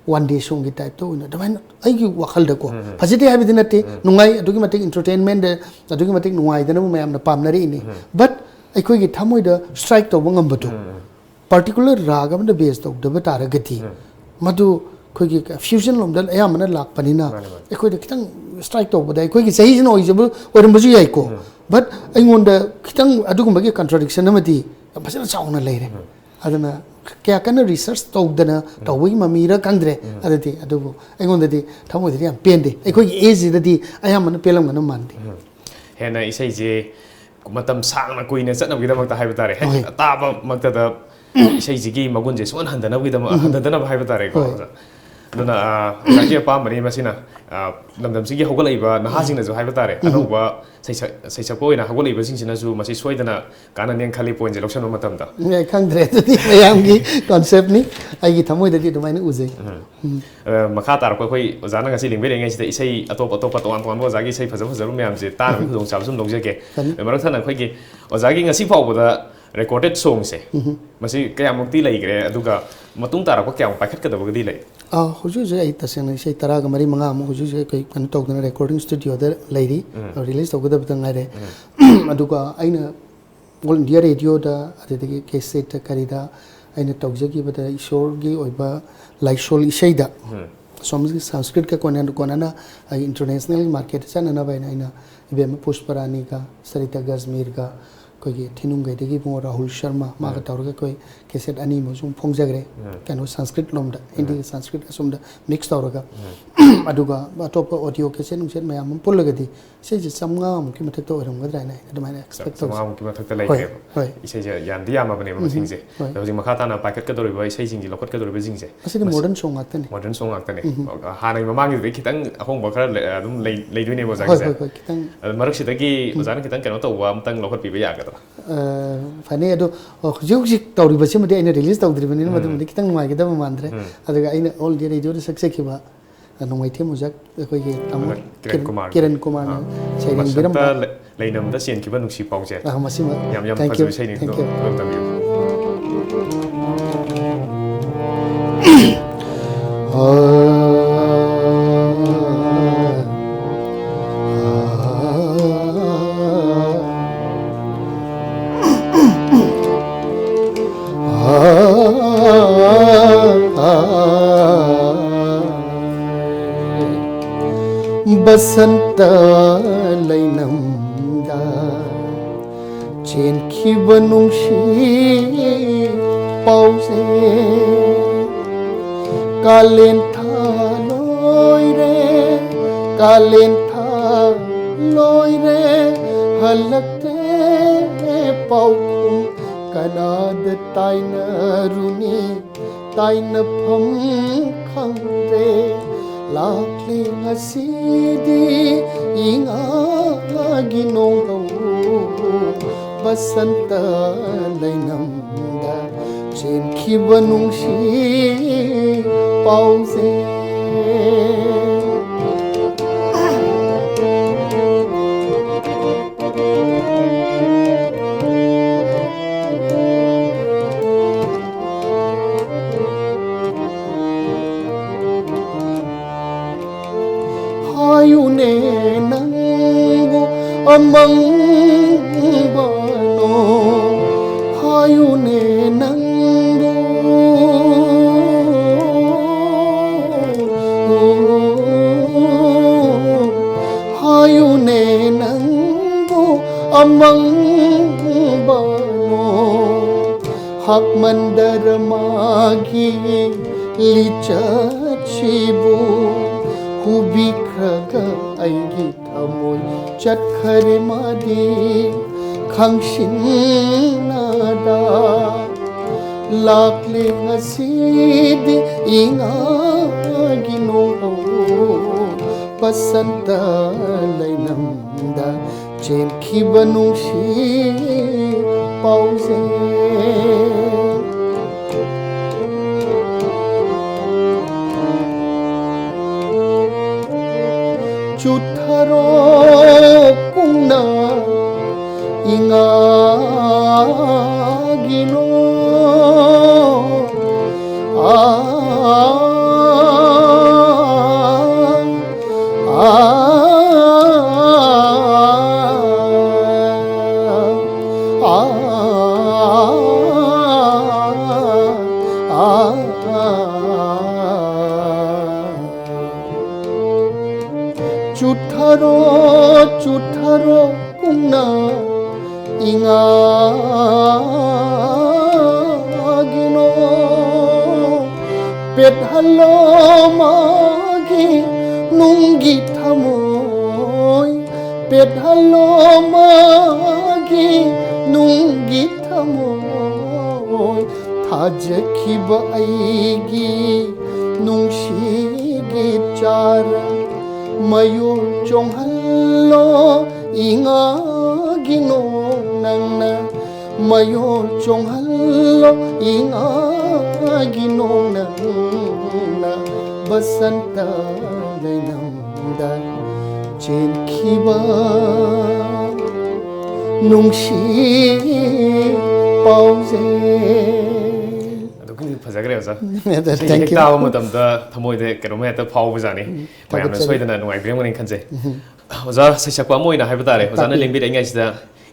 ꯋꯥꯟ ꯗꯦ ꯁꯣꯡꯒꯤ ꯇꯥꯏꯞꯇ ꯑꯣꯏꯅ ꯑꯗꯨꯃꯥꯏꯅ ꯑꯩꯒꯤ ꯋꯥꯈꯜꯗꯀꯣ, ꯐꯖꯗꯦ ꯍꯥꯏꯕꯗꯤ ꯅꯠꯇꯦ, ꯅꯨꯡꯉꯥꯏ, ꯑꯗꯨꯛꯀꯤ ꯃꯇꯤꯛ ꯏꯟꯇꯔꯇꯦꯟꯃꯦꯟꯗ ꯑꯗꯨꯛꯀꯤ ꯃꯇꯤꯛ ꯅꯨꯡꯉꯥꯏꯗꯅꯕ ꯃꯌꯥꯝꯅ ꯄꯥꯝꯅꯔꯛꯏꯅꯤ꯫ ꯕꯠ ꯑꯩꯈꯣꯏꯒꯤ ꯊꯃꯣꯏꯗ ꯁ꯭ꯇ꯭ꯔꯥꯏꯛ ꯇꯧꯕ ꯉꯝꯕꯗꯣ, ꯄꯥꯔꯇꯤꯀꯨꯂꯔ ꯔꯥꯒ ꯑꯃꯗ ꯕꯦꯖ ꯇꯧꯗꯕ ꯇꯥꯔꯒꯗꯤ, ꯃꯗꯨ ꯑꯩꯈꯣꯏꯒꯤ ꯐ꯭ꯌꯨꯖꯟ ꯂꯣꯝꯗ ꯑꯌꯥꯝꯕꯅ ꯂꯥꯛꯄꯅꯤꯅ, ꯑꯩꯈꯣꯏꯗ ꯈꯤꯇꯪ ꯁ꯭ꯇ꯭ꯔꯥꯏꯛ ꯇꯧꯕꯗ, ꯑꯩꯈꯣꯏꯒꯤ ꯆꯍꯤꯁꯤꯅ ꯑꯣꯏꯖꯕ ꯑꯣꯏꯔꯝꯕꯁꯨ ꯌꯥꯏꯀꯣ, ꯕꯠ ꯑꯩꯉꯣꯟꯗ ꯈꯤꯇꯪ ꯑꯗꯨꯒꯨꯝꯕꯒꯤ ꯀꯟꯇ꯭ꯔꯣꯗꯤꯛꯁꯟ ꯑꯃꯗꯤ ꯌꯥꯝ ꯐꯖꯅ ꯆꯥꯎꯅ ꯂꯩꯔꯦ꯫ ꯑꯗꯨꯅ ꯀꯌꯥ ꯀꯟꯅ ꯔꯤꯁꯔꯁ ꯇꯧꯗꯅ ꯇꯧꯕꯒꯤ ꯃꯃꯤꯔ ꯈꯪꯗ꯭ꯔꯦ꯫ ꯑꯗꯨꯗꯤ, ꯑꯗꯨꯕꯨ ꯑꯩꯉꯣꯟꯗꯗꯤ ꯊꯃꯣꯏꯗꯗꯤ ꯌꯥꯝ ꯄꯦꯟꯗꯦ꯫ ꯑꯩꯈꯣꯏꯒꯤ ꯑꯦꯖꯁꯤꯗꯗꯤ ꯑꯌꯥꯝꯕꯅ ꯄꯦꯜꯂꯝꯒꯅ ꯃꯥꯟꯗꯦ꯫ ꯍꯦꯟꯅ ꯏꯁꯩꯁꯦ ꯃꯇꯝ ꯁꯥꯡꯅ ꯀꯨꯏꯅ ꯆꯠꯅꯕꯒꯤꯗꯃꯛꯇ ꯍꯥꯏꯕ ꯇꯥꯔꯦ, ꯍꯦꯛ ꯍꯣꯏ꯫ ꯇꯥꯕꯃꯛꯇꯗ ꯏꯁꯩꯁꯤꯒꯤ ꯃꯒꯨꯟꯁꯦ ꯁꯨꯡꯍꯟ ꯍꯟꯗꯅꯕꯒꯤꯗꯃꯛ, ꯍꯟꯊꯗꯅꯕ ꯍꯥꯏꯕ ꯇꯥꯔꯦꯀꯣ꯫ ꯍꯣꯏ꯫ ꯑꯣꯖꯥ, ꯑꯗꯨꯅ, ꯑ, ꯑꯣꯖꯥꯒꯤ ꯑꯄꯥꯝꯕꯅꯤ ꯃꯁꯤꯅ꯫ ꯑ, ꯂꯝꯗꯝꯁꯤꯒꯤ ꯍꯧꯒꯠꯂꯛꯏꯕ ꯅꯍꯥꯁꯤꯡꯅꯁꯨ ꯍꯥꯏꯕ ꯇꯥꯔꯦ, ꯑꯅꯧꯕ ꯁꯩꯁꯛ-, ꯁꯩꯁꯛꯄ ꯑꯣꯏꯅ ꯍꯧꯒꯠꯂꯛꯏꯕꯁꯤꯡꯁꯤꯅꯁꯨ ꯃꯁꯤ ꯁꯣꯏꯗꯅ ꯀꯥꯟꯅꯅꯦꯅ ꯈꯜꯂꯤ, ꯄꯣꯏꯟꯁꯦ ꯂꯧꯁꯟꯕ ꯃꯇꯝꯗ꯫ ꯑꯦ, ꯈꯪꯗ꯭ꯔꯦ, ꯑꯗꯨꯗꯤ ꯃꯌꯥꯝꯒꯤ ꯀꯣꯟꯁꯦꯞꯅꯤ꯫ ꯑꯩꯒꯤ ꯊꯃꯣꯏꯗꯗꯤ ꯑꯗꯨꯃꯥꯏꯅ ꯎꯖꯩ꯫ ꯎꯝ꯫ ꯑ, ꯃꯈꯥ ꯇꯥꯔꯛꯄ ꯑꯩꯈꯣꯏ ꯑꯣꯖꯥꯅ ꯉꯁꯤ ꯂꯦꯡꯕꯤꯔꯛꯏꯉꯩꯁꯤꯗ ꯏꯁꯩ ꯑꯇꯣꯞ ꯑꯇꯣꯞꯄ ꯇꯣꯉꯥꯟ ꯇꯣꯉꯥꯟꯕ ꯑꯣꯖꯥꯒꯤ ꯏꯁꯩ ꯐꯖ ꯐꯖꯕ ꯃꯌꯥꯝꯁꯦ ꯇꯥꯅꯕꯒꯤ ꯈꯨꯗꯣꯡꯆꯥꯕꯁꯨ ꯑꯗꯨꯝ ꯂꯧꯖꯒꯦ꯫ ꯐꯅꯤ꯫ ꯑꯗꯨ ꯃꯔꯛ ꯊꯠꯅ ꯑꯩꯈꯣꯏꯒꯤ ꯑꯣꯖꯥꯒꯤ ꯉꯁꯤ ꯐꯥꯎꯕꯗ recorded songꯁꯦ ꯃꯁꯤ ꯀꯌꯥꯃꯨꯛꯇꯤ ꯂꯩꯈ꯭ꯔꯦ, ꯑꯗꯨꯒ ꯃꯇꯨꯡ ꯇꯥꯔꯛꯄ ꯀꯌꯥꯃꯨꯛ ꯄꯥꯏꯈꯠꯀꯗꯕꯒꯗꯤ ꯂꯩ? ꯑꯥ, ꯍꯧꯖꯤꯛ ꯍꯧꯖꯤꯛ ꯑꯩ ꯇꯁꯦꯡꯅ ꯏꯁꯩ ꯇꯔꯥꯒ ꯃꯔꯤ ꯃꯉꯥ ꯑꯃꯨꯛ ꯍꯧꯖꯤꯛ ꯍꯧꯖꯤꯛ ꯑꯩꯈꯣꯏ ꯀꯩꯅꯣ ꯇꯧꯗꯅ recording studioꯗ ꯂꯩꯔꯤ꯫ ꯎꯝ꯫ Release ꯇꯧꯒꯗꯕꯗ ꯉꯥꯏꯔꯦ꯫ ꯎꯝ꯫ ꯑꯗꯨꯒ ꯑꯩꯅ All India Radioꯗ, ꯑꯗꯨꯗꯒꯤ cassette ꯀꯔꯤꯗ ꯑꯩꯅ ꯇꯧꯖꯈꯤꯕꯗ ꯏꯁꯣꯔꯒꯤ ꯑꯣꯏꯕ ꯂꯥꯏꯁꯣꯟ ꯏꯁꯩꯗ ꯎꯝ꯫ ꯑꯁꯣꯝꯒꯤ ꯁꯪꯁꯀ꯭ꯔꯤꯠꯀ ꯀꯣꯟꯅ-, ꯀꯣꯟꯅꯅ ꯑꯩ international marketꯇ ꯆꯠꯅꯅꯕ ꯍꯥꯏꯅ ꯑꯩꯅ ꯏꯕꯦꯝꯃ ꯄꯨꯁꯄꯔꯥꯅꯤꯒ ꯁꯔꯤꯇꯥ ꯒꯖꯃꯤꯔꯒ ꯑꯩꯈꯣꯏꯒꯤ ꯊꯤꯅꯨꯡꯒꯩꯗꯒꯤ ꯏꯕꯨꯡꯉꯣ ꯔꯥꯍꯨꯜ ꯁꯔꯃ ꯃꯥꯒ ꯎꯝ꯫ ꯇꯧꯔꯒ ꯑꯩꯈꯣꯏ cassette ꯑꯅꯤ ꯑꯃꯁꯨ ꯐꯣꯡꯖꯈ꯭ꯔꯦ꯫ ꯎꯝ꯫ ꯀꯩꯅꯣ ꯁꯪꯁꯀ꯭ꯔꯤꯠ ꯂꯣꯝꯗ, ꯎꯝ꯫ ꯍꯤꯟꯗꯤꯒ ꯁꯪꯁꯀ꯭ꯔꯤꯠ ꯑꯁꯣꯝꯗ mix ꯇꯧꯔꯒ꯫ ꯎꯝ꯫ ꯑꯗꯨꯒ ꯑꯇꯣꯞꯄ audio cassette ꯅꯨꯡꯁꯦꯠ ꯃꯌꯥꯝ ꯑꯃ ꯄꯨꯜꯂꯒꯗꯤ ꯏꯁꯩꯁꯦ ꯆꯥꯝꯃꯉꯥꯃꯨꯛꯀꯤ ꯃꯊꯛꯇ ꯑꯣꯏꯔꯝꯒꯗ꯭ꯔꯥ ꯍꯥꯏꯅ ꯑꯩꯅ ꯑꯗꯨꯃꯥꯏꯅ expect ꯇꯧꯖꯩ꯫ ꯆꯥꯝꯃꯉꯥꯃꯨꯛꯀꯤ ꯃꯊꯛꯇ ꯍꯣꯏ, ꯂꯩꯈ꯭ꯔꯦꯕ꯫ ꯍꯣꯏ꯫ ꯏꯁꯩꯁꯦ ꯌꯥꯝꯗꯤ ꯌꯥꯝꯃꯕꯅꯦꯕ ꯎꯝ꯫ ꯃꯁꯤꯡꯁꯦ꯫ ꯍꯣꯏ꯫ ꯑꯗꯣ ꯍꯧꯖꯤꯛ ꯃꯈꯥ ꯇꯥꯅ ꯄꯥꯏꯈꯠꯀꯗꯧꯔꯤꯕ ꯏꯁꯩꯁꯤꯡꯁꯦ ꯂꯧꯈꯠꯀꯗꯧꯔꯤꯕꯁꯤꯡꯁꯦ ꯑꯁꯤꯗꯤ ꯃꯁꯤ modern song ꯉꯥꯛꯇꯅꯤ꯫ Modern song ꯉꯥꯛꯇꯅꯦ꯫ ꯎꯝ꯫ ꯍꯥꯟꯅꯒꯤ ꯃꯃꯥꯡꯒꯤꯗꯨꯗꯩ ꯈꯤꯇꯪ ꯑꯍꯣꯡꯕ ꯈꯔ ꯂꯩ-, ꯑꯗꯨꯝ ꯂꯩ-, ꯂꯩꯗꯣꯏꯅꯦꯕ ꯍꯣꯏ, ꯑꯣꯖꯥꯒꯤꯁꯦ꯫ ꯍꯣꯏ, ꯍꯣꯏ, ꯈꯤꯇꯪ꯫ ꯑꯗꯣ ꯃꯔꯛꯁꯤꯗꯒꯤ ꯎꯝ꯫ ꯑꯣꯖꯥꯅ ꯈꯤꯇꯪ ꯀꯩꯅꯣ ꯇꯧꯕ ꯑꯝꯇꯪ ꯂꯧꯈꯠꯄꯤꯕ ꯌꯥꯒꯗ꯭ꯔꯥ? ꯑ, ꯐꯅꯤ, ꯑꯗꯣ, ꯑ, ꯍꯧꯖꯤꯛ ꯍꯧꯖꯤꯛ ꯇꯧꯔꯤꯕꯁꯤꯃꯗꯤ ꯑꯩꯅ release ꯇꯧꯗ꯭ꯔꯤꯕꯅꯤꯅ ꯎꯝ꯫ ꯃꯗꯨꯃꯗꯤ ꯈꯤꯇꯪ ꯅꯨꯡꯉꯥꯏꯒꯗꯕ ꯃꯥꯟꯗ꯭ꯔꯦ꯫ ꯎꯝ꯫ ꯑꯗꯨꯒ ꯑꯩꯅ All India Radioꯗ ꯁꯛꯆꯈꯤꯕ, ꯑ, ꯅꯣꯡꯃꯩꯊꯦꯝ ꯑꯣꯖꯥ ꯑꯩꯈꯣꯏꯒꯤ ꯇꯥꯃꯣ ꯑꯗ ꯀꯤꯔꯟ ꯀꯤꯔꯟ, ꯀꯨꯃꯥꯔ꯫ ꯀꯤꯔꯟ ꯀꯨꯃꯥꯔꯅ ꯑꯥ꯫ ꯁꯩꯔꯦꯡꯕꯤꯔꯝꯕ꯫ ꯃꯁꯛꯇ ꯂꯩ-, ꯂꯩꯅꯝꯗ ꯆꯦꯟꯈꯤꯕ ꯅꯨꯡꯁꯤ ꯄꯥꯎꯖꯦꯜ꯫ ꯑꯥ, ꯃꯁꯤꯃ ꯌꯥꯝ, ꯌꯥꯝ thank ꯐꯖꯕ you, ꯏꯁꯩꯅꯤ꯫ Thank you꯫ ꯑꯗꯨꯝ ꯇꯝꯕꯤꯌꯨ꯫ ꯕꯁꯟꯇ ꯂꯩꯅꯝꯗ ꯆꯦꯟꯈꯤꯕ ꯅꯨꯡꯁꯤ ꯄꯥꯎꯖꯦꯜ꯫ ꯀꯥꯂꯦꯟ ꯊꯥ ꯂꯣꯏꯔꯦ, ꯀꯥꯂꯦꯟ ꯊꯥ ꯂꯣꯏꯔꯦ, ꯍꯜꯂꯛꯇꯦ ꯄꯥꯎꯈꯨꯝ ꯀꯅꯥꯗ ꯇꯥꯏꯅꯔꯨꯅꯤ? ꯇꯥꯏꯅꯐꯝ ꯈꯪꯗ꯭ꯔꯦ꯫ ꯂꯥꯛꯂꯦ ꯉꯁꯤꯗꯤ ꯏꯉꯥꯒꯤ ꯅꯣꯡꯍꯧ ꯕꯁꯟꯇ ꯂꯩꯅꯝꯗ ꯆꯦꯟꯈꯤꯕ ꯅꯨꯡꯁꯤ ꯄꯥꯎꯖꯦꯜ꯫ ꯍꯥꯏꯌꯨꯅꯦ ꯅꯪꯕꯨ ꯑꯃꯪꯕꯅꯣ, ꯍꯥꯏꯌꯨꯅꯦ ꯅꯪꯕꯨ꯫ ꯍꯥꯏꯌꯨꯅꯦ ꯅꯪꯕꯨ ꯑꯃꯪꯕꯅꯣ, ꯍꯥꯛꯃꯟꯗꯔ ꯃꯥꯒꯤ ꯂꯤꯆꯠꯁꯤꯕꯨ꯫ ꯍꯨꯕꯤꯈ꯭ꯔꯒ ꯑꯩꯒꯤ ꯊꯃꯣꯏ ꯆꯠꯈꯔꯦ ꯃꯥꯗꯤ ꯈꯪꯁꯤꯟꯅꯗ꯫ ꯂꯥꯛꯂꯦ ꯉꯁꯤꯗꯤ ꯏꯉꯥꯒꯤ ꯅꯣꯡꯍꯧ ꯕꯁꯟꯇ ꯂꯩꯅꯝꯗ ꯆꯦꯟꯈꯤꯕ ꯅꯨꯡꯁꯤ ꯄꯥꯎꯖꯦꯜ꯫ ꯆꯨꯊꯔꯣ ꯀꯨꯡꯅ ꯏꯉꯥꯒꯤꯅꯣ꯫ ꯑꯥ, ꯑꯥ, ꯑꯥ, ꯑꯥ꯫ ꯆꯨꯊꯔꯣ, ꯆꯨꯊꯔꯣ ꯀꯨꯡꯅ ꯏꯉꯥꯒꯤꯅꯣ꯫ ꯄꯦꯠꯍꯜꯂꯣ ꯃꯥꯒꯤ ꯅꯨꯡꯒꯤ ꯊꯃꯣꯏ, ꯄꯦꯠꯍꯜꯂꯣ ꯃꯥꯒꯤ ꯅꯨꯡꯒꯤ ꯊꯃꯣꯏ꯫ ꯊꯥ ꯊꯥꯖꯈꯤꯕ ꯑꯩꯒꯤ ꯅꯨꯡꯁꯤꯒꯤ ꯆꯥꯔ ꯃꯌꯣꯜ ꯆꯣꯡꯍꯜꯂꯣ ꯏꯉꯥꯒꯤ ꯅꯣꯡ ꯅꯪꯅ, ꯃꯌꯣꯜ ꯆꯣꯡꯍꯜꯂꯣ ꯏꯉꯥꯒꯤ ꯅꯣꯡ ꯅꯪꯅ, ꯕꯁꯟꯇ ꯂꯩꯅꯝꯗ ꯆꯦꯟꯈꯤꯕ ꯅꯨꯡꯁꯤ ꯄꯥꯎꯖꯦꯜ꯫ ꯑꯗꯨꯛꯀꯤ ꯃꯇꯤꯛ ꯐꯖꯈ꯭ꯔꯦ ꯑꯣꯖꯥ꯫ Thank you. ꯏꯁꯩꯁꯦ ꯍꯦꯛ ꯇꯥꯕ ꯃꯇꯝꯗ ꯊꯃꯣꯏꯗ ꯀꯩꯅꯣꯝꯃ ꯍꯦꯛꯇ ꯐꯥꯎꯕꯖꯥꯠꯅꯤ꯫ ꯎꯝ, ꯃꯌꯥꯝꯅ ꯊꯥꯒꯠꯆꯔꯤ꯫ ꯁꯣꯏꯗꯅ ꯅꯨꯡꯉꯥꯏꯕꯤꯔꯝꯒꯅꯤ ꯈꯟꯖꯩ꯫ ꯎꯝ꯫ ꯑꯣꯖꯥ, ꯁꯩꯁꯛꯄ ꯑꯃ ꯑꯣꯏꯅ ꯍꯥꯏꯕ ꯇꯥꯔꯦ, ꯑꯣꯖꯥꯅ ꯇꯥꯛꯄꯤꯌꯨ꯫ ꯂꯦꯡꯕꯤꯔꯛꯏꯉꯩꯁꯤꯗ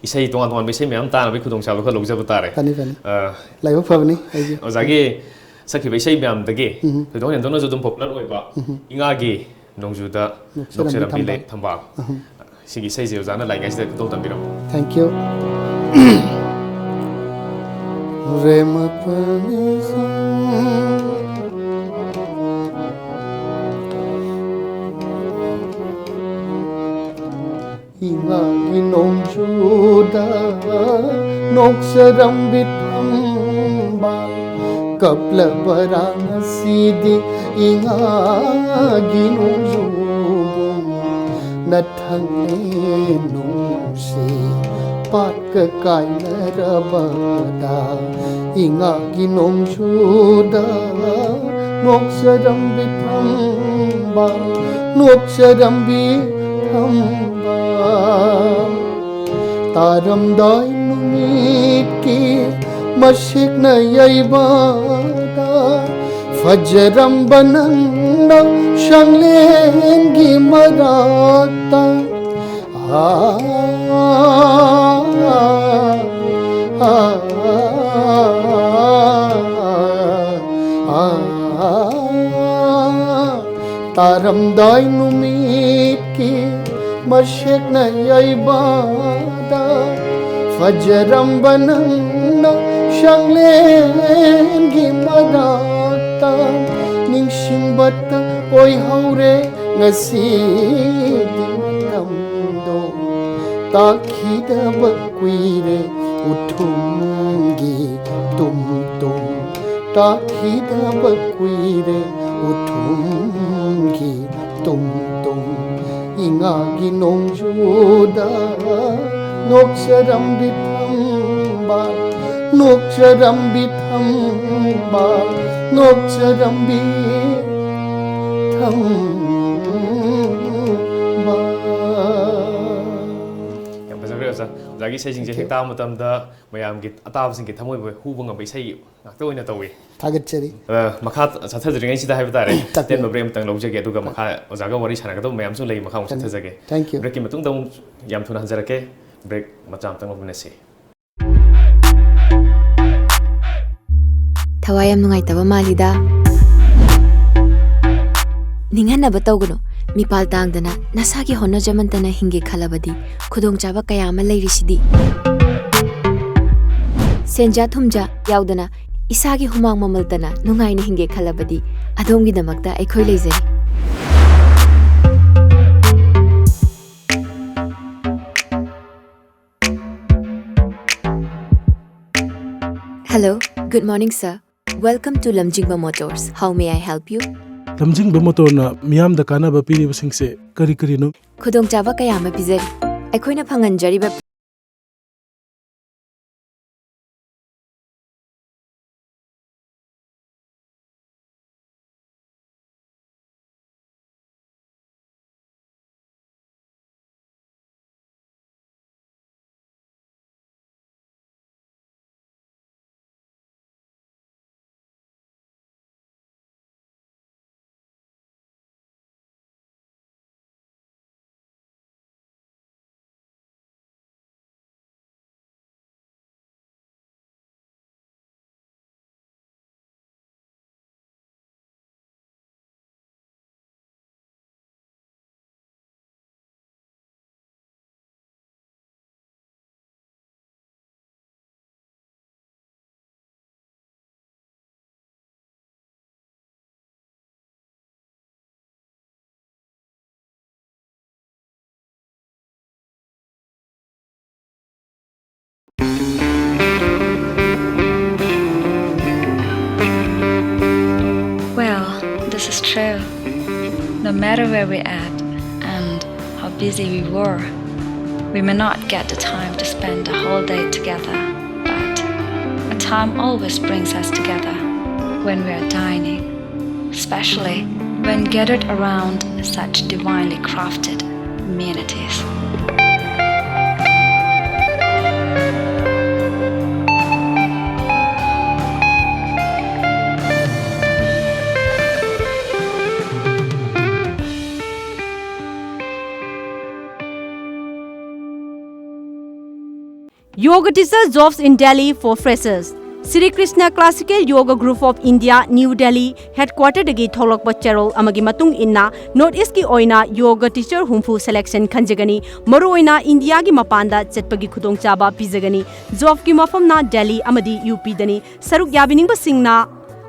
ꯏꯁꯩ ꯇꯣꯉꯥꯟ ꯇꯣꯉꯥꯟꯕ ꯏꯁꯩ ꯃꯌꯥꯝ ꯇꯥꯅꯕꯒꯤ ꯈꯨꯗꯣꯡꯆꯥꯕ ꯈꯔ ꯂꯧꯖꯕ ꯇꯥꯔꯦ꯫ ꯐꯅꯤ, ꯐꯅꯤ꯫ ꯑ, ꯂꯥꯏꯕꯛ ꯐꯕꯅꯤ ꯑꯩꯒꯤ꯫ ꯑꯣꯖꯥꯒꯤ ꯁꯛꯈꯤꯕ ꯏꯁꯩ ꯃꯌꯥꯝꯗꯒꯤ ꯎꯝ꯫ ꯊꯣꯏꯗꯣꯛ ꯍꯦꯟꯗꯣꯛꯅꯁꯨ ꯑꯗꯨꯝ popular ꯑꯣꯏꯕ ꯎꯝ꯫ ꯏꯉꯥꯒꯤ ꯅꯣꯡꯖꯨꯗ ꯅꯣꯛꯆꯔꯝꯕꯤ ꯅꯣꯛꯆꯔꯝꯕꯤ ꯊꯝꯕꯥꯜ꯫ ꯂꯩ ꯊꯝꯕꯥꯜ꯫ ꯎꯝ꯫ ꯁꯤꯒꯤ ꯏꯁꯩꯁꯦ ꯑꯣꯖꯥꯅ ꯂꯥꯛꯏꯉꯩꯁꯤꯗ ꯈꯨꯗꯣꯜ ꯇꯝꯕꯤꯔꯝꯃꯨ꯫ Thank you꯫ ꯔꯦꯃꯄꯅꯤꯁꯥ꯫ ꯏꯉꯥꯒꯤ ꯅꯣꯡꯖꯨꯗ ꯅꯣꯛꯆꯔꯝꯕꯤ ꯊꯝꯕꯥꯜ, ꯀꯞꯂꯕꯔꯥ ꯉꯁꯤꯗꯤ ꯏꯉꯥꯒꯤ ꯅꯣꯡꯖꯨꯕꯨ? ꯅꯊꯪꯂꯦ ꯅꯨꯡꯁꯤ ꯄꯥꯠꯀ ꯀꯥꯏꯅꯔꯕꯗ, ꯏꯉꯥꯒꯤ ꯅꯣꯡꯖꯨꯗ ꯅꯣꯛꯆꯔꯝꯕꯤ ꯊꯝꯕꯥꯜ, ꯅꯣꯛꯆꯔꯝꯕꯤ ꯊꯝꯕꯥꯜ꯫ ꯇꯥꯔꯝꯗꯥꯏ ꯅꯨꯃꯤꯠꯀꯤ ꯃꯁꯦꯛꯅ ꯌꯩꯕꯗ, ꯐꯖꯔꯝꯕ ꯅꯪꯅ ꯁꯪꯂꯦꯟꯒꯤ ꯃꯔꯛꯇ꯫ ꯇꯥꯔꯝꯗꯥꯏ ꯅꯨꯃꯤꯠꯀꯤ ꯃꯁꯦꯛꯅ ꯌꯩꯕꯗ, ꯐꯖꯔꯝꯕ ꯅꯪꯅ ꯁꯪꯂꯦꯟꯒꯤ ꯃꯔꯛꯇ꯫ ꯅꯤꯡꯁꯤꯡꯕꯇ ꯑꯣꯏꯍꯧꯔꯦ ꯉꯁꯤꯗꯤ ꯃꯇꯝꯗꯣ, ꯇꯥꯈꯤꯗꯕ ꯀꯨꯏꯔꯦ ꯎꯊꯨꯝꯒꯤ ꯇꯨꯝ ꯇꯨꯝ ꯇꯥꯈꯤꯗꯕ ꯀꯨꯏꯔꯦ꯫ ꯎꯊꯨꯝꯒꯤ ꯇꯨꯝ ꯇꯨꯝ ꯏꯉꯥꯒꯤ ꯅꯣꯡꯖꯨꯗ ꯅꯣꯛꯆꯔꯝꯕꯤ ꯊꯝꯕꯥꯜ, ꯅꯣꯛꯆꯔꯝꯕꯤ ꯊꯝꯕꯥꯜ, ꯅꯣꯛꯆꯔꯝꯕꯤ ꯊꯝꯕꯥꯜ꯫ ꯌꯥꯝ ꯐꯖꯈ꯭ꯔꯦ ꯑꯣꯖꯥ꯫ ꯑꯣꯖꯥꯒꯤ ꯏꯁꯩꯁꯤꯡꯁꯦ Thank you. ꯍꯦꯛ ꯇꯥꯕ ꯃꯇꯝꯗ ꯃꯌꯥꯝꯒꯤ, ꯑꯇꯥꯕꯁꯤꯡꯒꯤ ꯊꯃꯣꯏꯕꯨ ꯍꯨꯕ ꯉꯝꯕ ꯏꯁꯩ ꯉꯥꯛꯇ ꯑꯣꯏꯅ ꯇꯧꯏ꯫ ꯊꯥꯒꯠꯆꯔꯤ꯫ ꯑ, ꯃꯈꯥ ꯆꯠꯊꯗ꯭ꯔꯤꯉꯩꯁꯤꯗ ꯍꯥꯏꯕ ꯇꯥꯔꯦ, ꯇꯥꯛꯄꯤꯌꯨ꯫ ꯑꯇꯦꯟꯕ break ꯑꯃꯇꯪ ꯂꯧꯖꯒꯦ, ꯑꯗꯨꯒ ꯃꯈꯥ ꯑꯣꯖꯥꯒ ꯋꯥꯔꯤ ꯁꯥꯟꯅꯒꯗꯕ ꯃꯌꯥꯝꯁꯨ ꯂꯩ, ꯃꯈꯥ ꯑꯃꯨꯛ ꯆꯠꯊꯖꯒꯦ꯫ Thank you. Breakꯀꯤ ꯃꯇꯨꯡꯗ ꯑꯃꯨꯛ ꯌꯥꯝ ꯊꯨꯅ ꯍꯟꯖꯔꯛꯀꯦ꯫ Break ꯃꯆꯥ ꯑꯃꯇꯪ ꯂꯧꯃꯤꯟꯅꯁꯤ꯫ ꯊꯋꯥꯏ ꯌꯥꯝ ꯅꯨꯡꯉꯥꯏꯇꯕ ꯃꯥꯜꯂꯤꯗ꯫ ꯅꯤꯡꯍꯟꯅꯕ ꯇꯧꯒꯅꯨ꯫ ꯃꯤꯄꯥꯜ ꯇꯥꯡꯗꯅ ꯅꯁꯥꯒꯤ ꯍꯣꯠꯅꯖꯃꯟꯇꯅ ꯍꯤꯡꯒꯦ ꯈꯜꯂꯕꯗꯤ ꯈꯨꯗꯣꯡꯆꯥꯕ ꯀꯌꯥ ꯑꯃ ꯂꯩꯔꯤꯁꯤꯗꯤ꯫ ꯁꯦꯟꯖꯥ ꯊꯨꯝꯖꯥ ꯌꯥꯎꯗꯅ ꯏꯁꯥꯒꯤ ꯍꯨꯃꯥꯡ ꯃꯃꯜꯇꯅ ꯅꯨꯡꯉꯥꯏꯅ ꯍꯤꯡꯒꯦ ꯈꯜꯂꯕꯗꯤ ꯑꯗꯣꯝꯒꯤꯗꯃꯛꯇ ꯑꯩꯈꯣꯏ ꯂꯩꯖꯔꯤ꯫ Hello, good morning, sir. Welcome to Lamjingba Motors. How may I help you? ꯂꯝꯖꯤꯡꯕ ꯃꯣꯇꯣꯔꯅ ꯃꯤꯌꯥꯝꯗ ꯀꯥꯟꯅꯕ ꯄꯤꯔꯤꯕꯁꯤꯡꯁꯦ ꯀꯔꯤ ꯀꯔꯤꯅꯣ? ꯈꯨꯗꯣꯡꯆꯥꯕ ꯀꯌꯥ ꯑꯃ ꯄꯤꯖꯔꯤ꯫ ꯑꯩꯈꯣꯏꯅ ꯐꯪꯍꯟꯖꯔꯤꯕ True. No matter where we're at and how busy we were, we may not get the time to spend the whole day together, but a time always brings us together when we are dining, especially when gathered around such divinely crafted amenities. Yoga teacher jobs in Delhi for freshers. Sri Krishna Classical Yoga Group of India, New Delhi headquarter ꯗꯒꯤ ꯊꯣꯛꯂꯛꯄ ꯆꯦꯔꯣꯜ ꯑꯃꯒꯤ ꯃꯇꯨꯡ ꯏꯟꯅ, North East ꯀꯤ ꯑꯣꯏꯅ yoga teacher ꯍꯨꯝꯐꯨ selection ꯈꯟꯖꯒꯅꯤ꯫ ꯃꯔꯨꯑꯣꯏꯅ ꯏꯟꯗꯤꯌꯥꯒꯤ ꯃꯄꯥꯟꯗ ꯆꯠꯄꯒꯤ ꯈꯨꯗꯣꯡꯆꯥꯕ ꯄꯤꯖꯒꯅꯤ꯫ Job ꯀꯤ ꯃꯐꯝꯅ ꯗꯦꯜꯂꯤ ꯑꯃꯗꯤ ꯌꯨ ꯄꯤꯗꯅꯤ꯫ ꯁꯔꯨꯛ ꯌꯥꯕꯤꯅꯤꯡꯕꯁꯤꯡꯅ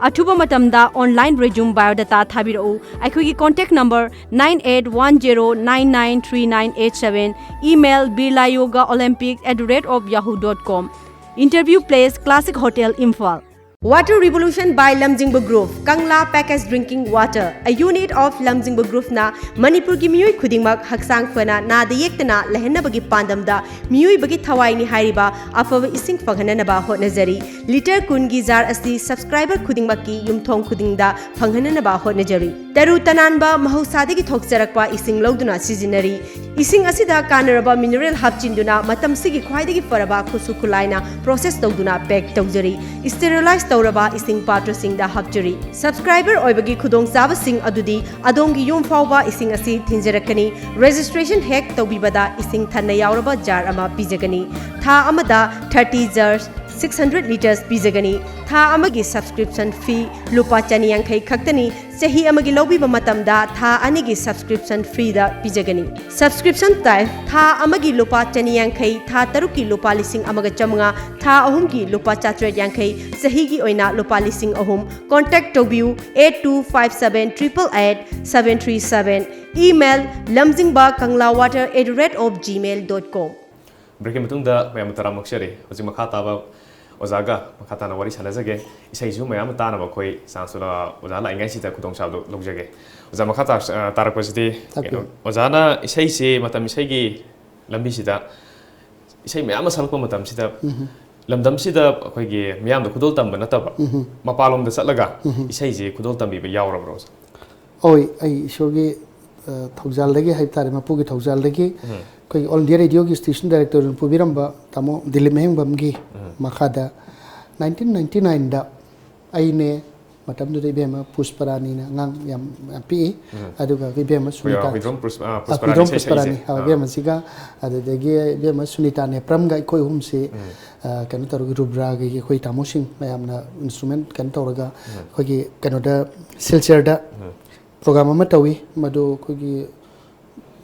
ꯑꯊꯨꯕ ꯃꯇꯝꯗ online resume biodata ꯊꯥꯕꯤꯔꯛꯎ꯫ ꯑꯩꯈꯣꯏꯒꯤ contact number nine eight one zero nine nine three nine eight seven, email birla yoga olympic at the rate of yahoo dot com. Interview place, Classic Hotel, Imphal. Water Revolution by Lamjingba Group, Kangla Packaged Drinking Water, a unit of Lamjingba Group ꯅ ꯃꯅꯤꯄꯨꯔꯒꯤ ꯃꯤꯑꯣꯏ ꯈꯨꯗꯤꯡꯃꯛ ꯍꯛꯆꯥꯡ ꯐꯅ, ꯅꯥꯗ ꯌꯦꯛꯇꯅ ꯂꯩꯍꯟꯅꯕꯒꯤ ꯄꯥꯟꯗꯝꯗ ꯃꯤꯑꯣꯏꯕꯒꯤ ꯊꯋꯥꯏꯅꯤ ꯍꯥꯏꯔꯤꯕ ꯑꯐꯕ ꯏꯁꯤꯡ ꯐꯪꯍꯟꯅꯅꯕ ꯍꯣꯠꯅꯖꯔꯤ꯫ Litre ꯀꯨꯟꯒꯤ jar ꯑꯁꯤ subscriber ꯈꯨꯗꯤꯡꯃꯛꯀꯤ ꯌꯨꯝꯊꯣꯡ ꯈꯨꯗꯤꯡꯗ ꯐꯪꯍꯟꯅꯅꯕ ꯍꯣꯠꯅꯖꯔꯤ꯫ ꯇꯔꯨ ꯇꯅꯥꯟꯕ ꯃꯍꯧꯁꯥꯗꯒꯤ ꯊꯣꯛꯆꯔꯛꯄ ꯏꯁꯤꯡ ꯂꯧꯗꯨꯅ ꯁꯤꯖꯤꯟꯅꯔꯤ꯫ ꯏꯁꯤꯡ ꯑꯁꯤꯗ ꯀꯥꯟꯅꯔꯕ mineral ꯍꯥꯞꯆꯤꯟꯗꯨꯅ ꯃꯇꯝꯁꯤꯒꯤ ꯈ꯭ꯋꯥꯏꯗꯒꯤ ꯐꯔꯕ ꯈꯨꯠꯁꯨ ꯈꯨꯠꯂꯥꯏꯅ process ꯇꯧꯗꯨꯅ pack ꯇꯧꯖꯔꯤ꯫ Sterilize ꯇꯧꯔꯕ ꯏꯁꯤꯡ ꯄꯥꯇ꯭ꯔꯁꯤꯡꯗ ꯍꯥꯞꯆꯔꯤ꯫ Subscriber ꯑꯣꯏꯕꯒꯤ ꯈꯨꯗꯣꯡꯆꯥꯕꯁꯤꯡ ꯑꯗꯨꯗꯤ ꯑꯗꯣꯝꯒꯤ ꯌꯨꯝ ꯐꯥꯎꯕ ꯏꯁꯤꯡ ꯑꯁꯤ ꯊꯤꯟꯖꯔꯛꯀꯅꯤ꯫ Registration ꯍꯦꯛ ꯇꯧꯕꯤꯕꯗ ꯏꯁꯤꯡ ꯊꯟꯅ ꯌꯥꯎꯔꯕ jar ꯑꯃ ꯄꯤꯖꯒꯅꯤ꯫ ꯊꯥ ꯑꯃꯗ thirty jars, six hundred litres ꯄꯤꯖꯒꯅꯤ꯫ ꯊꯥ ꯑꯃꯒꯤ subscription fee ꯂꯨꯄꯥ ꯆꯅꯤ ꯌꯥꯡꯈꯩ ꯈꯛꯇꯅꯤ꯫ ꯆꯍꯤ ꯑꯃꯒꯤ ꯂꯧꯕꯤꯕ ꯃꯇꯝꯗ ꯊꯥ ꯑꯅꯤꯒꯤ subscription free ꯗ ꯄꯤꯖꯒꯅꯤ꯫ Subscription type: ꯊꯥ ꯑꯃꯒꯤ ꯂꯨꯄꯥ ꯆꯅꯤ ꯌꯥꯡꯈꯩ, ꯊꯥ ꯇꯔꯨꯛꯀꯤ ꯂꯨꯄꯥ ꯂꯤꯁꯤꯡ ꯑꯃꯒ ꯆꯥꯃꯉꯥ, ꯊꯥ ꯑꯍꯨꯝꯒꯤ ꯂꯨꯄꯥ ꯆꯥꯇ꯭ꯔꯦꯠ ꯌꯥꯡꯈꯩ, ꯆꯍꯤꯒꯤ ꯑꯣꯏꯅ ꯂꯨꯄꯥ ꯂꯤꯁꯤꯡ ꯑꯍꯨꯝ꯫ Contact ꯇꯧꯕꯤꯌꯨ eight two five seven triple eight seven three seven꯫ Email: lamjingba kangla water at the rate of gmail dot com꯫ Break ꯀꯤ ꯃꯇꯨꯡꯗ ꯃꯌꯥꯝꯕꯨ ꯇꯔꯥꯝꯅ ꯑꯣꯛꯆꯔꯤ꯫ ꯍꯧꯖꯤꯛ ꯃꯈꯥ ꯇꯥꯕ ꯑꯣꯖꯥꯒ ꯃꯈꯥ ꯇꯥꯅ ꯋꯥꯔꯤ ꯁꯥꯟꯅꯖꯒꯦ꯫ ꯏꯁꯩꯁꯨ ꯃꯌꯥꯝ ꯑꯃ ꯇꯥꯅꯕ ꯑꯩꯈꯣꯏ ꯆꯥꯟꯁꯇꯣ ꯂ-, ꯑꯣꯖꯥ ꯂꯥꯛꯏꯉꯩꯁꯤꯗ ꯈꯨꯗꯣꯡꯆꯥꯕꯗꯣ ꯂꯧꯖꯒꯦ꯫ ꯑꯣꯖꯥ, ꯃꯈꯥ ꯇꯥ-, ꯑ, ꯇꯥꯔꯛꯄꯁꯤꯗꯤ, ꯇꯥꯛꯄꯤꯌꯨ꯫ ꯀꯩꯅꯣ, ꯑꯣꯖꯥꯅ ꯏꯁꯩꯁꯦ ꯃꯇꯝ ꯏꯁꯩꯒꯤ ꯂꯝꯕꯤꯁꯤꯗ ꯏꯁꯩ ꯃꯌꯥꯝ ꯑꯃ ꯁꯛꯂꯛꯄ ꯃꯇꯝꯁꯤꯗ, ꯎꯝꯍꯨꯝ꯫ ꯂꯝꯗꯝꯁꯤꯗ ꯑꯩꯈꯣꯏꯒꯤ ꯃꯤꯌꯥꯝꯗ ꯈꯨꯗꯣꯜ ꯇꯝꯕ ꯅꯠꯇꯕ, ꯎꯝꯍꯨꯝ꯫ ꯃꯄꯥꯟꯂꯣꯝꯗ ꯆꯠꯂꯒ ꯎꯝꯍꯨꯝ꯫ ꯏꯁꯩꯁꯦ ꯈꯨꯗꯣꯜ ꯇꯝꯕꯤꯕ ꯌꯥꯎꯔꯕ꯭ꯔꯣ, ꯑꯣꯖꯥ? ꯍꯣꯏ, ꯑꯩ ꯏꯁꯣꯔꯒꯤ, ꯑ, ꯊꯧꯖꯥꯜꯗꯒꯤ ꯍꯥꯏꯕ ꯇꯥꯔꯦ, ꯃꯄꯨꯒꯤ ꯊꯧꯖꯥꯜꯗꯒꯤ ꯎꯝ꯫ ꯑꯩꯈꯣꯏꯒꯤ All India Radio ꯒꯤ station director ꯑꯣꯏꯅ ꯄꯨꯕꯤꯔꯝꯕ ꯇꯥꯃꯣ ꯗꯤꯂꯤꯞ ꯃꯍꯦꯡꯕꯝꯒꯤ ꯎꯝ꯫ ꯃꯈꯥꯗ nineteen ninety nine ꯗ ꯑꯩꯅꯦ, ꯃꯇꯝꯗꯨꯗ ꯏꯕꯦꯝꯃ ꯄꯨꯁꯄꯔꯥꯅꯤꯅ ꯑꯉꯥꯡ ꯌꯥꯝ, ꯌꯥꯝ ꯄꯤꯛꯏ꯫ ꯎꯝ꯫ ꯑꯗꯨꯒ ꯏꯕꯦꯝꯃ ꯑꯩꯈꯣꯏ ꯁꯨꯅꯤꯇꯥ, ꯍꯨꯏꯗ꯭ꯔꯣꯝ ꯄꯨꯁ-, ꯑ, ꯑ, ꯄꯨꯁꯄꯔꯥꯅꯤ ꯍꯨꯏꯗ꯭ꯔꯣꯝ ꯏꯁꯩ ꯄꯨꯁꯄꯔꯥꯅꯤ, ꯁꯛꯏꯁꯦ꯫ ꯑ, ꯑꯥ꯫ ꯏꯕꯦꯝꯃꯁꯤꯒ, ꯑꯗꯨꯗꯒꯤ ꯏꯕꯦꯝꯃ ꯁꯨꯅꯤꯇꯥ ꯅꯦꯄ꯭ꯔꯝꯒ ꯑꯩꯈꯣꯏ ꯑꯍꯨꯝꯁꯤ, ꯎꯝ꯫ ꯑ, ꯀꯩꯅꯣ ꯇꯧꯔꯒ ꯔꯨꯕ꯭ꯔꯥꯒꯤ ꯑꯩꯈꯣꯏ ꯇꯥꯃꯣꯁꯤꯡ ꯃꯌꯥꯝꯅ instrument ꯀꯩꯅꯣ ꯇꯧꯔꯒ ꯎꯝ꯫ ꯑꯩꯈꯣꯏꯒꯤ ꯀꯩꯅꯣꯗ, ꯁꯤꯜꯆꯔꯗ ꯎꯝ꯫ program ꯑꯃ ꯇꯧꯏ꯫ ꯃꯗꯨ ꯑꯩꯈꯣꯏꯒꯤ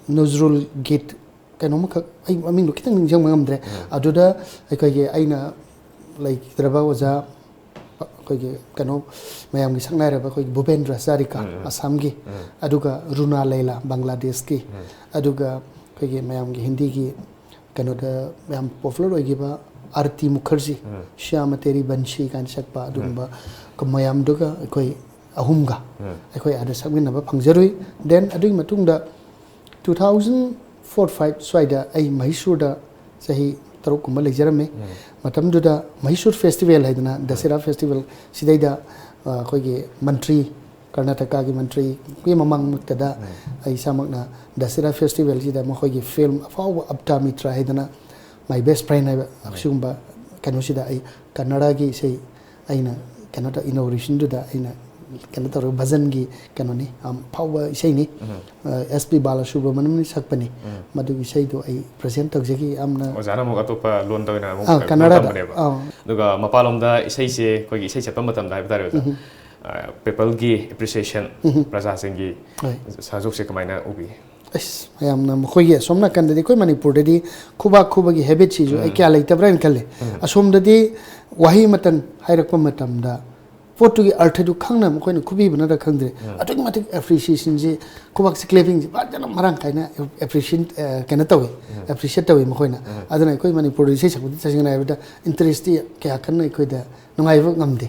ꯅꯨꯖꯔꯨꯜ ꯒꯤꯠ ꯀꯩꯅꯣꯝꯃꯈꯛ, ꯑꯩ ꯃꯃꯤꯡꯗꯣ ꯈꯤꯇꯪ ꯅꯤꯡꯁꯤꯡꯕ ꯉꯝꯗ꯭ꯔꯦ꯫ ꯎꯝ꯫ ꯑꯗꯨꯗ ꯑꯩꯈꯣꯏꯒꯤ ꯑꯩꯅ ꯂꯩꯈꯤꯗ꯭ꯔꯕ ꯑꯣꯖꯥ, ꯑꯩꯈꯣꯏꯒꯤ ꯀꯩꯅꯣ ꯃꯌꯥꯝꯒꯤ ꯁꯛꯅꯥꯏꯔꯕ ꯑꯩꯈꯣꯏꯒꯤ ꯚꯨꯄꯦꯟꯗ꯭ꯔ ꯍꯖꯥꯔꯤꯀꯥ, ꯎꯝ, ꯎꯝ꯫ ꯑꯁꯥꯝꯒꯤ, ꯎꯝ꯫ ꯑꯗꯨꯒ ꯔꯨꯅꯥ ꯂꯩꯂꯥ, ꯕꯪꯒ꯭ꯂꯥꯗꯦꯁꯀꯤ, ꯎꯝ꯫ ꯑꯗꯨꯒ ꯑꯩꯈꯣꯏꯒꯤ ꯃꯌꯥꯝꯒꯤ ꯍꯤꯟꯗꯤꯒꯤ ꯀꯩꯅꯣꯗ ꯌꯥꯝ popular ꯑꯣꯏꯈꯤꯕ ꯑꯥꯔꯇꯤ ꯃꯨꯈꯔꯖꯤ, ꯎꯝ꯫ ꯁ꯭ꯌꯥꯃ ꯇꯦꯔꯤ ꯕꯟꯁꯤ ꯀꯥꯏꯅ ꯁꯛꯄ ꯎꯝ꯫ ꯑꯗꯨꯒꯨꯝꯕ ꯃꯌꯥꯝꯗꯨꯒ ꯑꯩꯈꯣꯏ ꯑꯍꯨꯝꯒ ꯎꯝ꯫ ꯑꯩꯈꯣꯏ ꯑꯥꯗ ꯁꯛꯃꯤꯟꯅꯕ ꯐꯪꯖꯔꯨꯏ꯫ Then ꯑꯗꯨꯒꯤ ꯃꯇꯨꯡꯗ two thousand four five ꯁ꯭ꯋꯥꯏꯗ ꯑꯩ ꯃꯍꯤꯁꯨꯔꯗ ꯆꯍꯤ ꯇꯔꯨꯛ ꯀꯨꯝꯕ ꯂꯩꯖꯔꯝꯃꯤ꯫ ꯎꯝ꯫ ꯃꯇꯝꯗꯨꯗ ꯃꯍꯤꯁꯨꯔ festival ꯍꯥꯏꯗꯅ ꯎꯝ꯫ ꯗꯁꯦꯔꯥ festival ꯁꯤꯗꯩꯗ, ꯑ, ꯑꯩꯈꯣꯏꯒꯤ ꯃꯟꯇ꯭ꯔꯤ, ꯀꯔꯅꯥꯇꯀꯥꯒꯤ ꯃꯟꯇ꯭ꯔꯤꯒꯤ ꯃꯃꯥꯡꯃꯛꯇꯗ ꯎꯝ꯫ ꯑꯩ ꯏꯁꯥꯃꯛꯅ ꯗꯁꯦꯔꯥ festivalꯁꯤꯗ ꯃꯈꯣꯏꯒꯤ film ꯑꯐꯥꯎꯕ ꯑꯞꯇꯥ ꯃꯤꯇ꯭ꯔ ꯍꯥꯏꯗꯅ My Best Friend ꯍꯥꯏꯕ ꯎꯝ꯫ ꯑꯁꯤꯒꯨꯝꯕ ꯀꯩꯅꯣꯁꯤꯗ ꯑꯩ ꯀꯟꯅꯗꯒꯤ ꯏꯁꯩ ꯑꯩꯅ ꯀꯩꯅꯣ ꯇꯧ-, inaugurationꯗꯨꯗ ꯑꯩꯅ ꯀꯩꯅꯣ ꯇꯧꯔꯒ ꯚꯖꯟꯒꯤ ꯀꯩꯅꯣꯅꯤ, ꯑꯝ, ꯑꯐꯥꯎꯕ ꯏꯁꯩꯅꯤ꯫ ꯎꯝ꯫ ꯑ, ꯑꯦꯁ ꯄꯤ ꯕꯥꯂꯁꯨꯕ꯭ꯔꯃꯅꯤꯌꯝꯅ ꯁꯛꯄꯅꯤ꯫ ꯎꯝ꯫ ꯃꯗꯨꯒꯤ ꯏꯁꯩꯗꯣ ꯑꯩ present ꯇꯧꯖꯒꯦ ꯌꯥꯝꯅ꯫ ꯑꯣꯖꯥꯅ ꯑꯃꯨꯛ ꯑꯇꯣꯞꯄ ꯂꯣꯟꯗ ꯑꯣꯏꯅ ꯑꯃꯨꯛ ꯑꯥ, ꯀꯩꯅꯣ ꯀꯟꯅꯗꯗ꯫ ꯇꯝꯕꯅꯦꯕ꯫ ꯑꯥ꯫ ꯑꯗꯨꯒ ꯃꯄꯥꯟꯂꯣꯝꯗ ꯏꯁꯩꯁꯦ ꯑꯩꯈꯣꯏꯒꯤ ꯏꯁꯩ ꯆꯠꯄ ꯃꯇꯝꯗ ꯍꯥꯏꯕ ꯇꯥꯔꯦ, ꯑꯣꯖꯥ, ꯎꯝ꯫ ꯑ, peopleꯒꯤ appreciation, ꯎꯝ꯫ ꯄ꯭ꯔꯖꯥꯁꯤꯡꯒꯤ ꯍꯣꯏ꯫ ꯁꯥꯖꯣꯛꯁꯦ ꯀꯃꯥꯏꯅ ꯎꯕꯤ? ꯑꯁ, ꯃꯌꯥꯝꯅ ꯃꯈꯣꯏꯒꯤ ꯑꯁꯣꯝ ꯅꯥꯀꯟꯗꯗꯤ, ꯑꯩꯈꯣꯏ ꯃꯅꯤꯄꯨꯔꯗꯗꯤ ꯈꯨꯕꯥꯛ ꯈꯨꯕꯒꯤ habitꯁꯤꯁꯨ ꯑꯩ ꯎꯝ꯫ ꯀꯌꯥ ꯂꯩꯇꯕ꯭ꯔꯥ ꯍꯥꯏꯅ ꯈꯜꯂꯦ꯫ ꯎꯝ꯫ ꯑꯁꯣꯝꯗꯗꯤ ꯋꯥꯍꯩ ꯃꯇꯟ ꯍꯥꯏꯔꯛꯄ ꯃꯇꯝꯗ ꯄꯣꯠꯇꯨꯒꯤ ꯑꯔꯊꯗꯨ ꯈꯪꯅ ꯃꯈꯣꯏꯅ ꯈꯨꯕꯤꯕꯅꯔ ꯈꯪꯗ꯭ꯔꯦ, ꯑꯗꯨꯛꯀꯤ ꯃꯇꯤꯛ ꯑꯦꯄ꯭ꯔꯤꯁꯤꯌꯦꯁꯟꯁꯤ, ꯈꯨꯕꯥꯛꯁꯤ ꯀ꯭ꯂꯦꯄꯤꯡꯁꯤ ꯐꯖꯅ ꯃꯔꯥꯡ ꯀꯥꯏꯅ ꯑꯦꯄ꯭ꯔꯤꯁꯤꯌꯦꯠ, ꯑ, ꯀꯩꯅꯣ ꯇꯧꯋꯤ, ꯑꯦꯄ꯭ꯔꯤꯁꯤꯌꯦꯠ ꯇꯧꯋꯤ ꯃꯈꯣꯏꯅ꯫ ꯑꯗꯨꯅ ꯑꯩꯈꯣꯏ ꯃꯅꯤꯄꯨꯔꯗ ꯏꯁꯩ ꯁꯛꯄꯗꯤ ꯇꯁꯦꯡꯅ ꯍꯥꯏꯕꯗ ꯏꯟꯇꯔꯦꯁꯇꯤ ꯀꯌꯥ ꯀꯟꯅ ꯑꯩꯈꯣꯏꯗ ꯅꯨꯡꯉꯥꯏꯕ ꯉꯝꯗꯦ꯫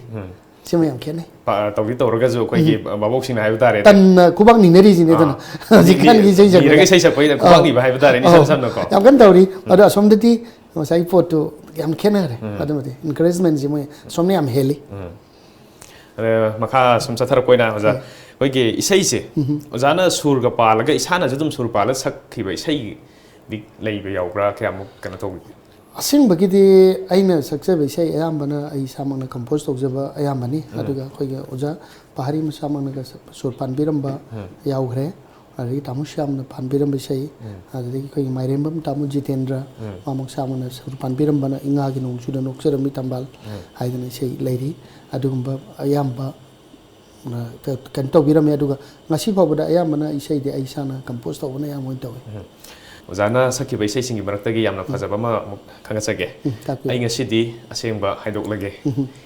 ꯁꯤꯃ ꯌꯥꯝ ꯈꯦꯠꯅꯩ꯫ ꯄ- ꯇꯧꯗꯤ ꯇꯧꯔꯒꯁꯨ ꯑꯩꯈꯣꯏꯒꯤ ꯚꯥꯕꯣꯛꯁꯤꯡꯅ ꯍꯥꯏꯕ ꯇꯥꯔꯦ꯫ ꯇꯟꯅ ꯈꯨꯕꯥꯛ ꯅꯤꯅꯔꯤꯁꯤꯅꯦ꯫ ꯑꯗꯨꯅ ꯍꯧꯖꯤꯛꯀꯥꯟꯒꯤ ꯏꯁꯩ ꯁꯛꯄꯗ ꯅꯤꯔꯒ ꯏꯁꯩ ꯁꯛꯄꯒꯤ ꯈꯨꯕꯥꯛ ꯅꯤꯕ ꯍꯥꯏꯕ ꯇꯥꯔꯦꯅꯦ, ꯏꯁꯝ ꯁꯝꯅꯀꯣ꯫ ꯌꯥꯝ ꯀꯟꯅ ꯇꯧꯔꯤ꯫ ꯑꯗꯣ ꯑꯁꯣꯝꯗꯗꯤ ꯉꯁꯥꯏꯒꯤ ꯄꯣꯠꯇꯨ ꯌꯥꯝ ꯈꯦꯠꯅꯈ꯭ꯔꯦ꯫ ꯑꯗꯨꯃꯗꯤ ꯏꯟꯀꯔꯦꯖꯃꯦꯟꯁꯤ ꯃꯣꯏ ꯑꯁꯣꯝꯅ ꯌꯥꯝ ꯍꯦꯜꯂꯤ꯫ ꯑꯗ ꯃꯈꯥ ꯁꯨꯝ ꯆꯠꯊꯔꯛꯄ ꯑꯣꯏꯅ ꯑꯣꯖꯥ, ꯑꯩꯈꯣꯏꯒꯤ ꯏꯁꯩꯁꯦ ꯑꯣꯖꯥꯅ ꯁꯨꯔꯒ ꯄꯥꯜꯂꯒ ꯏꯁꯥꯅꯁꯨ ꯑꯗꯨꯝ ꯁꯨꯔ ꯄꯥꯜꯂꯒ ꯁꯛꯈꯤꯕ ꯏꯁꯩꯗꯤ ꯂꯩꯕ ꯌꯥꯎꯕ꯭ꯔꯥ? ꯀꯌꯥꯃꯨꯛ ꯀꯩꯅꯣ ꯇꯧꯕꯤꯒꯦ? ꯑꯁꯦꯡꯕꯒꯤꯗꯤ ꯑꯩꯅ ꯁꯛꯆꯕ ꯏꯁꯩ ꯑꯌꯥꯝꯕꯅ ꯑꯩ ꯏꯁꯥꯃꯛꯅ ꯀꯝꯄꯣꯖ ꯇꯧꯖꯕ ꯑꯌꯥꯝꯕꯅꯤ꯫ ꯑꯗꯨꯒ ꯑꯩꯈꯣꯏꯒꯤ ꯑꯣꯖꯥ ꯄꯍꯥꯔꯤ ꯃꯁꯥꯃꯛꯅꯒ ꯁ- ꯁꯨꯔ ꯄꯥꯟꯕꯤꯔꯝꯕ ꯌꯥꯎꯈ꯭ꯔꯦ꯫ ꯑꯗꯒꯤ ꯇꯥꯃꯣ ꯁ꯭ꯌꯥꯝꯅ ꯄꯥꯟꯕꯤꯔꯝꯕ ꯏꯁꯩ, ꯑꯗꯨꯗꯒꯤ ꯑꯩꯈꯣꯏꯒꯤ ꯃꯥꯏꯔꯦꯝꯕꯝ ꯇꯥꯃꯣ ꯖꯤꯇꯦꯟꯗ꯭ꯔ, ꯃꯥꯃꯛ ꯁꯥꯃꯛꯅ ꯁꯨꯔ ꯄꯥꯟꯕꯤꯔꯝꯕꯅ "ꯏꯉꯥꯒꯤ ꯅꯣꯡꯆꯨꯗ ꯅꯣꯛꯆꯔꯝꯃꯤ ꯊꯝꯕꯥꯜ" ꯍꯥꯏꯗꯅ ꯏꯁꯩ ꯂꯩꯔꯤ꯫ ꯑꯗꯨꯒꯨꯝꯕ ꯑꯌꯥꯝꯕ, ꯑ, ꯀ- ꯀꯩꯅꯣ ꯇꯧꯕꯤꯔꯝꯃꯦ꯫ ꯑꯗꯨꯒ ꯉꯁꯤ ꯐꯥꯎꯕꯗ ꯑꯌꯥꯝꯕꯅ ꯏꯁꯩꯗꯤ ꯑꯩ ꯏꯁꯥꯅ ꯀꯝꯄꯣꯖ ꯇꯧꯕꯅ ꯑꯌꯥꯝꯕ ꯑꯣꯏꯅ ꯇꯧꯋꯤ꯫ ꯑꯣꯖꯥꯅ ꯁꯛꯈꯤꯕ ꯏꯁꯩꯁꯤꯡꯒꯤ ꯃꯔꯛꯇꯒꯤ ꯌꯥꯝꯅ ꯐꯖꯕ ꯑꯃ ꯑꯃꯨꯛ ꯈꯪꯒꯠꯆꯒꯦ꯫ ꯎꯝ, ꯇꯥꯛꯄꯤꯌꯨ꯫ "ꯑꯩ ꯉꯁꯤꯗꯤ ꯑꯁꯦꯡꯕ ꯍꯥꯏꯗꯣꯛꯂꯒꯦ"꯫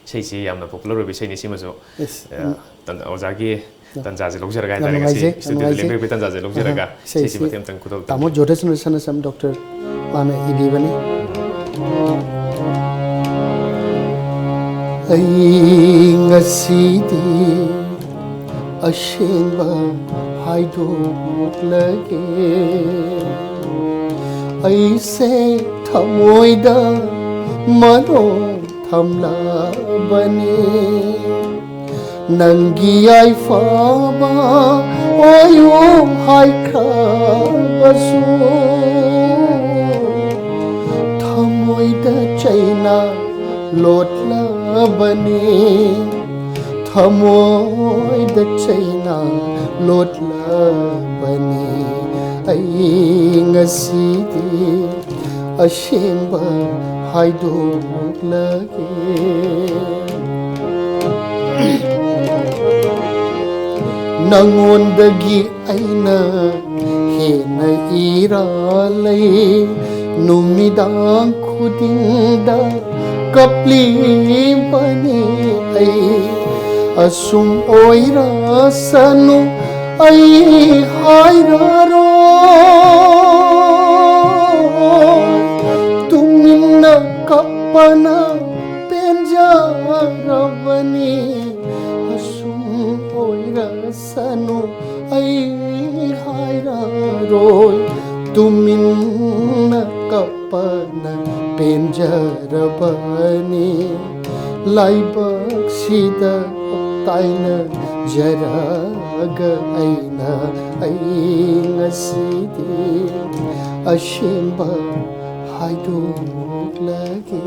ꯏꯁꯩꯁꯤ ꯌꯥꯝꯅ ꯄꯣꯄꯨꯂꯔ ꯑꯣꯏꯕ ꯏꯁꯩꯅꯤ꯫ ꯁꯤꯃꯁꯨ, ꯌꯦꯁ꯫ ꯑ, ꯇꯟ- ꯑꯣꯖꯥꯒꯤ ꯇꯟꯖꯥꯁꯦ ꯂꯧꯖꯔꯒ ꯌꯥꯝ ꯍꯥꯏꯇꯥꯔꯦ, ꯉꯁꯤ ꯅꯨꯡꯉꯥꯏꯖꯩ, ꯌꯥꯝ ꯁ꯭ꯇꯨꯗꯤꯑꯣꯗ ꯅꯨꯡꯉꯥꯏꯖꯩ꯫ ꯂꯦꯡꯕꯤꯔꯛꯄꯒꯤ ꯇꯟꯖꯥꯁꯦ ꯂꯧꯖꯔꯒ ꯏꯁꯩꯁꯤ ꯏꯁꯩꯁꯤ ꯃꯇꯦꯛ ꯑꯃꯇꯪ ꯈꯨꯗꯣꯜ ꯇꯥꯃꯣ ꯇꯝꯕꯤꯌꯨ꯫ ꯖꯣꯙꯦꯁ꯭ꯋꯔ ꯁꯅꯥꯁꯝ ꯗꯣꯛꯇꯔ ꯃꯥꯅ ꯏꯕꯤꯕꯅꯤ꯫ ꯑꯩ ꯉꯁꯤꯗꯤ ꯑꯁꯦꯡꯕ ꯍꯥꯏꯗꯣꯛꯂꯒꯦ꯫ ꯑꯩꯁꯦ ꯊꯃꯣꯏꯗ ꯃꯅꯣ ꯊꯝꯂꯕꯅꯤ꯫ ꯅꯪꯒꯤ ꯌꯥꯏꯐꯕ ꯑꯣꯏꯌꯨ ꯍꯥꯏꯈ꯭ꯔꯕꯁꯨ, ꯊꯃꯣꯏꯗ ꯆꯩꯅ ꯂꯣꯠꯂꯕꯅꯤ, ꯊꯃꯣꯏꯗ ꯆꯩꯅ ꯂꯣꯠꯂꯕꯅꯤ꯫ ꯑꯩ ꯉꯁꯤꯗꯤ ꯑꯁꯦꯡꯕ ꯍꯥꯏꯗꯣꯛꯂꯒꯦ꯫ ꯅꯉꯣꯟꯗꯒꯤ ꯑꯩꯅ ꯍꯦꯟꯅ ꯏꯔꯥ ꯂꯩ꯫ ꯅꯨꯃꯤꯗꯥꯡ ꯈꯨꯗꯤꯡꯗ ꯀꯞꯂꯤꯕꯅꯤ ꯑꯩ꯫ ꯑꯁꯨꯝ ꯑꯣꯏꯔꯁꯅꯨ, ꯑꯩ ꯍꯥꯏꯔꯔꯣꯏ꯫ ꯇꯨꯃꯤꯟꯅ ꯀꯞꯄꯅ ꯄꯦꯟꯖꯔꯕꯅꯤ꯫ ꯑꯁꯨꯝ ꯑꯣꯏꯔꯁꯅꯨ, ꯑꯩ ꯍꯥꯏꯔꯔꯣꯏ꯫ ꯇꯨꯃꯤꯟꯅ ꯀꯞꯄꯅ ꯄꯦꯟꯖꯔꯕꯅꯤ꯫ ꯂꯥꯏꯕꯛꯁꯤꯗ ꯇꯥꯏꯅꯖꯔꯒ ꯑꯩꯅ ꯑꯩ ꯉꯁꯤꯗꯤ ꯑꯁꯦꯡꯕ ꯍꯥꯏꯗꯣꯛꯂꯒꯦ꯫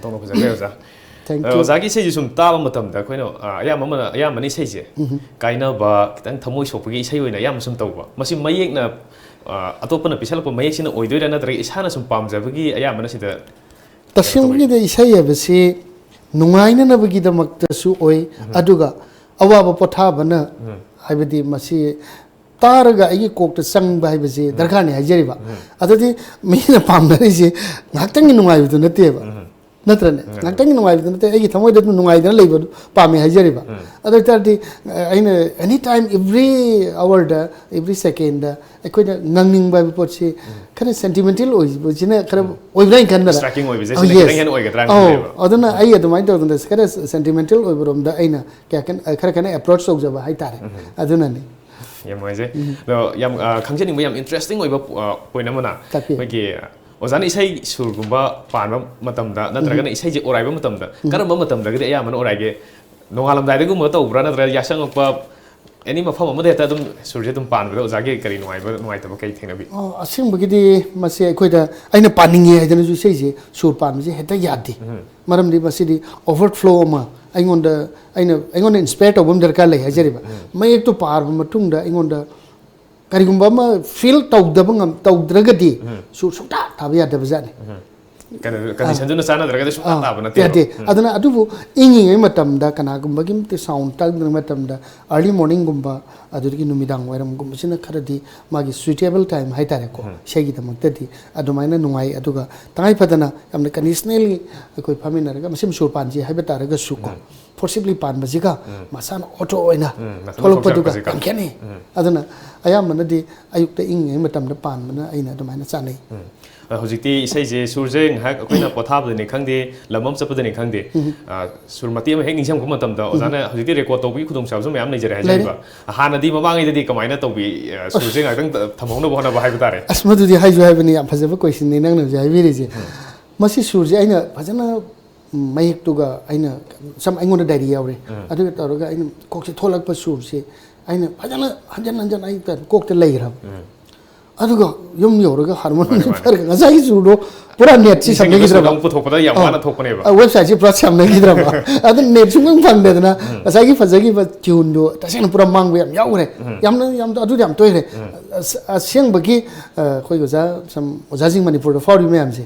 ꯇꯧꯅ ꯐꯖꯈ꯭ꯔꯦ ꯑꯣꯖꯥ꯫ Thank ꯑ, you. ꯑꯣꯖꯥꯒꯤ ꯏꯁꯩꯁꯦ ꯁꯨꯝ ꯇꯥꯕ ꯃꯇꯝꯗ ꯑꯩꯈꯣꯏꯅ, ꯑ, ꯑꯌꯥꯝꯕ ꯑꯃꯅ, ꯑꯌꯥꯝꯕꯅ ꯏꯁꯩꯁꯦ ꯀꯥꯏꯅꯕ, ꯈꯤꯇꯪ ꯊꯃꯣꯏ ꯁꯣꯛꯄꯒꯤ ꯏꯁꯩ ꯑꯣꯏꯅ ꯑꯌꯥꯝꯕ ꯁꯨꯝ ꯇꯧꯕ꯫ ꯃꯁꯤ ꯃꯌꯦꯛꯅ, ꯑ, ꯑꯇꯣꯞꯄꯅ ꯄꯤꯁꯜꯂꯛꯄ ꯃꯌꯦꯛꯁꯤꯅ ꯑꯣꯏꯗꯣꯏꯔꯥ, ꯅꯠꯇ꯭ꯔꯒ ꯏꯁꯥꯅ ꯁꯨꯝ ꯄꯥꯝꯖꯕꯒꯤ ꯑꯌꯥꯝꯕꯅ ꯁꯤꯗ? ꯇꯁꯦꯡꯕꯒꯤꯗꯤ ꯏꯁꯩ ꯍꯥꯏꯕꯁꯤ ꯅꯨꯡꯉꯥꯏꯅꯅꯕꯒꯤꯗꯃꯛꯇꯁꯨ ꯑꯣꯏ, ꯑꯗꯨꯒ ꯑꯋꯥꯕ ꯄꯣꯊꯥꯕꯅ, ꯍꯥꯏꯕꯗꯤ ꯃꯁꯤ ꯇꯥꯔꯒ ꯑꯩꯒꯤ ꯀꯣꯛꯇ ꯆꯪꯕ ꯍꯥꯏꯕꯁꯤ ꯗꯔꯀꯥꯔꯅꯤ ꯍꯥꯏꯖꯔꯤꯕ꯫ ꯑꯗꯨꯗꯤ ꯃꯤꯅ ꯄꯥꯝꯅꯔꯤꯁꯦ ꯉꯥꯏꯍꯥꯛꯇꯪꯒꯤ ꯅꯨꯡꯉꯥꯏꯕꯗꯨ ꯅꯠꯇꯦꯕ, ꯅꯠꯇ꯭ꯔꯅꯦ? ꯉꯥꯏꯍꯥꯛꯇꯪꯒꯤ ꯅꯨꯡꯉꯥꯏꯕꯗꯨ ꯅꯠꯇꯦ, ꯑꯩꯒꯤ ꯊꯃꯣꯏꯗ ꯑꯗꯨꯝ ꯅꯨꯡꯉꯥꯏꯗꯅ ꯂꯩꯕꯗꯨ ꯄꯥꯝꯃꯦ ꯍꯥꯏꯖꯔꯤꯕ꯫ ꯑꯗꯨ ꯑꯣꯏꯇꯥꯔꯗꯤ, ꯑ, ꯑꯩꯅ any time, every hourꯗ, every secondꯗ ꯑꯩꯈꯣꯏꯅ ꯉꯪꯅꯤꯡꯕ ꯍꯥꯏꯕ ꯄꯣꯠꯁꯤ ꯈꯔ sentimental ꯑꯣꯏꯕꯁꯤꯅ ꯈꯔ ꯑꯣꯏꯕ꯭ꯔꯥ ꯍꯥꯏꯅ ꯈꯟꯕꯗ, Striking ꯑꯣꯏꯕꯁꯦ ꯑꯧ, ꯁꯤꯅ yes. ꯈꯤꯇꯪ ꯍꯦꯟꯅ ꯑꯣꯏꯒꯗ꯭ꯔꯥ ꯑꯧ, ꯈꯜꯂꯦꯕ꯫ ꯑꯗꯨꯅ ꯑꯩ ꯑꯗꯨꯃꯥꯏꯅ ꯇꯧꯗꯅ ꯈꯔ sentimental ꯑꯣꯏꯕ ꯔꯣꯝꯗ ꯑꯩꯅ ꯀꯌꯥ ꯀꯟ-, ꯈꯔ ꯀꯟꯅ approach ꯇꯧꯖꯕ ꯍꯥꯏꯇꯥꯔꯦ꯫ ꯑꯗꯨꯅꯅꯤ꯫ ꯌꯥꯝ ꯅꯨꯡꯉꯥꯏꯖꯩ꯫ ꯑꯗꯣ ꯌꯥꯝ, ꯑ, ꯈꯪꯖꯅꯤꯡꯕ ꯌꯥꯝ interesting ꯑꯣꯏꯕ, ꯑ, point ꯑꯃꯅ, ꯇꯥꯛꯄꯤꯌꯨ꯫ ꯑꯩꯈꯣꯏꯒꯤ ꯑꯣꯖꯥꯅ ꯏꯁꯩ ꯁꯨꯔꯒꯨꯝꯕ ꯄꯥꯟꯕ ꯃꯇꯝꯗ ꯅꯠꯇ꯭ꯔꯒꯅ ꯏꯁꯩꯁꯦ ꯑꯣꯔꯥꯏꯕ ꯃꯇꯝꯗ ꯀꯔꯝꯕ ꯃꯇꯝꯗꯒꯗꯤ ꯑꯌꯥꯝꯕꯅ ꯑꯣꯔꯥꯏꯒꯦ? ꯅꯣꯡꯉꯥꯜꯂꯝꯗꯥꯏꯗꯒꯨꯝꯕ ꯇꯧꯕ꯭ꯔꯥ, ꯅꯠꯇ꯭ꯔꯒ ꯌꯥꯆꯪꯉꯛꯄ, any ꯃꯐꯝ ꯑꯃꯗ ꯍꯦꯛꯇ ꯑꯗꯨꯝ ꯁꯨꯔꯁꯦ ꯑꯗꯨꯝ ꯄꯥꯟꯕꯗ ꯑꯣꯖꯥꯒꯤ ꯀꯔꯤ ꯅꯨꯡꯉꯥꯏꯕ, ꯅꯨꯡꯉꯥꯏꯇꯕ ꯀꯔꯤ ꯊꯦꯡꯅꯕꯤ? ꯑꯣ, ꯑꯁꯦꯡꯕꯒꯤꯗꯤ ꯃꯁꯤ ꯑꯩꯈꯣꯏꯗ, ꯑꯩꯅ ꯄꯥꯅꯤꯡꯉꯦ ꯍꯥꯏꯗꯅꯁꯨ ꯏꯁꯩꯁꯦ ꯁꯨꯔ ꯄꯥꯟꯕꯁꯦ ꯍꯦꯛꯇ ꯌꯥꯗꯦ꯫ ꯃꯔꯝꯗꯤ ꯃꯁꯤꯗꯤ overflow ꯑꯃ ꯑꯩꯉꯣꯟꯗ, ꯑꯩꯅ, ꯑꯩꯉꯣꯟꯗ inspire ꯇꯧꯕ ꯑꯃ ꯗꯔꯀꯥꯔ ꯂꯩ ꯍꯥꯏꯖꯔꯤꯕ꯫ ꯃꯌꯦꯛꯇꯣ ꯄꯥꯔꯕ ꯃꯇꯨꯡꯗ ꯑꯩꯉꯣꯟꯗ ꯀꯔꯤꯒꯨꯝꯕ ꯑꯃ feel ꯇꯧꯗꯕ ꯉꯝ-, ꯇꯧꯗ꯭ꯔꯒꯗꯤ ꯁꯨꯔ ꯁꯨꯡꯊꯥ ꯊꯥꯕ ꯌꯥꯗꯕꯖꯥꯠꯅꯤ꯫ ꯀꯩꯅꯣ, ꯀꯟꯗꯤꯁꯟꯗꯨꯅ ꯆꯥꯟꯅꯗ꯭ꯔꯒꯗꯤ ꯁꯨꯡꯌꯥ ꯑꯥ, ꯇꯥꯕ ꯅꯠꯇꯦ꯫ ꯌꯥꯗꯦ꯫ ꯑꯗꯨꯅ ꯑꯗꯨꯕꯨ ꯏꯪꯉꯤꯉꯩ ꯃꯇꯝꯗ ꯀꯅꯥꯒꯨꯝꯕꯒꯤ ꯃꯇꯤꯛ ꯁꯥꯎꯟ ꯇꯥꯗ꯭ꯔꯤꯉꯩ ꯃꯇꯝꯗ ꯑꯥꯔꯂꯤ ꯃꯣꯔꯅꯤꯡꯒꯨꯝꯕ, ꯑꯗꯨꯗꯒꯤ ꯅꯨꯃꯤꯗꯥꯡ ꯋꯥꯏꯔꯝꯒꯨꯝꯕꯁꯤꯅ ꯈꯔꯗꯤ ꯃꯥꯒꯤ ꯁꯨꯏꯇꯦꯕꯜ ꯇꯥꯏꯝ ꯍꯥꯏꯇꯥꯔꯦꯀꯣ, ꯏꯁꯩꯒꯤꯗꯃꯛꯇꯗꯤ ꯑꯗꯨꯃꯥꯏꯅ ꯅꯨꯡꯉꯥꯏ꯫ ꯑꯗꯨꯒ ꯇꯉꯥꯏ ꯐꯗꯅ ꯌꯥꯝꯅ ꯀꯟꯗꯤꯁꯅꯦꯜꯂꯤ ꯑꯩꯈꯣꯏ ꯐꯝꯃꯤꯟꯅꯔꯒ ꯃꯁꯤ ꯁꯨꯔ ꯄꯥꯟꯁꯤ ꯍꯥꯏꯕ ꯇꯥꯔꯒꯁꯨꯀꯣ, ꯐꯣꯔꯁꯤꯞꯂꯤ ꯄꯥꯟꯕꯁꯤꯒ ꯃꯁꯥꯅ ꯑꯣꯇꯣ ꯑꯣꯏꯅ ꯎꯝ, ꯃꯊꯟꯇ ꯊꯣꯛꯂꯛꯄꯗꯨꯒ ꯊꯣꯛꯆꯔꯛꯄꯁꯤꯒ꯫ ꯌꯥꯝ ꯈꯦꯠꯅꯩ꯫ ꯑꯗꯨꯅ ꯑꯌꯥꯝꯕꯅꯗꯤ ꯑꯌꯨꯛꯇ ꯏꯪꯉꯤꯉꯩ ꯃꯇꯝꯗ ꯄꯥꯟꯕꯅ ꯑꯩꯅ ꯑꯗꯨꯃꯥꯏꯅ ꯆꯥꯅꯩ꯫ ꯑꯗꯣ ꯍꯧꯖꯤꯛꯇꯤ ꯏꯁꯩꯁꯦ ꯁꯨꯔꯁꯦ ꯉꯥꯏꯍꯥꯛ ꯑꯩꯈꯣꯏꯅ ꯄꯣꯊꯥꯕꯗꯅꯤ ꯈꯪꯗꯦ, ꯂꯝ ꯑꯃ ꯆꯠꯄꯗꯅꯤ ꯈꯪꯗꯦ, ꯑ, ꯁꯨꯔ ꯃꯇꯦꯛ ꯑꯃ ꯍꯦꯛ ꯅꯤꯡꯁꯤꯡꯉꯛꯄ ꯃꯇꯝꯗ ꯑꯣꯖꯥꯅ ꯍꯧꯖꯤꯛꯇꯤ ꯔꯦꯀꯣꯔꯗ ꯇꯧꯕꯒꯤ ꯈꯨꯗꯣꯡꯆꯥꯕꯁꯨ ꯃꯌꯥꯝ ꯂꯩꯖꯔꯦ ꯍꯥꯏꯖꯔꯤꯕ꯫ ꯍꯥꯟꯅꯗꯤ ꯃꯃꯥꯡꯉꯩꯗꯗꯤ ꯀꯃꯥꯏꯅ ꯇꯧꯕꯤ, ꯑ, ꯁꯨꯔꯁꯦ ꯉꯥꯏꯍꯥꯛꯇꯪ ꯊꯝꯍꯧꯅꯕ ꯍꯣꯠꯅꯕ ꯍꯥꯏꯕ ꯇꯥꯔꯦ? ꯑꯁ, ꯃꯗꯨꯗꯤ ꯍꯥꯏꯁꯨ ꯍꯥꯏꯕꯅꯤ, ꯌꯥꯝ ꯐꯖꯕ ꯀꯣꯏꯁꯟꯅꯤ ꯅꯪꯅ ꯍꯧꯖꯤꯛ ꯍꯥꯏꯕꯤꯔꯤꯁꯦ꯫ ꯃꯁꯤ ꯁꯨꯔꯁꯦ ꯑꯩꯅ ꯐꯖꯅ, ꯎꯝ, ꯃꯌꯦꯛꯇꯨꯒ ꯑꯩꯅ ꯁꯝ ꯑꯩꯉꯣꯟꯗ ꯗꯥꯏꯔꯤ ꯌꯥꯎꯔꯦ, ꯑꯗꯨꯒ ꯇꯧꯔꯒ ꯑꯩꯅ ꯀꯣꯛꯁꯦ ꯊꯣꯛꯂꯛꯄ ꯁꯨꯔꯁꯦ ꯑꯩꯅ ꯐꯖꯅ ꯍꯟꯖꯟ ꯍꯟꯖꯟ ꯑꯩ ꯀꯣꯛꯇ ꯂꯩꯈ꯭ꯔꯕ꯫ ꯑꯗꯨꯒ ꯌꯨꯝ ꯌꯧꯔꯒ ꯍꯥꯔꯃꯣꯅꯤꯌꯝ ꯐꯔꯒ ꯉꯁꯥꯏꯒꯤ ꯁꯨꯔꯗꯣ ꯄꯨꯔꯥ ꯅꯦꯠꯁꯤ ꯁꯝꯅꯈꯤꯗ꯭ꯔꯕ꯫ ꯑꯃꯨꯛ ꯄꯨꯊꯣꯛꯄꯗ ꯌꯥꯝ ꯋꯥꯅ ꯊꯣꯛꯄꯅꯦꯕ꯫ ꯋꯦꯕꯁꯥꯏꯠꯁꯤ ꯄꯨꯔꯥ ꯁꯝꯅꯈꯤꯗ꯭ꯔꯕ꯫ ꯑꯗꯨ ꯅꯦꯠ ꯁꯨꯡꯐꯪ ꯐꯪꯗꯦꯗꯅ ꯉꯁꯥꯏꯒꯤ ꯐꯖꯈꯤꯕ ꯇ꯭ꯌꯨꯟꯗꯣ ꯇꯁꯦꯡꯅ ꯄꯨꯔꯥ ꯃꯥꯡꯕ ꯌꯥꯝ ꯌꯥꯎꯈ꯭ꯔꯦ꯫ ꯌꯥꯝꯅ, ꯌꯥꯝ, ꯑꯗꯨꯗꯤ ꯌꯥꯝ ꯇꯣꯏꯈ꯭ꯔꯦ꯫ ꯑꯁ-, ꯑꯁꯦꯡꯕꯒꯤ, ꯑ, ꯑꯩꯈꯣꯏ ꯑꯣꯖꯥ, ꯁꯝ, ꯑꯣꯖꯥꯁꯤꯡ ꯃꯅꯤꯄꯨꯔꯗ ꯐꯥꯎꯔꯤꯕ ꯃꯌꯥꯝꯁꯦ,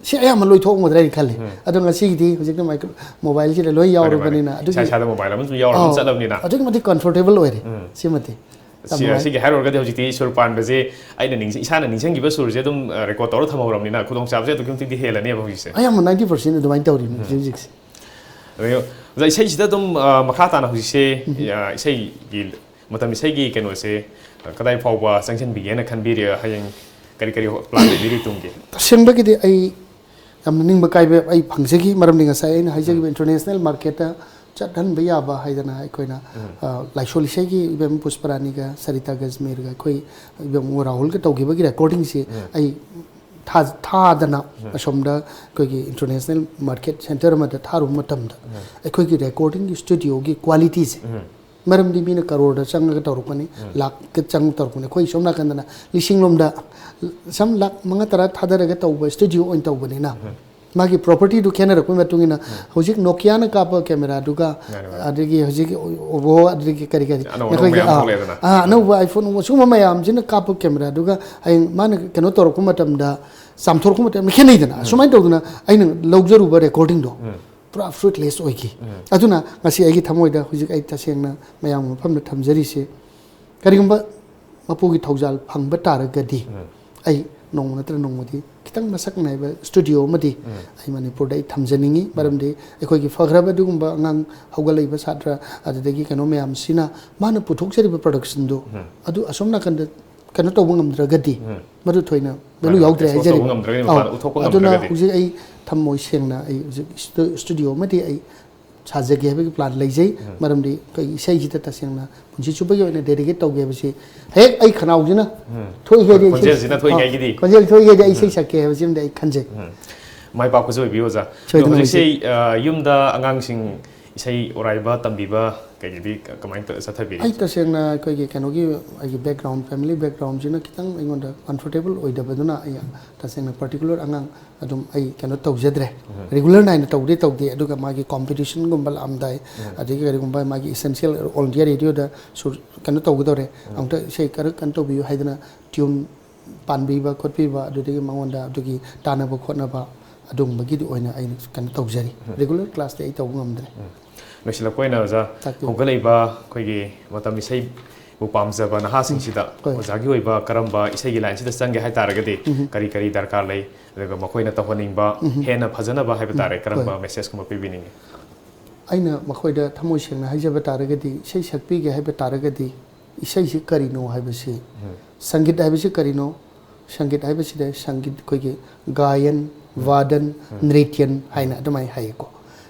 ꯁꯤ ꯑꯌꯥꯝꯕ ꯂꯣꯏꯊꯣꯛꯑꯝꯒꯗ꯭ꯔꯥ ꯍꯥꯏꯅ ꯈꯜꯂꯤ꯫ ꯑꯗꯣ ꯉꯁꯤꯒꯤꯗꯤ ꯍꯧꯖꯤꯛꯇꯤ ꯃꯥꯏꯀ꯭ꯔꯣ-, ꯃꯣꯕꯥꯏꯜꯁꯤꯗ ꯂꯣꯏ ꯌꯥꯎꯔꯕꯅꯤꯅ, ꯑꯗꯨꯒꯤ, ꯏꯁꯥ ꯏꯁꯥꯗ ꯃꯣꯕꯥꯏꯜ ꯑꯃꯁꯨ ꯌꯥꯎꯔꯒ ꯑꯗꯨꯝ ꯑꯥꯎ, ꯆꯠꯂꯕꯅꯤꯅ꯫ ꯑꯗꯨꯛꯀꯤ ꯃꯇꯤꯛ ꯀꯝꯐꯣꯔꯇꯦꯕꯜ ꯑꯣꯏꯔꯦ꯫ ꯁꯤꯃꯗꯤ ꯌꯥꯝ ꯁꯤ-, ꯅꯨꯡꯉꯥꯏ꯫ ꯁꯤꯒꯤ ꯍꯥꯏꯔꯨꯔꯒꯗꯤ ꯍꯧꯖꯤꯛꯇꯤ ꯁꯨꯔ ꯄꯥꯟꯕꯁꯦ ꯑꯩꯅ ꯅꯤꯡꯁꯤꯡ-, ꯏꯁꯥꯅ ꯅꯤꯡꯁꯤꯡꯈꯤꯕ ꯁꯨꯔꯁꯦ ꯑꯗꯨꯝ, ꯑ, ꯔꯦꯀꯣꯔꯗ ꯇꯧꯔꯒ ꯊꯝꯍꯧꯔꯕꯅꯤꯅ ꯈꯨꯗꯣꯡꯆꯥꯕꯁꯦ ꯑꯗꯨꯛꯀꯤ ꯃꯇꯤꯛꯇꯤ ꯍꯦꯜꯂꯅꯦꯕ ꯍꯧꯖꯤꯛꯁꯦ꯫ ꯑꯌꯥꯝꯕ ꯅꯥꯏꯟꯇꯤ ꯄꯥꯔꯁꯦꯟ ꯑꯗꯨꯃꯥꯏꯅ ꯇꯧꯔꯤꯅꯤ ꯍꯧꯖꯤꯛ ꯍꯧꯖꯤꯛꯁꯦ꯫ ꯑꯗꯣ ꯑꯣꯖꯥ, ꯏꯁꯩꯁꯤꯗ ꯑꯗꯨꯝ, ꯑ, ꯃꯈꯥ ꯇꯥꯅ ꯍꯧꯖꯤꯛꯁꯦ, ꯑ, ꯏꯁꯩꯒꯤ, ꯃꯇꯝ ꯏꯁꯩꯒꯤ ꯀꯩꯅꯣꯁꯦ, ꯑ, ꯀꯗꯥꯏ ꯐꯥꯎꯕ ꯆꯪꯁꯤꯟꯕꯤꯒꯦꯅ ꯈꯟꯕꯤꯔꯤ? ꯍꯌꯦꯡ ꯀꯔꯤ ꯀꯔꯤ ꯄ꯭ꯂꯥꯟ ꯂꯩꯕꯤꯔꯤ ꯇꯨꯡꯒꯤ? ꯇꯁꯦꯡꯕꯒꯤꯗꯤ ꯑꯩ ꯌꯥꯝꯅ ꯅꯤꯡꯕ ꯀꯥꯏꯕ ꯑꯩ ꯐꯪꯖꯈꯤ, ꯃꯔꯝꯗꯤ ꯉꯁꯥꯏ ꯑꯩꯅ ꯍꯥꯏꯖꯈꯤꯕ ꯏꯟꯇꯔꯅꯦꯁꯅꯦꯜ ꯃꯥꯔꯀꯦꯠꯇ ꯆꯠꯍꯟꯕ ꯌꯥꯕ ꯍꯥꯏꯗꯅ ꯑꯩꯈꯣꯏꯅ, ꯑ, ꯂꯥꯏꯁꯣꯜ ꯏꯁꯩꯒꯤ ꯏꯕꯦꯝ ꯄꯨꯁꯄꯔꯥꯅꯤꯒ ꯁꯔꯤꯇꯥ ꯒꯖꯃꯤꯔꯒ ꯑꯩꯈꯣꯏ ꯏꯕꯦꯝ ꯔꯥꯍꯨꯜꯒ ꯇꯧꯈꯤꯕꯒꯤ ꯔꯦꯀꯣꯔꯗꯤꯡꯁꯤ ꯑꯩ ꯊꯥ-, ꯊꯥꯗꯅ ꯑꯁꯣꯝꯗ ꯑꯩꯈꯣꯏꯒꯤ ꯏꯟꯇꯔꯅꯦꯁꯅꯦꯜ ꯃꯥꯔꯀꯦꯠ ꯁꯦꯟꯇꯔ ꯑꯃꯗ ꯊꯥꯔꯨꯕ ꯃꯇꯝꯗ ꯑꯩꯈꯣꯏꯒꯤ ꯔꯦꯀꯣꯔꯗꯤꯡꯒꯤ ꯁ꯭ꯇꯨꯗꯤꯑꯣꯒꯤ ꯀ꯭ꯋꯥꯂꯤꯇꯤꯁꯦ, ꯃꯔꯝꯗꯤ ꯃꯤꯅ ꯀꯔꯣꯔꯗ ꯆꯪꯉꯒ ꯇꯧꯔꯛꯄꯅꯤ, ꯂꯥꯛꯀ ꯆꯪꯉ ꯇꯧꯔꯛꯄꯅꯤ꯫ ꯑꯩꯈꯣꯏ ꯁꯣꯝ ꯅꯥꯀꯟꯗꯅ ꯂꯤꯁꯤꯡ ꯂꯣꯝꯗ ꯁꯝ ꯂꯥꯛ ꯃꯉꯥ ꯇꯔꯥ ꯊꯥꯗꯔꯒ ꯇꯧꯕ ꯁ꯭ꯇꯨꯗꯤꯑꯣ ꯑꯣꯏꯅ ꯇꯧꯕꯅꯤꯅ ꯃꯥꯒꯤ ꯄ꯭ꯔꯣꯄꯔꯇꯤꯗꯨ ꯈꯦꯠꯅꯔꯛꯄꯒꯤ ꯃꯇꯨꯡ ꯏꯟꯅ ꯍꯧꯖꯤꯛ ꯅꯣꯀꯤꯌꯥꯅ ꯀꯥꯞꯄ ꯀꯦꯃꯦꯔꯥꯗꯨꯒ ꯃꯥꯅꯦ, ꯃꯥꯅꯦ꯫ ꯑꯗꯒꯤ ꯍꯧꯖꯤꯛ ꯑꯣꯕꯣ ꯑꯗꯒꯤ ꯀꯔꯤ ꯀꯔꯤ ꯑꯅꯧ ꯑꯅꯧꯕ ꯅꯈꯣꯏꯒꯤ, ꯃꯌꯥꯝ ꯑꯥ, ꯊꯣꯛꯂꯛꯑꯦꯗꯅ꯫ ꯑꯥ, ꯑꯅꯧꯕ ꯑꯥꯏꯐꯣꯟ ꯁꯤꯒꯨꯝꯕ ꯃꯌꯥꯝꯁꯤꯅ ꯀꯥꯞꯄ ꯀꯦꯃꯦꯔꯥꯗꯨꯒ ꯍꯌꯦꯡ ꯃꯥꯅ ꯀꯩꯅꯣ ꯇꯧꯔꯛꯄ ꯃꯇꯝꯗ ꯆꯥꯝꯊꯣꯔꯛꯄ ꯃꯇꯝꯗ ꯈꯦꯠꯅꯩꯗꯅ꯫ ꯁꯨꯃꯥꯏꯅ ꯇꯧꯗꯅ ꯑꯩꯅ ꯂꯧꯖꯔꯨꯕ ꯔꯦꯀꯣꯔꯗꯤꯡꯗꯣ ꯄꯨꯔꯥ ꯐ꯭ꯔꯨꯠꯂꯦꯁ ꯑꯣꯏꯈꯤ꯫ ꯑꯗꯨꯅ ꯉꯁꯤ ꯑꯩꯒꯤ ꯊꯃꯣꯏꯗ ꯍꯧꯖꯤꯛ ꯑꯩ ꯇꯁꯦꯡꯅ ꯃꯌꯥꯝꯒꯤ ꯃꯐꯝꯗ ꯊꯝꯖꯔꯤꯁꯦ, ꯀꯔꯤꯒꯨꯝꯕ ꯃꯄꯨꯒꯤ ꯊꯧꯖꯥꯜ ꯐꯪꯕ ꯇꯥꯔꯒꯗꯤ ꯑꯩ ꯅꯣꯡꯃ ꯅꯠꯇ꯭ꯔ ꯅꯣꯡꯃꯗꯤ ꯈꯤꯇꯪ ꯃꯁꯛ ꯅꯥꯏꯕ ꯁ꯭ꯇꯨꯗꯤꯑꯣ ꯑꯃꯗꯤ ꯑꯩ ꯃꯅꯤꯄꯨꯔꯗ ꯑꯩ ꯊꯝꯖꯅꯤꯡꯉꯤ꯫ ꯃꯔꯝꯗꯤ ꯑꯩꯈꯣꯏꯒꯤ ꯐꯈ꯭ꯔꯕ ꯑꯗꯨꯒꯨꯝꯕ ꯑꯉꯥꯡ ꯍꯧꯒꯠꯂꯛꯏꯕ ꯁꯥꯇ꯭ꯔ, ꯑꯗꯨꯗꯒꯤ ꯀꯩꯅꯣ ꯃꯌꯥꯝꯁꯤꯅ ꯃꯥꯅ ꯄꯨꯊꯣꯛꯆꯔꯤꯕ ꯄ꯭ꯔꯗꯛꯁꯟꯗꯣ ꯑꯗꯨ ꯑꯁꯣꯝ ꯅꯥꯀꯟꯗ ꯀꯩꯅꯣ ꯇꯧꯕ ꯉꯝꯗ꯭ꯔꯒꯗꯤ ꯃꯗꯨ ꯊꯣꯏꯅ ꯚꯦꯂꯨ ꯃꯥꯅꯦ, ꯌꯥꯎꯗ꯭ꯔꯦ ꯑꯦꯛꯁꯄꯣꯖ ꯍꯥꯏꯖꯔꯤꯕ꯫ ꯇꯧꯕ ꯉꯝꯗ꯭ꯔꯒꯗꯤ ꯑꯧ, ꯃꯄꯥꯟ ꯎꯠꯊꯣꯛꯄ ꯑꯗꯨꯅ ꯉꯝꯗ꯭ꯔꯒꯗꯤ꯫ ꯍꯧꯖꯤꯛ ꯑꯩ ꯊꯝꯃꯣꯏ ꯁꯦꯡꯅ ꯑꯩ ꯍꯧꯖꯤꯛ ꯁ꯭ꯇꯨ-, ꯁ꯭ꯇꯨꯗꯤꯑꯣ ꯑꯃꯗꯤ ꯑꯩ ꯁꯥꯖꯒꯦ ꯍꯥꯏꯕꯒꯤ ꯄ꯭ꯂꯥꯟ ꯂꯩꯖꯩ꯫ ꯃꯔꯝꯗꯤ ꯑꯩꯈꯣꯏꯒꯤ ꯏꯁꯩꯁꯤꯗ ꯇꯁꯦꯡꯅ ꯄꯨꯟꯁꯤ ꯆꯨꯞꯄꯒꯤ ꯑꯣꯏꯅ ꯗꯦꯗꯤꯀꯦꯠ ꯇꯧꯒꯦ ꯍꯥꯏꯕꯁꯤ ꯍꯦꯛ ꯑꯩ ꯈꯅꯥꯎꯁꯤꯅ ꯊꯣꯛꯏꯈꯩꯗꯤ ꯑꯩ ꯏꯁꯩ ꯈꯣꯟꯖꯦꯜꯁꯤꯅ ꯊꯣꯛꯏꯉꯩꯒꯤꯗꯤ꯫ ꯑꯥ, ꯈꯣꯟꯖꯦꯜ ꯊꯣꯛꯏꯈꯩꯗꯤ ꯑꯩ ꯏꯁꯩ ꯁꯛꯀꯦ ꯍꯥꯏꯕꯁꯤꯃꯗꯤ ꯑꯩ ꯈꯟꯖꯩ꯫ ꯃꯥꯏ ꯄꯥꯛꯄꯁꯨ ꯑꯣꯏꯕꯤꯌꯨ ꯑꯣꯖꯥ꯫ ꯑꯗꯣ ꯁꯣꯏꯗꯅ ꯍꯧꯖꯤꯛꯁꯦ, ꯑꯣꯏꯖꯩ꯫ ꯑ, ꯌꯨꯝꯗ ꯑꯉꯥꯡꯁꯤꯡ ꯏꯁꯩ ꯑꯣꯔꯥꯏꯕ ꯇꯝꯕꯤꯕ ꯀꯩꯒꯤꯗꯤ ꯀ-, ꯀꯃꯥꯏꯅ ꯇꯧ-, ꯆꯠꯊꯕꯤꯔꯤ? ꯑꯩ ꯇꯁꯦꯡꯅ ꯑꯩꯈꯣꯏꯒꯤ ꯀꯩꯅꯣꯒꯤ ꯑꯩꯒꯤ ꯕꯦꯛꯒ꯭ꯔꯥꯎꯟ, ꯐꯦꯃꯤꯂꯤ ꯕꯦꯛꯒ꯭ꯔꯥꯎꯟꯁꯤꯅ ꯈꯤꯇꯪ ꯑꯩꯉꯣꯟꯗ ꯀꯝꯐꯣꯔꯇꯦꯕꯜ ꯑꯣꯏꯗꯕꯗꯨꯅ ꯑꯩ ꯇꯁꯦꯡꯅ ꯄꯥꯔꯇꯤꯀꯨꯂꯔ ꯑꯉꯥꯡ ꯑꯗꯨꯝ ꯑꯩ ꯀꯩꯅꯣ ꯇꯧꯖꯗ꯭ꯔꯦ꯫ ꯔꯤꯒꯨꯂꯔ ꯅꯥꯏꯅ ꯇꯧꯗꯤ ꯇꯧꯗꯦ, ꯑꯗꯨꯒ ꯃꯥꯒꯤ ꯀꯣꯝꯄꯤꯇꯤꯁꯟꯒꯨꯝꯕ ꯂꯥꯛꯑꯝꯗꯥꯏ, ꯑꯗꯒꯤ ꯀꯔꯤꯒꯨꯝꯕ ꯃꯥꯒꯤ ꯏꯁꯦꯟꯁꯤꯌꯦꯜ ꯑꯣꯜ ꯏꯟꯗꯤꯌꯥ ꯔꯦꯗꯤꯑꯣꯗ ꯁꯨꯔ-, ꯀꯩꯅꯣ ꯇꯧꯒꯗꯧꯔꯦ, ꯑꯃꯨꯛꯇ ꯏꯁꯩ ꯈꯔ ꯀꯩꯅꯣ ꯇꯧꯕꯤꯌꯨ ꯍꯥꯏꯗꯅ ꯇ꯭ꯌꯨꯟ ꯄꯥꯟꯕꯤꯕ ꯈꯣꯠꯄꯤꯕ, ꯑꯗꯨꯗꯒꯤ ꯃꯉꯣꯟꯗ ꯑꯗꯨꯒꯤ ꯇꯥꯟꯅꯕ ꯈꯣꯠꯅꯕ ꯑꯗꯨꯒꯨꯝꯕꯒꯤꯗꯤ ꯑꯣꯏꯅ ꯑꯩꯅ ꯀꯩꯅꯣ ꯇꯧꯖꯔꯤ꯫ ꯔꯤꯒꯨꯂꯔ ꯀ꯭ꯂꯥꯁꯇꯤ ꯑꯩ ꯇꯧꯕ ꯉꯝꯗ꯭ꯔꯦ꯫ ꯂꯣꯏꯁꯤꯜꯂꯛꯄ ꯑꯣꯏꯅ ꯑꯣꯖꯥ, ꯇꯥꯛꯄꯤꯌꯨ꯫ ꯍꯧꯒꯠꯂꯛꯏꯕ ꯑꯩꯈꯣꯏꯒꯤ ꯃꯇꯝ ꯏꯁꯩꯕꯨ ꯄꯥꯝꯖꯕ ꯅꯍꯥꯁꯤꯡꯁꯤꯗ ꯍꯣꯏ꯫ ꯑꯣꯖꯥꯒꯤ ꯑꯣꯏꯕ ꯀꯔꯝꯕ ꯏꯁꯩꯒꯤ ꯂꯥꯏꯟꯁꯤꯗ ꯆꯪꯒꯦ ꯍꯥꯏ ꯇꯥꯔꯒꯗꯤ ꯀꯔꯤ ꯀꯔꯤ ꯗꯔꯀꯥꯔ ꯂꯩ? ꯑꯗꯨꯒ ꯃꯈꯣꯏꯅ ꯇꯧꯍꯟꯅꯤꯡꯕ ꯍꯦꯟꯅ ꯐꯖꯅꯕ ꯍꯥꯏꯕ ꯇꯥꯔꯦ, ꯀꯔꯝꯕ ꯍꯣꯏ꯫ ꯃꯦꯁꯦꯖꯀꯨꯝꯕ ꯄꯤꯕꯤꯅꯤꯡꯉꯤ? ꯑꯩꯅ ꯃꯈꯣꯏꯗ ꯊꯃꯣꯏ ꯁꯦꯡꯅ ꯍꯥꯏꯖꯕ ꯇꯥꯔꯒꯗꯤ, ꯏꯁꯩ ꯁꯛꯄꯤꯒꯦ ꯍꯥꯏꯕ ꯇꯥꯔꯒꯗꯤ, ꯏꯁꯩꯁꯤ ꯀꯔꯤꯅꯣ ꯍꯥꯏꯕꯁꯤ, ꯁꯪꯒꯤꯠ ꯍꯥꯏꯕꯁꯤ ꯀꯔꯤꯅꯣ? ꯁꯪꯒꯤꯠ ꯍꯥꯏꯕꯁꯤꯗ ꯁꯪꯒꯤꯠ ꯑꯩꯈꯣꯏꯒꯤ ꯒꯥꯌꯟ, ꯎꯝ꯫ ꯋꯥꯗꯟ, ꯎꯝ꯫ ꯅ꯭ꯔꯤꯇ꯭ꯌꯟ ꯍꯥꯏꯅ ꯎꯝ꯫ ꯑꯗꯨꯃꯥꯏꯅ ꯍꯥꯏꯌꯦꯀꯣ꯫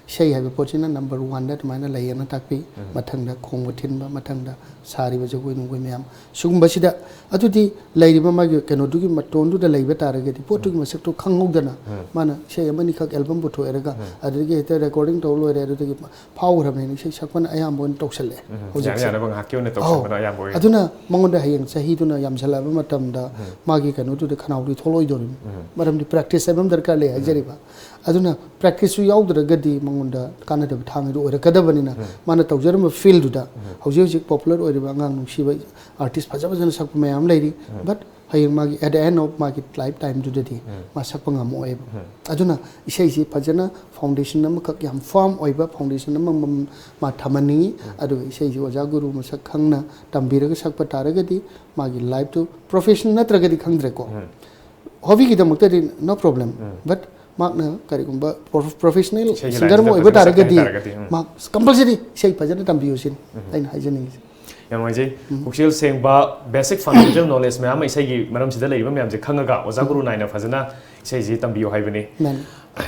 ꯏꯁꯩ ꯍꯥꯏꯕ ꯄꯣꯠꯁꯤꯅ ꯅꯝꯕꯔ ꯋꯥꯟꯗ ꯑꯗꯨꯃꯥꯏꯅ ꯂꯩꯌꯦꯅ ꯇꯥꯛꯄꯤ꯫ ꯎꯝ꯫ ꯃꯊꯪꯗ ꯈꯣꯡꯕ ꯊꯤꯟꯕ, ꯃꯊꯪꯗ ꯁꯥꯔꯤꯕ ꯖꯒꯣꯏ ꯅꯨꯡꯒꯣꯏ ꯃꯌꯥꯝ ꯁꯤꯒꯨꯝꯕꯁꯤꯗ, ꯑꯗꯨꯗꯤ ꯂꯩꯔꯤꯕ ꯃꯥꯒꯤ ꯀꯩꯅꯣꯗꯨꯒꯤ ꯃꯇꯣꯟꯗꯨꯗ ꯂꯩꯕ ꯇꯥꯔꯒꯗꯤ ꯄꯣꯠꯇꯨꯒꯤ ꯎꯝ꯫ ꯃꯁꯛꯇꯨ ꯈꯪꯍꯧꯗꯅ ꯎꯝ꯫ ꯃꯥꯅ ꯏꯁꯩ ꯑꯃꯅꯤꯈꯛ ꯑꯦꯜꯕꯝ ꯄꯨꯊꯣꯛꯑꯦꯔꯒ ꯎꯝ꯫ ꯑꯗꯨꯗꯒꯤ ꯍꯦꯛꯇ ꯔꯦꯀꯣꯔꯗꯤꯡ ꯇꯧ ꯂꯣꯏꯔꯦ, ꯑꯗꯨꯗꯒꯤ ꯐꯥꯎꯈ꯭ꯔꯕꯅꯤꯅ ꯏꯁꯩ ꯁꯛꯄꯅ ꯑꯌꯥꯝꯕ ꯑꯣꯏꯅ ꯇꯧꯁꯜꯂꯛꯑꯦ ꯎꯝ, ꯍꯧꯖꯤꯛꯁꯦ꯫ ꯌꯥꯅ ꯌꯥꯅꯕ ꯉꯥꯏꯍꯥꯛꯀꯤ ꯑꯣꯏꯅ ꯑꯧ꯫ ꯇꯧꯁꯟꯕꯅ ꯑꯌꯥꯝꯕ ꯑꯣꯏ꯫ ꯑꯗꯨꯅ ꯃꯉꯣꯟꯗ ꯍꯌꯦꯡ ꯆꯍꯤꯗꯨꯅ ꯌꯥꯝꯁꯜꯂꯛꯑꯕ ꯃꯇꯝꯗ ꯎꯝ꯫ ꯃꯥꯒꯤ ꯀꯩꯅꯣꯗꯨꯗ ꯈꯅꯥꯎꯗꯤ ꯊꯣꯛꯂꯛꯑꯣꯏꯗꯧꯔꯤꯅꯤ꯫ ꯎꯝ꯫ ꯃꯔꯝꯗꯤ ꯄ꯭ꯔꯦꯛꯇꯤꯁ ꯍꯥꯏꯕ ꯑꯃ ꯗꯔꯀꯥꯔ ꯂꯩ ꯎꯝ꯫ ꯍꯥꯏꯖꯔꯤꯕ꯫ ꯑꯗꯨꯅ ꯄ꯭ꯔꯦꯛꯇꯤꯁꯁꯨ ꯌꯥꯎꯗ꯭ꯔꯒꯗꯤ ꯃꯉꯣꯟꯗ ꯀꯥꯟꯅꯗꯕ ꯊꯥꯡ ꯑꯗꯨ ꯑꯣꯏꯔꯛꯀꯗꯕꯅꯤꯅ ꯎꯝ꯫ ꯃꯥꯅ ꯇꯧꯖꯔꯝꯕ ꯐꯤꯜꯗꯨꯗ ꯎꯝ꯫ ꯍꯧꯖꯤꯛ ꯍꯧꯖꯤꯛ ꯄꯣꯄꯨꯂꯔ ꯑꯣꯏꯔꯤꯕ ꯑꯉꯥꯡ ꯅꯨꯡꯁꯤꯕ ꯑꯥꯔꯇꯤꯁ ꯐꯖ ꯐꯖꯅ ꯁꯛꯄ ꯃꯌꯥꯝ ꯂꯩꯔꯤ꯫ ꯎꯝ꯫ But ꯍꯌꯦꯡ ꯃꯥꯒꯤ at the end of ꯃꯥꯒꯤ life time ꯗꯨꯗꯗꯤ ꯎꯝ꯫ ꯃꯥ ꯁꯛꯄ ꯉꯝꯃꯛꯑꯣꯏꯕ꯫ ꯎꯝ꯫ ꯑꯗꯨꯅ ꯏꯁꯩꯁꯤ ꯐꯖꯅ foundation ꯑꯃꯈꯛ, ꯌꯥꯝ firm ꯑꯣꯏꯕ foundation ꯑꯃꯃꯝ ꯃꯥ ꯊꯝꯍꯟꯅꯤꯡꯉꯤ꯫ ꯎꯝ꯫ ꯑꯗꯨꯒ ꯏꯁꯩꯁꯤ ꯑꯣꯖꯥ ꯒꯨꯔꯨ ꯃꯁꯛ ꯈꯪꯅ ꯇꯝꯕꯤꯔꯒ ꯁꯛꯄ ꯇꯥꯔꯒꯗꯤ ꯃꯥꯒꯤ life ꯇꯨ profession ꯅꯠꯇ꯭ꯔꯒꯗꯤ ꯈꯪꯗ꯭ꯔꯦꯀꯣ꯫ ꯎꯝ꯫ Hobby ꯒꯤꯗꯃꯛꯇꯗꯤ no problem꯫ Um. But ꯃꯍꯥꯛꯅ ꯀꯔꯤꯒꯨꯝꯕ ꯄ꯭ꯔꯣ-, professional ꯏꯁꯩꯒꯤ singer ꯑꯃ ꯂꯥꯏꯟꯁꯤꯗ ꯑꯣꯏꯕ ꯐꯖꯅ ꯆꯠꯀꯦ ꯇꯥꯔꯒꯗꯤ ꯍꯥꯏ ꯇꯥꯔꯒꯗꯤ, ꯎꯝ꯫ ꯃꯍꯥꯛ compulsory ꯏꯁꯩ ꯐꯖꯅ ꯇꯝꯕꯤꯌꯨ ꯁꯤꯅꯤ ꯎꯝ꯫ ꯑꯩꯅ ꯍꯥꯏꯖꯅꯤꯡꯉꯤꯁꯦ꯫ ꯌꯥꯝ ꯅꯨꯡꯉꯥꯏꯖꯩ꯫ ꯎꯝ꯫ ꯄꯨꯛꯆꯦꯜ ꯁꯦꯡꯕ, basic fundamental knowledge ꯃꯌꯥꯝ ꯑꯃ ꯏꯁꯩꯒꯤ ꯃꯔꯝꯁꯤꯗ ꯂꯩꯔꯤꯕ ꯃꯌꯥꯝꯁꯦ ꯈꯪꯉꯒ ꯑꯣꯖꯥ ꯒꯨꯔꯨ ꯅꯥꯏꯅ ꯐꯖꯅ ꯏꯁꯩꯁꯤ ꯇꯝꯕꯤꯌꯨ ꯍꯥꯏꯕꯅꯤ꯫ ꯃꯥꯅꯤ꯫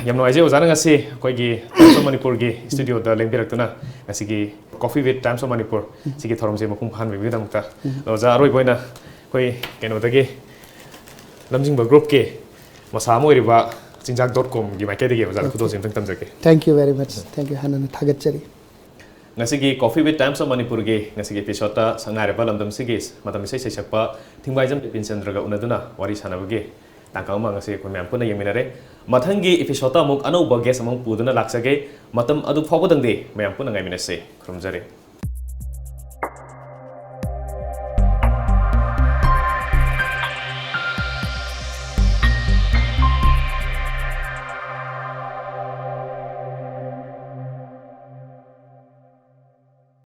ꯌꯥꯝ ꯅꯨꯡꯉꯥꯏꯖꯩ ꯑꯣꯖꯥꯅ ꯉꯁꯤ ꯑꯩꯈꯣꯏꯒꯤ Times of ꯃꯅꯤꯄꯨꯔꯒꯤ studioꯗ ꯂꯦꯡꯕꯤꯔꯛꯇꯨꯅ ꯉꯁꯤꯒꯤ Coffee with Times of Manipur ꯎꯝ꯫ ꯁꯤꯒꯤ ꯊꯧꯔꯝꯁꯦ ꯃꯄꯨꯡ ꯐꯥꯍꯟꯕꯤꯕꯒꯤꯗꯃꯛꯇ꯫ ꯎꯝ꯫ ꯑꯣꯖꯥ, ꯑꯔꯣꯏꯕ ꯑꯣꯏꯅ ꯑꯩꯈꯣꯏ ꯀꯩꯅꯣꯗꯒꯤ ꯂꯝꯖꯤꯡꯕ groupꯀꯤ ꯃꯁꯥ ꯑꯃ ꯑꯣꯏꯔꯤꯕ ꯆꯤꯟꯖꯥꯛ dot comꯒꯤ ꯃꯥꯏꯀꯩꯗꯒꯤ ꯑꯣꯖꯥꯗ Okay. ꯈꯨꯗꯣꯜꯁꯤ ꯑꯝꯇꯪ ꯇꯝꯖꯒꯦ꯫ Thank you very much. Thank you. ꯍꯥꯟꯅ ꯊꯥꯒꯠꯆꯔꯤ꯫ ꯉꯁꯤꯒꯤ Coffee with Times of ꯃꯅꯤꯄꯨꯔꯒꯤ ꯉꯁꯤꯒꯤ episodeꯇ ꯁꯛꯅꯥꯏꯔꯕ ꯂꯝꯗꯝꯁꯤꯒꯤ ꯃꯇꯝ ꯏꯁꯩ ꯁꯩꯁꯛꯄ ꯊꯤꯡꯕꯥꯏꯖꯝ ꯕꯤꯄꯤꯟ ꯆꯟꯗ꯭ꯔꯒ ꯎꯅꯗꯨꯅ ꯋꯥꯔꯤ ꯁꯥꯟꯅꯕꯒꯤ ꯇꯥꯡꯀꯛ ꯑꯃ ꯉꯁꯤ ꯑꯩꯈꯣꯏ ꯃꯌꯥꯝ ꯄꯨꯟꯅ ꯌꯦꯡꯃꯤꯟꯅꯔꯦ꯫ ꯃꯊꯪꯒꯤ episodeꯇ ꯑꯃꯨꯛ ꯑꯅꯧꯕ guest ꯑꯃꯨꯛ ꯄꯨꯗꯨꯅ ꯂꯥꯛꯆꯒꯦ꯫ ꯃꯇꯝ ꯑꯗꯨ ꯐꯥꯎꯕꯗꯪꯗꯤ ꯃꯌꯥꯝ ꯄꯨꯟꯅ ꯉꯥꯏꯃꯤꯟꯅꯁꯤ꯫ ꯈꯨꯔꯨꯝꯖꯔꯤ꯫